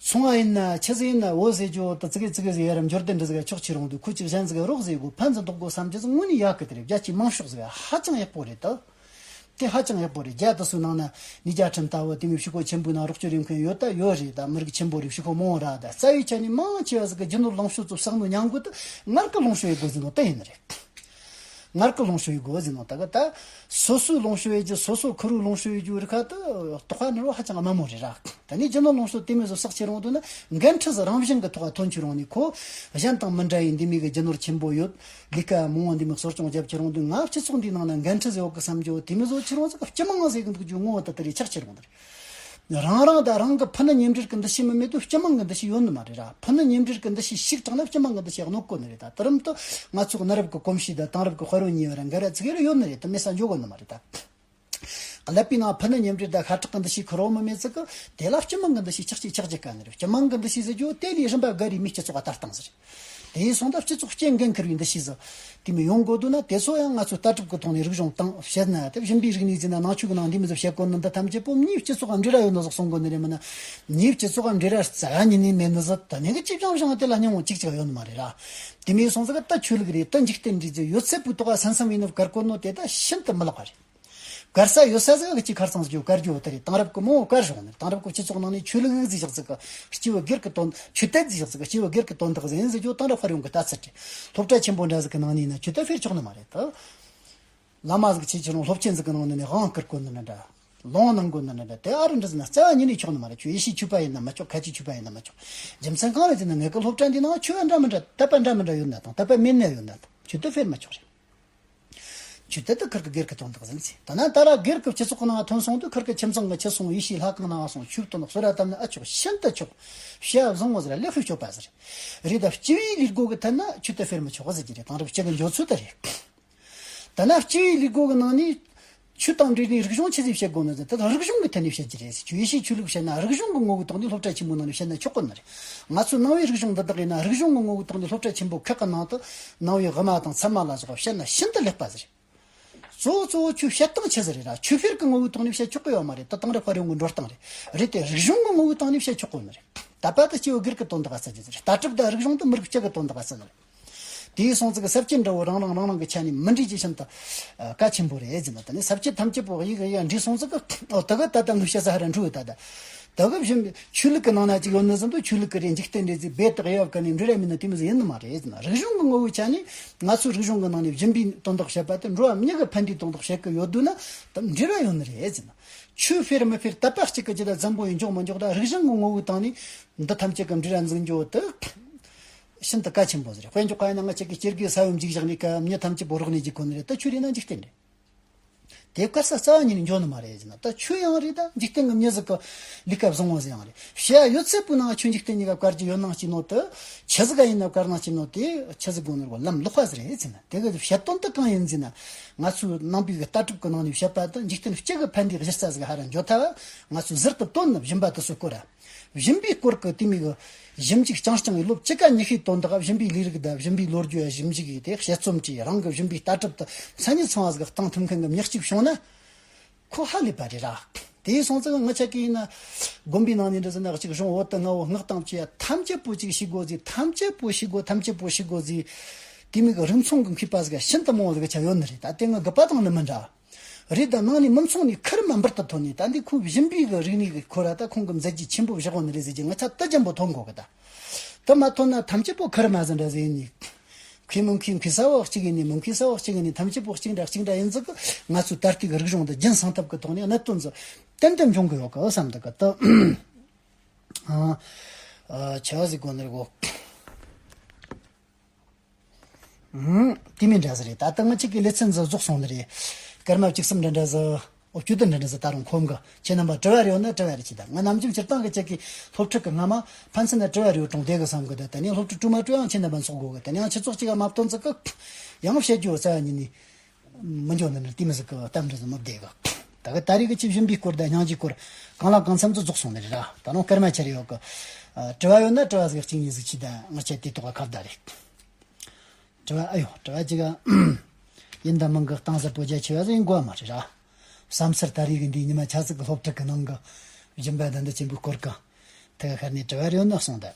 སོང་བ་ཡིན་ན་ཆི་ཟིག་ཡིན་ན་འོ་ཟེར་རྒྱུ་ད་ཙི་གེ་ཙི་གེ་ཟིག་ཡ་ར་འབྱོར་ལྡན་འདྲ་ཟིག་ཆོག་ཆེ་རུང་དུ་ཁོ་ཅིག་གཞན་ཟིག་རོགས་ཟེར་དགོས་ཕན་ཟིག་འདོགས་དགོས་བསམ་རྒྱུ་ཟིག་དངོས་གནས་ཡག་གི་དེ་རེད། རྒྱ་ཆེའི་མང་ཤོས་ཟིག་ཧ་ཅང་ཡག་པོ་རེད་ད། དེ་ཧ་ཅང་ཡག་པོ་རེད། རྒྱ་དེ་ཚོའི་ནང་ན་ནི་རྒྱལ་ཁྲིམས་ལྟ་བུ་དེ་མོའི་ཕྱི་སྐོར་ཆེན་པོའི་ནང་རོགས་སྐྱོར་ཡོད་མཁན་ཡོད་ད་ཡོད་རེད། ད་མི་རིགས་ཆེན་པོ་རེད། ཕྱི་སྐོར་མང་བོ་ར། ད་རྩ་བའི་ཆ་ནས་མང་ཆེ་བ་ཟིག་གི་རྒྱུ་ནོར་ལོངས་སྤྱོད་ཚོ་བསགས་ནོ་མྱང་གོ་ད་ངར་གི་ལོངས་སྤྱོད་ཡོད་དགོས་ཟིན་ནོ་དེ་ཡིན་ནི་རེད། ངར་གི་ལོངས་སྤྱོད་ཡོད་དགོས་ཟིན་ནོ་ད་གི་ད་སོ་སོའི་ལོངས་སྤྱོད་ཡོད་རྒྱུ་སོ་སོ་ཁུར་བོའི་ལོངས་སྤྱོད་ཡོད་རྒྱུ་རིགས་ཁ་ད་དོགས་པ་ནོར་བ་ཧ་ཅང་དམའ་མོ་རེད་ར། ད་ནི་རྒྱུ་ནོར་ལོངས་སྤྱོད་དེ་མོ་ཚོ་བསགས་ཁྱེར་ཡོང་དུས་ན་འགན་འཁྲི་ཟིག་རང་བཞིན་གི་ཐོག་ཐོན་ཁྱེར་ཡོང་ནི་ཁོ་གཞན་དང་མི་འདྲ་ཡི་འདི་མོ་གི་རྒྱུ་ནོར་ཆེན་པོ་ཡོད། ལས་ཀ་མང་བོ་འདི་མོ་གསོ་སྐྱོང་རྒྱབ་ཁྱེར་ཡོང་དུས་ང་སྤྱི་ཚོགས་འདིའི་ནང་ན་འགན་འཁྲི་ཟིག་ཡོད་གི་བསམ་རྒྱུ་དེ་མོ་བཟོ་ཁྱེར་ཡོང་ཙང་སྤྱི་དམངས་ཟེར་གི་འདུག་རྒྱུ་ངོ་བོ་ད་ལྟ་རེ་ཆགས་ཁྱེར་ཡོང་ད་རེད། རང་རང་ད་རང་གི་ཕུ་ནུ་ཉེ་འབྲེལ་གི་འདུ་ཤེས་མི་མེད་དུས་སྤྱི་དམངས་གི་འདུ་ཤེས་ཡོད་ནི་མ་རེད་ར། ཕུ་ནུ་ཉེ་འབྲེལ་གི་འདུ་ཤེས་ཞིག་དྲངས་ན་སྤྱི་དམངས་གི་འདུ་ཤེས་གནོད་གོ་ནི་རེད། ད་དེ་རིང་དུ་ང་ཚོ་གནའ་རབས་གི་གོམས་གཤིས་དང་དེང་རབས་གི་དཔལ་ཡོན་གཉིས་བར་འགལ་ར་ཙིག་རེ་ཡོད་ནི་རེད། ད་མེད་ས་འཇོག་གོ་ནི་མ་རེད་ད། ཀླད་པའི་ནང་ཕུ་ནུ་ཉེ་འབྲེལ་དང་ཤ་ཁྲག་གི་འདུ་ཤེས་ཁུར་བོ་མི་མེད་ཙིག་གི་དེ་ལ་སྤྱི་དམངས་གི་འདུ་ཤེས་ཆགས་ཀྱི་ཆགས་ཀྱི་ག་ནི་རེད། སྤྱི་དམངས་གི་འདུ་ཤེས་ཟེར་རྒྱུ་དེ་ལས་རིམ་པ་བརྒལ་རེ་མིའི་སྤྱི་ཚོགས་ལ་ལྟ་སྟངས་ཟེར། དེ་ཡིན་སོང་ད་སྤྱི་ཚོགས་སྤྱི་འགན་འཁུར་བའི་འདུ་ཤེས་ཟེར་དེ་མི་ཡོང་དགོས་འདུག་ན་དེ་ཚོ་ཡང་ང་ཚོས་ལྟ་གྲུབ་ཀྱི་ཐོག་ནས་རིག་གཞུང་དང་བཤད་ན་དེ་བཞིན་པའི་རིག་གནས་ཟེར་ན་ནང་ཆོས་ཀྱི་ནང་འདི་མི་ཟེར་བཤད་གོ་ནི་འདི་ཐམས་ཅད་པོ་མིའི་སྤྱི་ཚོགས་ལ་འབྲེལ་བ་ཡོད་ནི་ཟིག་གསུང་གོ་ནི་རེད། མིན་ན་མིའི་སྤྱི་ཚོགས་ལ་འབྲེལ་བ་རྩ་བ་ཉིད་ནས་མེད་ནི་ཟིག་ད་ནི་གི་ཅིབ་ཅང་བཞང་དེ་ལ་སྙིང་བོ་གཅིག་ཅིག་ཡོད་ནི་མ་རེད་ར། དེ་མི་ཡིན་སོང་ཟིག་ད་ཆོས་ལུགས་རེད། ད་འཇིག་རྟེན་འདྲ་ཟིག་ཡོད་ཚད་པོའི་ཐོག་ལ་སན་སན་བའི་ནི་བཀར་གོ་ནོ་དེ་ད་ཤིན་ཏུ་མི་ལེགས་པ་རེད། བཀར་ས་ཡོད་ས་ཟིག་གི་ཅིག་ཁར་ཚང་ཟིག་ཡོད་བཀར་རྒྱུ་དེ་རེད། དེང་རབས་ཀྱི་མོ་བཀར་བཞག་ནས་དེང་རབས་ཀྱི་སྤྱི་ཚོགས་ནང་ནས་ཆོས་ལུགས་ཟིག་བཞག་ཟིག་གི་སྐྱེས་བུ་སྒེར་གྱི་དོན་ཆོས་དད་ཟིག་བཞག་ཟིག་གི་སྐྱེས་བུ་སྒེར་གྱི་དོན་དག་ཟིག་ཡིན་ཟེར་རྒྱུ་དེང་རབས་དཔལ་ཡོན་གྱི་ལྟ་ཚུལ་རེད། སློབ་གྲྭ་ཆེན་པོ་འདྲ་ཟིག་གི་ནང་ནས་ཡིན་ན་ཆོས་དད་སྤེལ་ཆོག་ནི་མ་རེད་དོ། བླ་མ་ཟིག་ཆེ་ཆེ་རུང་སློབ་ཆེན་ཟིག་གི་ནང་ནས་ནི་དབང་བསྐུར་དགོས་ནི་འདྲ། ལོང་གནང་དགོས་ནི་འདྲ། དེ་ཨ་རི་འདྲ་ཟིག་ན་རྩ་བ་ཉིད་ནས་ཆོག་ནི་མ་རེད། ཁྱོད་ཡེ་ཤུའི་ཆོས་པ་ཡིན་ན་མི་ཆོག་ཁ་ཆེའི་ཆོས་པ་ཡིན་ན་མི་ཆོག་རྒྱུ་མཚན་གང་རེད་ཟེར་ན་ངེད་ཀྱི་སློབ་གྲྭ་འདི་ནང་ཆོས་པ་འདྲ་མི་འདྲ་དད་པ་འདྲ་མི་འདྲ་ཡོད་ན་དང་དད་པ་མེད་ན་ཡོད་ན་དང་ཆོས་དད་སྤེལ་མི་ཆོག་རེད། ཆོས་དད་དེ་ཁུར་གི་སྒེར་གྱི་དོན་དག་ཟིན་ཚེ། ད་ན་ད་ར་སྒེར་གྱི་སྤྱི་ཚོགས་ནང་ཐོན་སོང་དུས་ཁུར་གི་ཁྱིམ་ཚང་གི་ཁྱི་སོང་ཡེ་ཤུའི་ལྷ་ཁང་ནང་སོང་ཆོས་དོན་གསོལ་ར་བཏབ་ན་ཨ་ཆོག་ཤིན་ཏུ་ཆོག་བཤད་བཟང་བོ་ཟེར་ལེགས་ཤོས་སྤྱོད་པ་ཟེར། རེད་ད་སྤྱི་བའི་ལས་སྒོ་གི་ཐད་ན་ཆོས་དད་སྤེལ་མི་ཆོག་ཟེར་གྱི་རེད། དེང་རབས་སྤྱི་གི་འགྱོ་ཚུལ་དེ་རེད། ད་ན་སྤྱི་བའི་ལས་སྒོ་གི་ནང་ནས་ཆོས་དང་འབྲེལ་ནས་རིག་གཞུང་ཆི་ཟིག་བཤད་དགོས་ན་ཟེར་ད་རིག་གཞུང་གི་ཐད་ནས་བཤད་ཀྱི་རེད་ཟེར། ཆོས་ཡེ་ཤུའི་ཆོས་ལུགས་བཤད་ན་རིག་གཞུང་གི་ངོ་བོའི་ཐོག་ནས་སློབ་གྲྭ་ཆེན་མོའི་ནང་ནས་བཤད་ན་ཆོག་གི་ནི་རེད། ང་ཚོའི་ནང་པའི་རིག་གཞུང་འདི་དག་ཡིན་ན་རིག་གཞུང་གི་ངོ་བོའི་ཐོག་ནས་སློབ་གྲྭ་ཆེན་པོ་ཁག་གི་ནང་དུ་ནང་པའི་དབུ་མ་དང་ཚད་མ་ལ་སོགས་པ་བཤད་ན་ཤིན་ཏུ་ལེགས་པ་ཟིག་རེད། གཙོ་བོ་གཙོ་བོ་ཆོས་བཤད་སྟངས་ཆི་ཟིག་རེད་ར། ཆོས་སྤེལ་གི་ངོ་བོའི་ཐོག་ནས་བཤད་ཆོག་གི་ཡོད་མ་རེད། ད་དེང་རབས་དཔལ་ཡོན་གི་འགྲོ་སྟངས་རེད། རེད་དེ་རིག་གཞུང་གི་ངོ་བོའི་ཐོག་ནས་བཤད་ཆོག་གོ་ནི་རེད། དད་པ་དེ་སྐྱེ་བོ་སྒེར་གི་དོན་དག་ག་བརྩི་རྒྱུ་ཟིག་རེད། ལྟ་གྲུབ་དང་རིག་གཞུང་དེ་མི་རིགས་སྤྱི་གི་དོན་དག་ག་བརྩི་ནི་རེད། དེའི་སོང་ཙིག་གི་ས་བཅད་འདྲ་བོ་རང་རང་རང་རང་གི་ཆ་ནས་མི་འདྲེས་ཀྱི་ཤིན་ཏུ་ཨ་གལ་ཆེན་པོ་རེད་ཟེར་ན། ད་ནི་ས་བཅད་ཐམས་ཅད་པོ་ཡི་གེ་ཡ་འདྲེས་སོང་ཙིག་གི་ཨོ་ད་གི་ད་ལྟ་ངས་བཤད་ས་ཧ་ར་འགྲོ་ཡོད་ད་ད། ད་གི་བཞིན་ཆོས་ལུགས་ཀྱི་ནང་ན་ཅིག་ཡོད་ནི་ཟིན་དུ་ཆོས་ལུགས་ཀྱི་རེད། འཇིག་རྟེན་རེད་ཟེར་རྦད་དེ་གཡས་བ་ག་ནས་འབྲེལ་བ་མེད་ན་དེ་མོ་ཟིག་ཡིན་ནི་མ་རེད་ཟེར་ན། རིག་གཞུང་གི་ངོ་བོའི་ཆ་ནས་ང་ཚོའི་རིག་གཞུང་གི་ནང་ནས་སྦྱིན་པའི་དོན་དག་བཤད་པ་དེ་འགྲོ་བ་མྱི་གི་ཕན་བདེའི་དོན་དག་བཤད་གི་ཡོད་དུས་ན་ད་འབྲེལ་བ་ཡོད་ནི་རེད་ཟེར་ན། ཆོས་སྤེལ་མི་སྤེལ་དད་པ་གཅིག་གི་རྒྱུད་ལ་འཛམ་བུ་ཡི་འཇོག་མི་འཇོག་དང་རིག་གཞུང་གི་ངོ་བོའི་སྟེང་ནས་འདི་ཐམས་ཅད་ཀྱི་འབྲེལ་བ་འཛིན་རྒྱུ་དེ་ཤིན་ཏུ་གལ་ཆེན་པོ་ཟེར། དཔེ་འཇོག་པ་ཡིན་ན་ང་ཅག་གི་སྐྱེ་རྒུའི་ས་བོན་འཇིག་བཞག་ནས་ཀ་མྱི་ཐམས་ཅད་པོ་རོགས་ནས་འཇིག་གོ་ནི་རེད། ད་ཆོས་རེད་ན་འཇིག་རྟེན་རེད། དེ་བཀར་ས་རྩ་བ་ཉིད་ནས་འཇོག་ནི་མ་རེད་ཟེར་ན། ད་ཆོས་ཡང་རེད། ད་འཇིག་རྟེན་གྱི་མྱི་ཟིག་གི་ལས་ཀ་བཟང་བོ་ཟིག་ཡང་རེད། བཤད་ཡོད་ཚད་པོའི་ནང་ཆོས་འཇིག་རྟེན་གཉིས་ཀ་བཀར་རྒྱུ་ཡོད་ནང་གཅིག་ནོ་དེ་ཆི་ཟིག་ག་ཡིན་ན་བཀར་ནང་གཅིག་ནོ་དེ་ཆི་ཟིག་དགོས་ནོ་ལམ་ལོག་པ་ཟིག་རེད་ཟེར་ན། དེ་གི་བཤད་དོན་དེ་གང་ཡིན་ཟེར་ན། ང་ཚོའི་ནང་པའི་གི་ལྟ་གྲུབ་ཀྱི་ནང་ནས་བཤད་པ་དེ་འཇིག་རྟེན་སྤྱི་གི་ཕན་བདེའི་གཞི་རྩ་ཟིག་ཧ་ར་འཇོག་ཐལ་བ། ང་ཚོས་ཟུར་དུ་བཏོན་ནས་སྦྱིན་པ་དེ་ཚོ་སྐོར་ར། སྦྱིན་པའི་སྐོར་གྱི་དེ་མོ་གི་ཞིབ་འཇུག་རྐྱང་རྐྱང་གི་ལོ་བཅུ་ཁ་ཉི་ཤུའི་དོན་དག་སྦྱིན་པའི་ལས་རིགས་དང་སྦྱིན་པའི་ལོ་རྒྱུས་ཞིབ་འཇུག་གིས་དེ་དཔྱད་རྩོམ་བྲིས། རང་གི་སྦྱིན་པའི་ལྟ་གྲུབ་དེ་མཚན་ཉིད་ཚང་བ་ཟིག་གཏོང་ཐུབ་མཁན་གྱི་མྱི་གཅིག་བྱུང་ན་ཁོ་ཧ་ལས་པ་རེད་ར། དེ་སོང་ཙང་ང་ཅག་གིས་ཡིན་ན་དགོན་པའི་ནང་ནས་འདྲ་ཟེར་ན་གཅིག་གཞུང་འོ་དེ་ལྔ་བོ་སྔགས་དང་བཅས་ཐམས་ཅད་པོ་གཅིག་ཤེས་དགོས་ཟིག་ཐམས་ཅད་པོ་ཤེས་དགོས། ཐམས་ཅད་པོ་ཤེས་དགོས་ཟིག་དེ་མོ་གི་རིགས་མཚུངས་ཀྱི་མཁས་པ་ཟིག་ཤིན་ཏུ་མང་བོ་ཟིག་ཆ་ཡོད་ནི་རེད། ད་དེ་ང་དགག་པ་དང་ནི་མི་འདྲ། རེད། ད་ནང་ནས་མི་མཚུངས་ནས་ཁུར་མ་འབུར་དུ་ཐོན་ནས་ད་འདི་ཁོའི་སྦྱིན་པའི་གི་རིག་གནས་གི་ཁོ་ར་ད་ཁོང་གི་མཛད་རྗེས་ཆེན་པོ་བཞག་ཡོད་ནི་རེད་ཟེར་གྱི་ང་ཚ་ད་ཅན་པོ་ཐོན་གོ་གི་ད། ད་མ་ཐོན་ན་ཐམས་ཅད་པོ་ཁུར་མ་ཟིན་འདྲ་ཟེར་ནས། མཁས་མི་མཁས་མཁས་ས་བ་གཅིག་ཡིན་ནི་མི་མཁས་ས་བ་གཅིག་ཡིན་ནི་ཐམས་ཅད་པོ་གཅིག་འདྲ་གཅིག་འདྲ་ཡིན་ཟིག་གི་ང་ཚོའི་ད་ལྟའི་གི་རིག་གཞུང་འདི་རྒྱུན་སྲུང་ཐབས་གི་ཐོག་ནས་གནད་དོན་ཟིག་ཏན་ཏན་འབྱུང་གི་ཡོད་གི་བསམ་འདུག་གི་ད། ཨ། ཨ། ཆེ་བ་ཟིག་གོ་ནི་རེད་གོ། ཨུམ། དེ་མིན་འདྲ་ཟིག་རེད། ད་ལྟ་ང་གཅིག་གི་ལེ་ཚན་འདི་རྫོགས་སོང་ནི་རེད། སྐར་མ་བཅུ་གསུམ་འདྲ་འདྲ་ཟིག་ཨོ་བཅུ་བདུན་འདྲ་འདྲ་ཟིག་ད་རུང་ཁོམ་གི། ཁྱེད་རྣམ་པ་དྲི་བ་རེ་ཡོད་ན་དྲི་བ་རེ་བྱེད་ད། ང་ནམ་རྒྱུན་སྤྱིར་བཏང་གི་ཁྱེད་ཀྱི་སློབ་ཕྲུག་གི་སྔ་མ་ཕན་ཚུན་ན་དྲི་བ་རེ་ཡོད་དྲུང་བསྡད་གི་བསམ་གི། ད་ད་ནི་སློབ་ཕྲུག་དྲུག་མ་དྲུག་ཡང་ཁྱེད་རྣམ་པ་འཚོགས་དགོས་གི། ད་ནི་ཡང་ཁྱེད་ཚོགས་གཅིག་ག་མ་བཏོན་ཙི་གི་ཡང་བཤད་རྒྱུ་རྩ་བ་ཉིད་ནས་མི་འཇོན་ནི་ནི་དེ་མི་ཟིག་གི་གཏམ་འདྲ་ཟིག་མི་བསྡད་གི། ད་གི་ད་རེས་གི་ཁྱེད་སྦྱིན་པའི་སྐོར་དང་སྙིང་རྗེའི་སྐོར་གང་ལ་གང་འཚམ་ཚོ་རྫོགས་སོང་ནི་རེད་ར། ད་རུང་སྐར་མ་ཆེར་ཡོད་གི། ཨ། དྲི་བ་ཡོད་ན་དྲི་བ་ཟིག་གཅིག་གཉིས་ཟིག་བྱེད་ད། ང་ཁྱེད་དེ་ཐོག་ག་ཁ་བརྡ་རེད། དྲི་བ། ཨ་ཡོ། དྲི་བ་གཅིག་ག་ཡིན་དང་མིན་གི་གཏིང་ཟབ་པོ་རྒྱ་ཆེ་བ་ཟིག་ཡིན་དགོས་མ་རེད་ར། བསམ་ཚུལ་ད་རེས་གི་འདི་ཉི་མ་ཆ་ཙིག་གི་སློབ་ཕྲུག་གི་ནང་གི་སྦྱིན་པ་དང་འདི་ཆེན་པོའི་སྐོར་གི་ཐད་ཀ་ཁར་ནས་དྲི་བ་རེ་ཡོད་ན་གསུངས་ད།